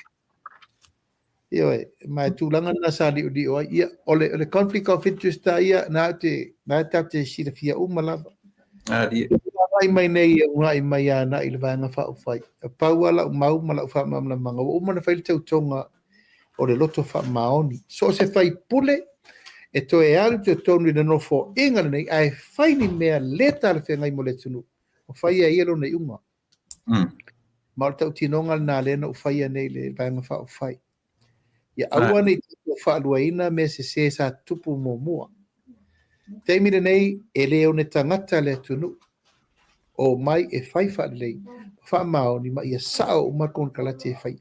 Ioe, ma e tulaga lena sa liolio ai. Ia, o le, o le conflict of interest a ia, na te, na tatou te silafia uma lava. Alie. Agai mai nei e uunai mai agai i le Vaega Faaupufai. E pau lava lau mau ma lau faamalamalamaga, ua uma ona fai le tautoga o le loto faamaoni. So o se faipule e toe alu i totonu i le nofoaiga lenei ae fai ni mea le talafeagai mo le atunuu, ua fai e ia lona iuga. Ma o le tautinoga lena lea na ou faia nei i le Vaega Faaupufai. Ia aua ne i tatou faaluaina mea sese sa tutupu muamua. Taimi lenei, e le one tagata le atunuu. O mai e fai faalelei, faamaoni ma ia sao uma konekarate e faia.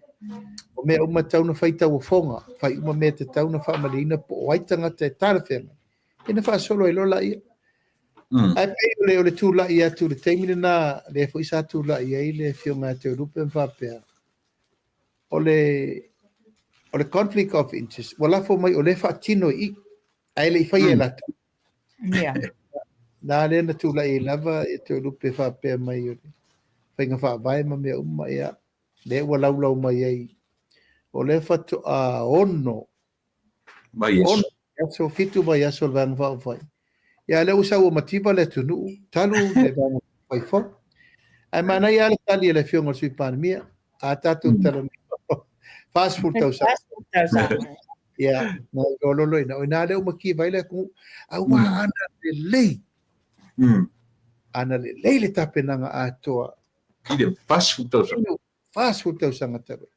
O mea uma e tatau ona fai tauofoga, fai uma mea e tatau ona faamalieina po o ai tagata e talafeagai, ia ona faasolo ai loa laia. Ae pei o le, o le tulai atu i le taimi lena, lea foi sa tulai ai le Afioga ia Toelupe ma faapea, o le, o le conflict of interest, ua lafo mai o lea e faatino i i, ae le i faia e latou. Na lea na tulai ai lava e Toelupe faapea mai o le faiga faavae ma mea uma, ia, lea ua laulau mai ai, o lea faatoa 6 vaiaso. Aso, 7 vaiaso o le Vaega Faaupufai. Ia, lea ua sau ua mativa le atunuu, talu le Vaega Faaupufai fou. Ae manaia lava le tali a le Afioga i le Sui Palemia, a tatou talanoa 40 tausaga. 40 tausaga. Ia, na iloa loa ina, o i ina lea ua mativa ai le atunuu. Aua ana lelei, ana lelei le tapenaga atoa. I le 40 tausaga. 40 tausaga talu ai.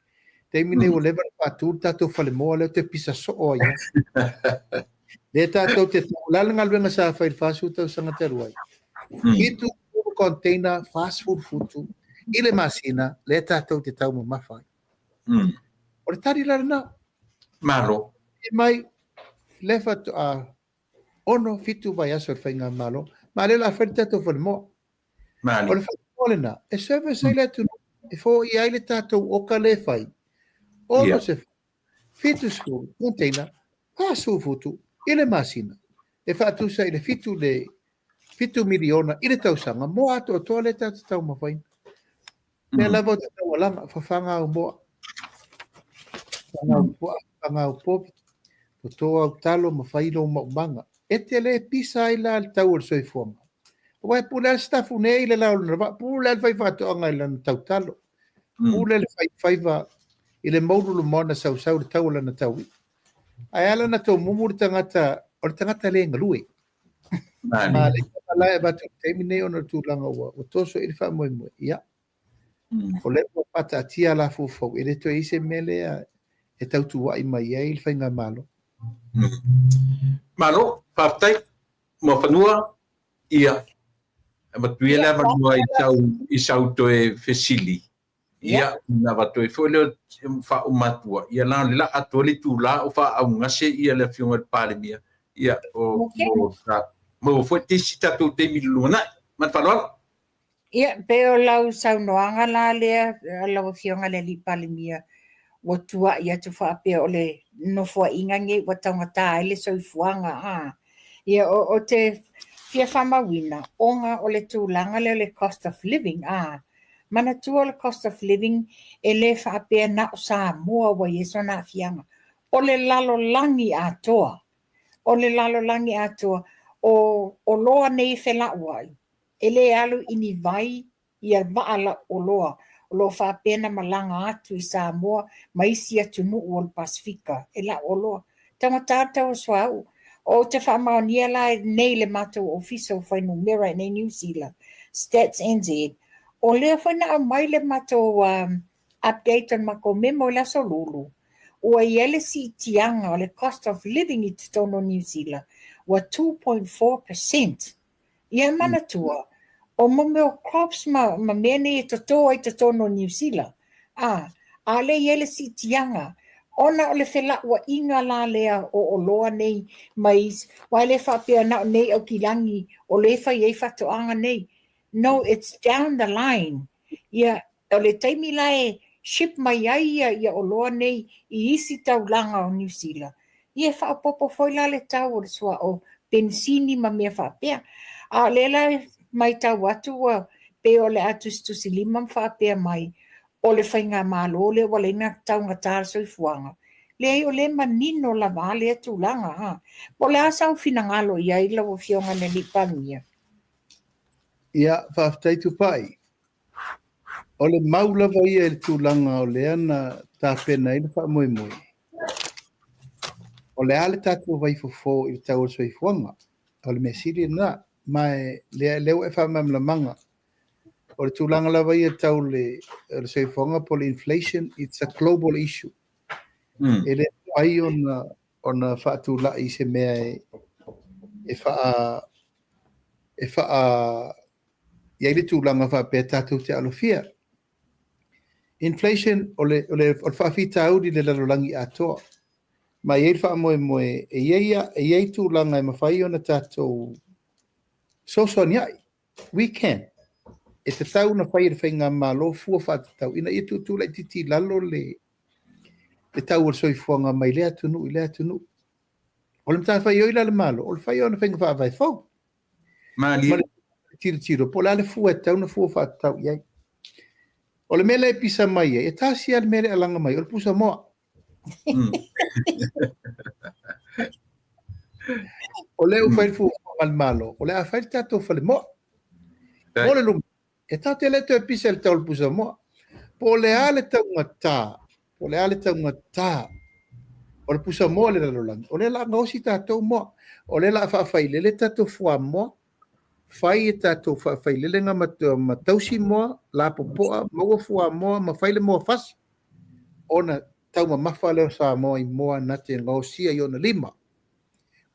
Taimi nei ua leva ona faatu le tatou falemoa lea ou te pisa soo ai lava. Lea tatou te tau, o le a le galuega sa fai i le 40 tausaga talu ai? 70 container 40 futu i le masina lea tatou te taumamafa ai. O le tali la lena. Malo. E mai, lea faatoa 6, 7 vaiaso o le faigamalo, ma lea o le a fai le tatou falemoa. Mali. O le falemoa lena, e service ai le atunuu, e foia ai le tatou oka lea e fai. Ono se 70 container, 40 futu i le masina. E faatusa i le 7 le 7 miliona i le tausaga, moa atoatoa lea tatou te taumafaina. Mea lava o te taualaga, fafaga au moa, fafaga au puaa, fafaga au povi, toto au talo ma fai lou maumaga. E te le pisa ai la le tau o le soifuaga. Aua e pule lava le Sitafune i le la o lona vaa, pule lava le faifaatoaga i lana tautalo, pule le faifaiva i le moululu ma ona sausau i le tau o lana taui'a. Ae ala ona tomumu le tagata, o le tagata le galue. Ma le la e avatu i le taimi lenei ona o le tulaga ua toso i le faamoemoe. Ia, o lea ua faataatia alafua fou, e le toe i ai se mea lea e tautuai mai ai le faigamalo. Malo, faafetai. Muafanua, ia, e avatu ia le avanoa i sau, i sau toe fesili. Ia, ona avatu ai foi lea o faauma atua, ia leaga o le laa atoa le itula o faaaugase ia le Afioga i le Palemia, ia, o, o, maua foi tisi tatou taimi i le lumanai. Ma le faaaloalo. Ia, pei o lau saunoaga la lea, lau Afioga i le Alii Palemia, ua tuai atu faapea o le nofoaiga nei ua taugata ai le soifuaga. A. Ia, o, o te fia faamauina, ona o le tulaga lea o le cost of living, a. Manatua o le cost of living e le faapea na o Samoa ua i ai sona aafiaga. O le lalolagi atoa. O le lalolagi atoa. O oloa nei e felauai, e le alu i ni vai ia vaa lau oloa o lo o faapea ona malaga atu i Samoa ma isi atunuu o le Pasefika e lau oloa. Taugata le tau o suauu. Ou te faamaonia la nei le matou Ofisa o Fuainumera i nei Niu Sila, Stats NZ, o lea foi na aumai le matou update o le matou memo i le aso Lulu, ua i ai le siitiaga o le cost of living i totonu o Niu Sila, ua 2.4 percent. Ia manatua, o mo mea o crops ma, ma mea nei e totō ai totonu o Niu Sila, a, ʻaʻole i ai le siitiaga, ona o le felauaiga la lea o oloa nei mai isi, aua e le faapea na o nei Aukilagi o lea e fai ai faatoaga nei. No, it's down the line. Ia, o le taimi la e ship mai ai ia, ia oloa nei i isi taulaga o Niu Sila, ia e faaopoopo foi la le tau o le suauu penisini ma mea faapea. A o lea la e matau atu ua pei o le a tusitusilima ma faapea mai, o le faigamalo lea ua ala ai ona taugata le soifuaga. Leai o lea e manino lava a lea tulaga a. Po o le a sau finagalo i ai lau Afioga i le Alii Palemia? Ia, faafetai Tupai. O le mau lava ia i le tulaga o lea na tapena ai le faamoemoe, o le a le tatou vaifofo i le tau o le soifuaga? O le mea sili lena. Ma lea, lea ua e faamalamalamaga. O le tulaga lava ia tau le, le soifuaga po o le inflation, it's a global issue. E le mafai ona, ona faatulai se mea e, e faa e faa i ai le tulaga faapea tatou te alofia. Inflation o le, o le, o le faafitauli i le lalolagi atoa. Ma e i ai le faamoemoe, e i ai, e i ai tulaga e mafai ona tatou fesoasoani ai. We can. E tatau ona fai e le faigamalo fua faatatau ina ia tuutuu laitiiti i lalo le, le tau o le soifuaga mai lea atunuu i lea atunuu. O le matafaioi la a le Malo, o le fai o ana faiga faavae fou. Malie. Ma le tilotilo po o le a le fua e tatau ona fua faatatau i ai. O le mea lea e pisa mai ai, e tasi lava le mea lea e alaga mai, o le pusa moa. O lea ua fai le fuafuaga a le Malo, o le a fai le tatou falemoa. Mo le lumanai, e tatou te le toe pisa i le tau o le pusa moa. Po o le a le taugata, po o le a le taugata o le pusa moa i le lalolagi, o lea o le a gaosi tatou moa. O lea o le a faafailele tatou fuamoa, fai e tatou faafailelega ma, ma tausi moa, lapopoa, maua fuamoa ma fai le moa fasi, ona taumamafa lea o Samoa i moa na te gaosia i ona lima.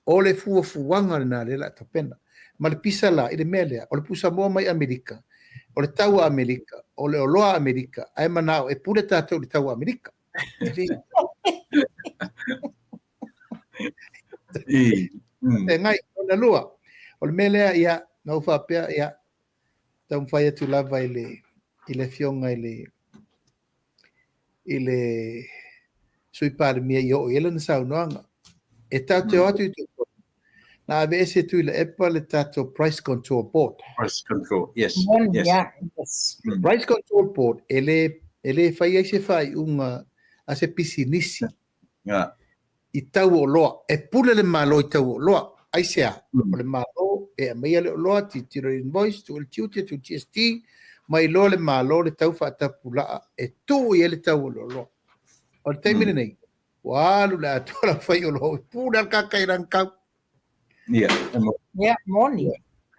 O le fuafuaga lena lea o le a tapena. Ma le pisa la i le mea lea, o le pusamoa mai Amerika, o le tau a Amerika, o le oloa a Amerika, ae manao e pule tatou i le tau a Amerika. E ngai, ona lua, o le mea lea, ia, na ou faapea, ia, taumafai atu lava i le, i le afioga i le, i le Sui Palemia i oo i ai lana saunoaga. E tatou te o atu i totonu, na aveese e Tuilaepa le tatou Price Control Board. Price Control, yes. Yes. Yeah, yes. Mm. Price Control Board, e le, e le fai ai se faaiuga a se pisinisi yeah. i tau o oloa. E pule le Malo i tau o oloa. Aisea? Mm. O le Malo e aumaia le oloa, tilotilo i invoice, tuu le tiute, tuu GST, ma iloa le Malo le tau faatapulaa e tuu i ai le tau o le oloa. O le taimi mm. lenei, ua alu le atoa la fai oloa, pule al kaka i rangkau. Ia, yeah, moni.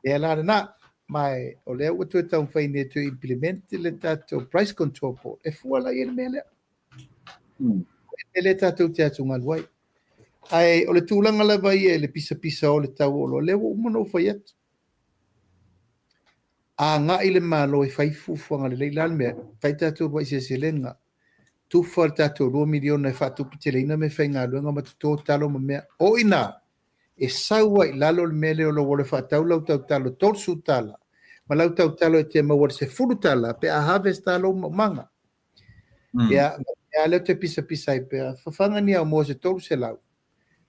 Ia la lena, ma e, o lea ua toe taumafai nei e toe implement le tatou price control board. E fua la i ai le mea lea. Mm. E le tatou te atugalu ai. Ae o le tulaga lava ia i le pisapisa o le tau o oloa, lea ua uma ona ou fai atu. Agai le Malo e fai fuafuaga lelei. O le a le mea? Fai tatou uluai seleselega, tufa le tatou $2 miliona e faatuputeleina meafaigaluega ma toto talo ma mea. O i ina e sau ai i lalo le mea lea o lou ola e faatau lau tautalo $30 ma lau tautalo e te maua i le $10 pe a harvest lava lou maumaga. Ia, a lea ou te pisapisa ai pea, fafaga ni au moa se 300,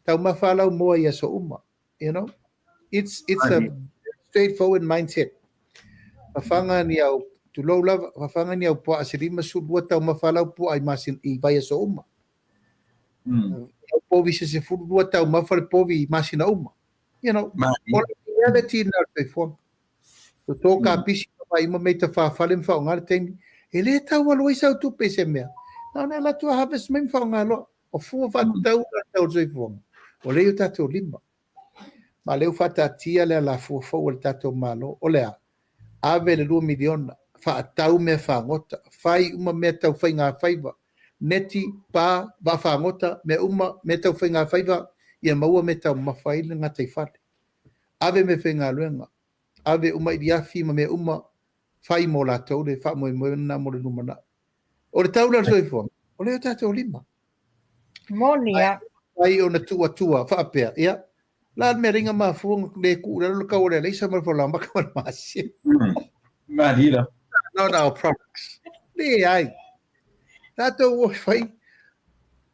taumafa lau moa i aso uma. You know? It's, it's a straightforward mindset. Fafaga ni au, tulou lava, fafaga ni au puaa se 52 taumafa lau puaa i, masin, i vaiaso uma. Au povi se 12 taumafa le povi i masina uma. You know, o le reality na o le soifuaga. Toto kapisi ma vaai uma mea i tafafale ma faaaoga le taimi. E le tau alu ai sau tupe i se mea. Na ona e alu atu a harvest mai ma faaaoga loa. O fua faatatau la tau o le soifuaga, o lea i o tatou lima. Ma o lea ua faataatia le alafua fou a le tatou Malo. O le a? Ave le $2 miliona, faatau mea fagota, fai uma mea tau faigafaiva, neti, pa, vaafagota, mea uma, mea tau faigafaiva, ia maua mea taumamafa ai le gataifale. Ave meafaigaluega, ave uma iliafi ma mea uma, fai mo latou le faamoemoe lena mo le lumanai. O le tau lea o le soifuaga, o lea i o tatou lima. Moni a. Ai ona tuu atua faapea, ia, la le mea lea mafua ona le tuu i lalo le tau o le alaisa ma le falaoamata ma le masima. Malie. Not our products. Leai. Tatou o e fai,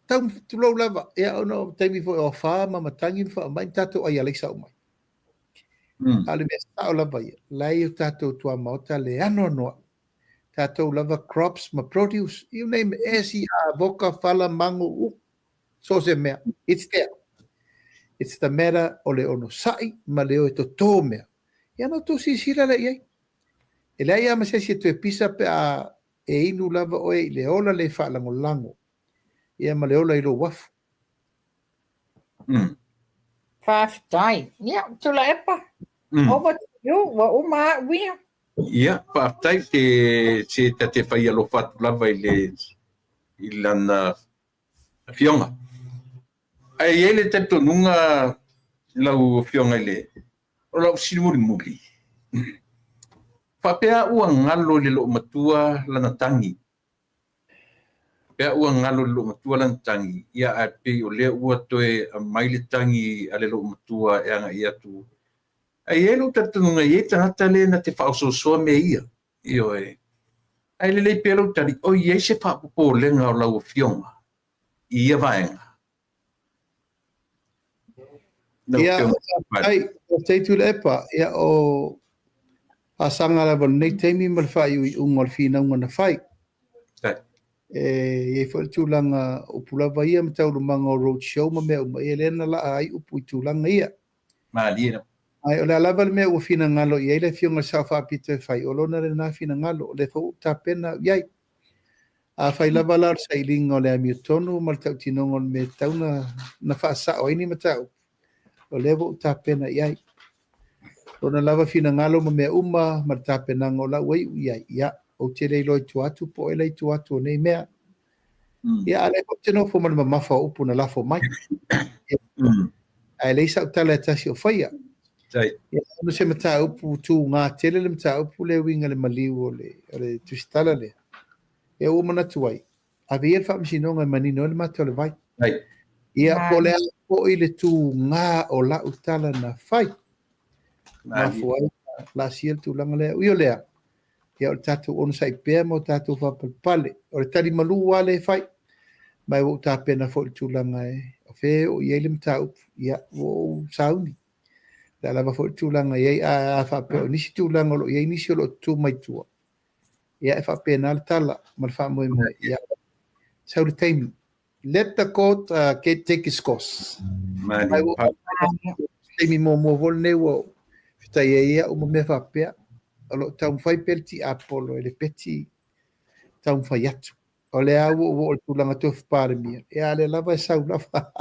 tau tulou lava, ia ona o taimi foi o afa ma matagi ma faamai, tatou ai alaisa uma. A o le mea sao lava ia, la e i o tatou tuamaota le anoanoai. Tatou lava crops ma produce, you name it, e si a, voka, fala, mango, u. So o se mea, it's there. It's the matter o le onosai ma le o e totō mea. Ia na outou silasila lea i ai. E leai lava ma se isi e toe pisa pe a e inu lava oe i le ola le faalagolago, ia ma le ola i lou uafu. Faafetai. Ia, Tuilaepa, over to you. Ua uma au ia. Ia, faafetai te se ta te fai alofa atu lava i le i lana afioga. Ae i ai le talitonuga lau afioga i le o lau fesili mulimuli, faapea ua galo i le loomatua lana tagi Pea ua galo i le loomatua lana tagi, ia ae pei o lea ua toe aumai le tagi a le loomatua e agai atu. Ae i ai lou talitonuga e i ai tagata le na te faaosoosoa mea ia. Ioe. Ae lelei pea lou tali, o i ai se faapopolega o lau Afioga i ia vaega? Ia, faafetai, faafetai Tuilaepa. Ia, o faasaga lava o lenei taimi ma le faaiuiuga o le finauga na fai. E i ai foi le tulaga upu lava ia ma taualumaga o road show ma mea uma, ia lea na laa ai upu i tulaga ia. Malie lava. Ae o le a lava le mea ua finagalo i ai le Afioga i le Sao Faapito e fai, o lona lena finagalo, o lea foi ua ou tapena au i ai. Afai lava la o le sailiga o le amiotonu ma le tautinoga o le mea e tatau ona faasao ai ni mataupu, o lea ua ou tapena i ai. Lona lava finagalo ma mea uma ma le tapenaga o la ua iu i ai, ia, ou te le iloa i tua atu po o ai la i tua atu o nei mea. Ia, a o lea foi ou te nofo ma le mamafa o upu na lafo mai. Ae leai sau tala e tasi o faia. Ia, ona o se mataupu tuga tele le mataupu lea e uiga i le maliu o le, o le tusitala lea. Ia ua manatu ai, ave ia le faamasinoga e manino ai le mata o le vai. Ia, po o le a foi le tuga o lau tala na fai. Mafua ai laasia le tulaga lea. Ui o lea, ia o le tatou onosai pea ma o tatou faapalepale. O le tali malu lava lea e fai. Ma ua ou tapena foi i le tulaga e o fea e oo i ai le mataupu. Ia, ua ou sauni. O le a lava foi le tulaga e i ai, a faapea o nisi tulaga o lo o i ai nisi o lo o tutu mai tua, ia e faapena le tala ma le faamoemoe. Ia, sau le taimi. Let the court get, take its course. Mai ua taimi muamua foi lenei ua fetai ai au ma mea faapea. O lo o taumafai pea le tiapolo e le peti taumafai atu. O lea ua ou oo i le tulaga tofi Palemia, ia a o lea lava e sau lava.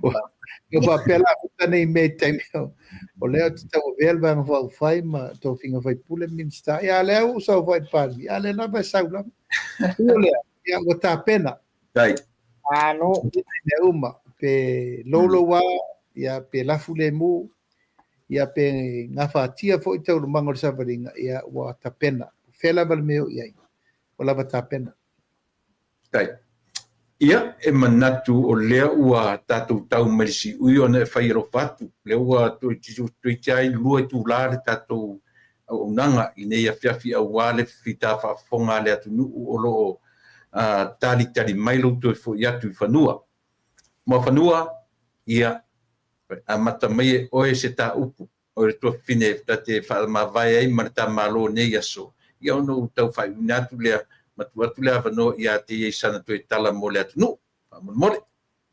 Ua faapea la puta nei mea i taimi o lea ou te tauavea le Vaega Faaupufai ma tofiga faipule ma Minisita. Ia a o lea ua ou sau foi i le Palemia, a o lea lava e sau lava. Ui o lea, ia ua tapena. Tai. Malo. Mea uma, pe loulou lava, ia pe lafu lemu, ia pe gafatia foi taualumaga o le savaliga, ia ua tapena. O fea lava le mea e oo i ai, ua lava tapena. Tai. Ia, e manatu o lea ua tatou tau mai le siui ona e fai alofa atu. O lea ua toeitiiti lava i lua itula le tatou auaunaga i lenei afiafi aua le fita faafofoga a le atunuu o lo o talitali mai lou toe foi atu i fanua. Muafanua, ia, amata mai e oe se ta upu o le tuafafine ta te faamavae ai ma le ta Malo i nei aso, ia ona ou tau faaiuina atu lea ma tuu atu le avanoa ia te ia i sana toe tala mo le atunuu. Faamolemole.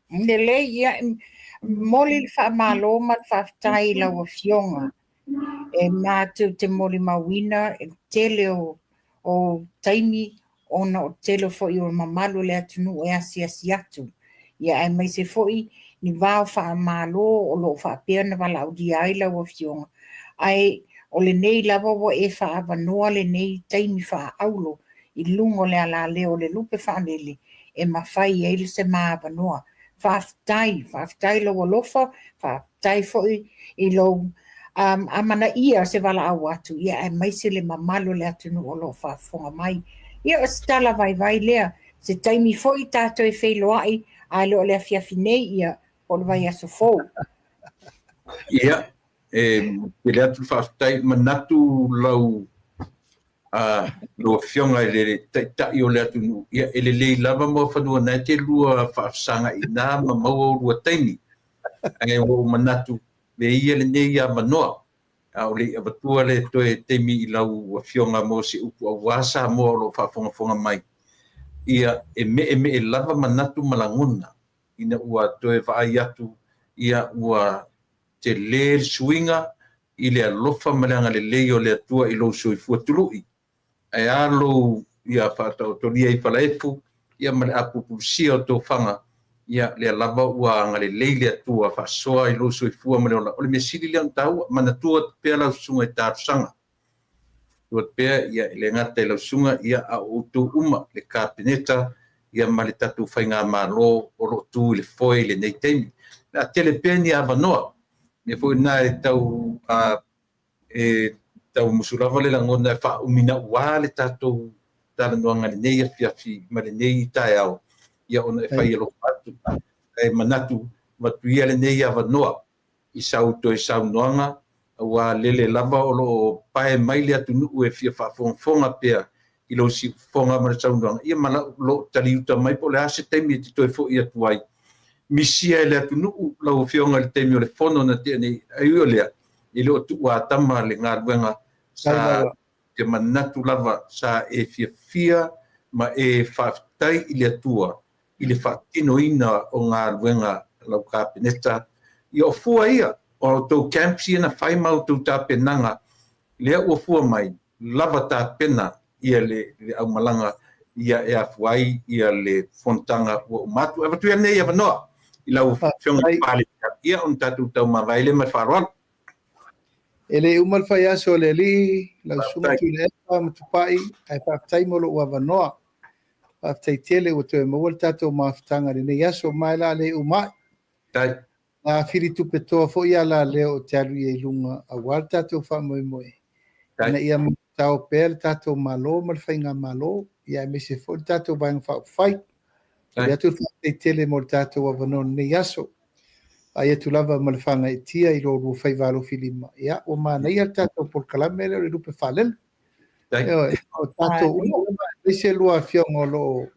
Lelei, ia, momoli le faamalo ma le faafetai i lau Afioga. E matou te molimauina le tele o, o taimi ona o le tele foi o mamalu o le atunuu e asiasi atu, ia aemaise foi ni vao faamalo o lo o faapea ona valaaulia ai lau Afioga. Ae o lenei lava ua e faaavanoa lenei taimi faaauro i luga o le alaleo o le lupe faalele e mafai ai se ma avanoa. Faafetai, faafetai lou alofa, faafetai foi i lou um, amanaia o se valaau atu, ia aemaise le mamalu o le atunuu o lo o faafofoga mai. Ia o se tala vaivai lea, se taimi foi tatou e feiloai, ae le o le afiafi nei, ia, po o le vaiaso fou. Ia, e tele atu le faafetai, manatu lau a lau Afioga i le Taitai o le atunuu, ia e lelei lava Muafanua na e te lua faafesagaina ma maua o lua taimi. Ae ua ou manatu, me ia lenei avanoa, a o le i avatua le toe taimi i lau Afioga mo se upu aua Samoa o lo o faafogafoga mai, ia e meemee lava manatu ma lagona. ina ua toe vaai atu, ia ua tele le suiga i le alofa ma le agalelei o le Atua i lou soifua tului. Ae a lou ia faataotolia i falaefu ia ma le apupulusia o tofaga, ia lea lava ua agalelei le Atua faasoa i lou soifua ma le ola. O le mea sili lea ona taua, manatua atu pea lau susuga i talosaga. Manatua atu pea, ia, e le gata i lau susuga, ia, a o outou uma, le Kapeneta, ia ma le tatou Faigamalo o lo o tu i le foe i lenei taimi. O le a tele pea ni avanoa, mea foi lena e tau e tau musu lava le lagona e faaumi nauā le tatou talanoaga i lenei afiafi ma lenei taeao, ia ona e fai alofa atu. Ae manatu, avatu ia lenei avanoa i sau toe saunoaga, aua lele lava o lo o pae mai le atunuu e fia faafogafoga pea i lou siufofoga ma le saunoaga, ia ma lou taliuta mai po o le a se taimi e te toe foi atu ai. Misia e le atunuu lau Afioga i le taimi o le fono na tea nei, ai ui o lea, e le o tuuatama le galuega sa te manatu lava sa e fiafia ma e faafetai i le Atua i le faatinoina o galuega a lau Kapeneta. Ia o fua ia o a outou camps ia na fai ma outou tapenaga, lea ua fua mai, lava tapena ia le aumalaga ia e afua ai ia le fonotaga ua uma atu. E avatu ia lenei avanoa i lau Afioga i le Palemia, ia ona tatou taumavae lea ma le faaaloalo. E le uma le fai aso a le Alii, lau Susuga Tuilaepa ma Tupai, ae faafetai mo lou avanoa. Faafetai tele ua toe maua le tatou mafutaga i lenei aso, ma e la le uma ai. Na fili tupe toa foi a la leo o te alu ia i luga aua le tatou faamoemoe, ina ia matao pea le tatou Malo ma le Faigamalo, ia aemaise foi le tatou Vaega Faaupufai. Momoli atu le faafetai tele mo le tatou avanoa i lenei aso. Vaai atu lava ma le faagaeetia i lo oulua faiva alofilima, ia ua manaia le tatou polokalame lea o le lupe faalele. Ioe, o tatou uma lava, aemaise lua afioga o lo o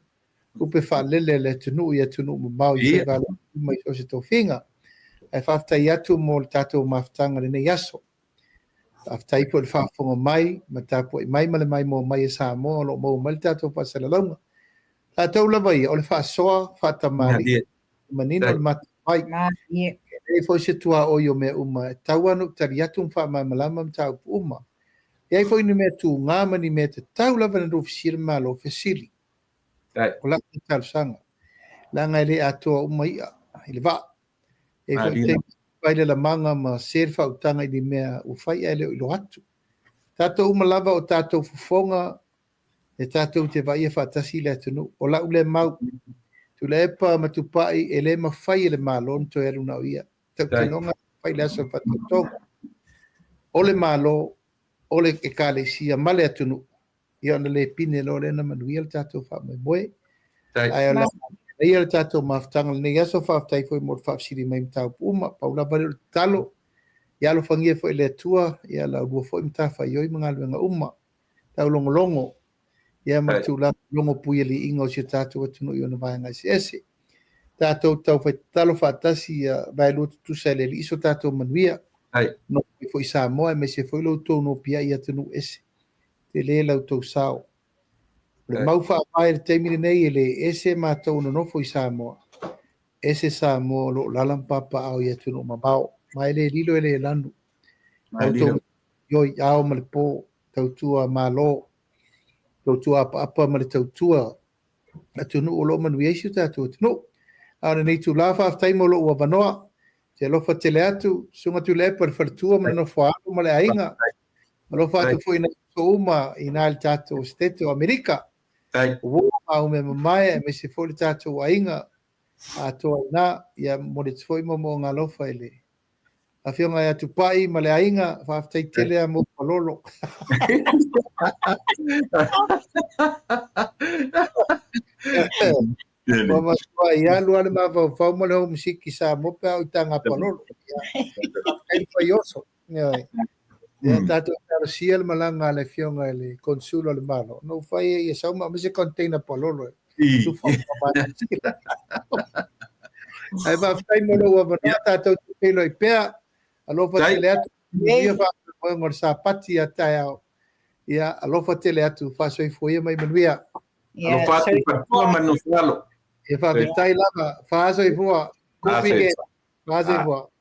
lupe faalele a le atunuu i atunuu mamao i faiva alofilima i so o se tofiga. Ae faafetai atu mo le tatou mafutaga i lenei aso. Faafetai foi i le faafofoga mai ma tapuai mai ma le maimoa mai a Samoa o lo o maua mai le tatou faasalalauga. Tatou lava ia, o le faasoa faatamalii, manino le matavai. E leai foi se tuaoi o mea uma, e tatau lava ona ou tali atu ma faamalamalama mataupu uma. E i ai foi ni mea tuga ma ni mea tatau lava ona lufisia le Malo, fesili. O lau talosaga, leaga e le atoa uma i'a i le vaa. E i ai foi taimi fai le lamaga ma se le faautaga i ni mea ua fai ae le o iloa atu. Tatou uma lava o tatou fofoga e tatou te vaaia faatasi le atunuu. O lau lea mau, Tuilaepa ma Tupai, e le mafai e le Malo ona toe alu na o ia. Tautinoga fai le aso o le faatautoga. O le Malo, o le Ekalesia ma le atunuu, ia ona le pine loa lea ona manuia le tatou faamoemoe. Ae o le a ia le tatou mafutaga lenei aso, faafetai foi mo le faafesili mai mataupu uma. Pau lava lea o le tatalo, ia alofagia foi e le Atua ia la oulua foi matafaioi ma galuega uma taulogologo ia ma le tulaga logo puialiiga o si o tatou atunuu i ona vaega eseese. Tatou taufai tatalo faatasi ia vaelua tutusa e le Alii so tatou manuia. Nofo mai foi Samoa aemaise foi lo outou nopiai i atunuu ese. Tele la outou sao. O le mau faavae i le taimi lenei e le ese matou o nonofo i Samoa, ese Samoa o lo o lala ma papaaao i atunuu mamao, ma e le lilo e le lanu. La outou ioi ao ma le po, tautua Malo, tautua apaapa ma le tautua atunuu o lo o manuia ai si o tatou atunuu. A o lenei itula, faafetai mo lou avanoa. Te alofa tele atu, Susuga Tuilaepa le faletua ma le nofo a alo ma le aiga. Alofa atu foi i nai uso uma i ina i le tatou Setete o Amerika. Uo ma au mea mamae aemaise foi le tatou aiga atoa i ina. Ia momoli atu foi moomooga alofa i le Afioga ia Tupai ma le aiga, faafetai tele a mo Palolo. Ua matua i alu lava le mafaufau ma le homesick i Samoa pe a oo i taga Palolo. Faafetai le fai oso. Ioe. Ia tatou talosia le malaga a le afioga i le Consul o le Malo, ona ua fai ai ia sau ma aumai se container palolo e tufa Ae faafetai mo lou avanoa, tatou te feiloai pea. Alofa tele atu, manuia faamoemoega o le Sapati a taeao. Ia, alofa tele atu, faasoifua ia ma ia manuia. Alofa atu, faletua ma nofo alo. Ia faafetai lava. Fa soifua. Good weekend. Fa soifua.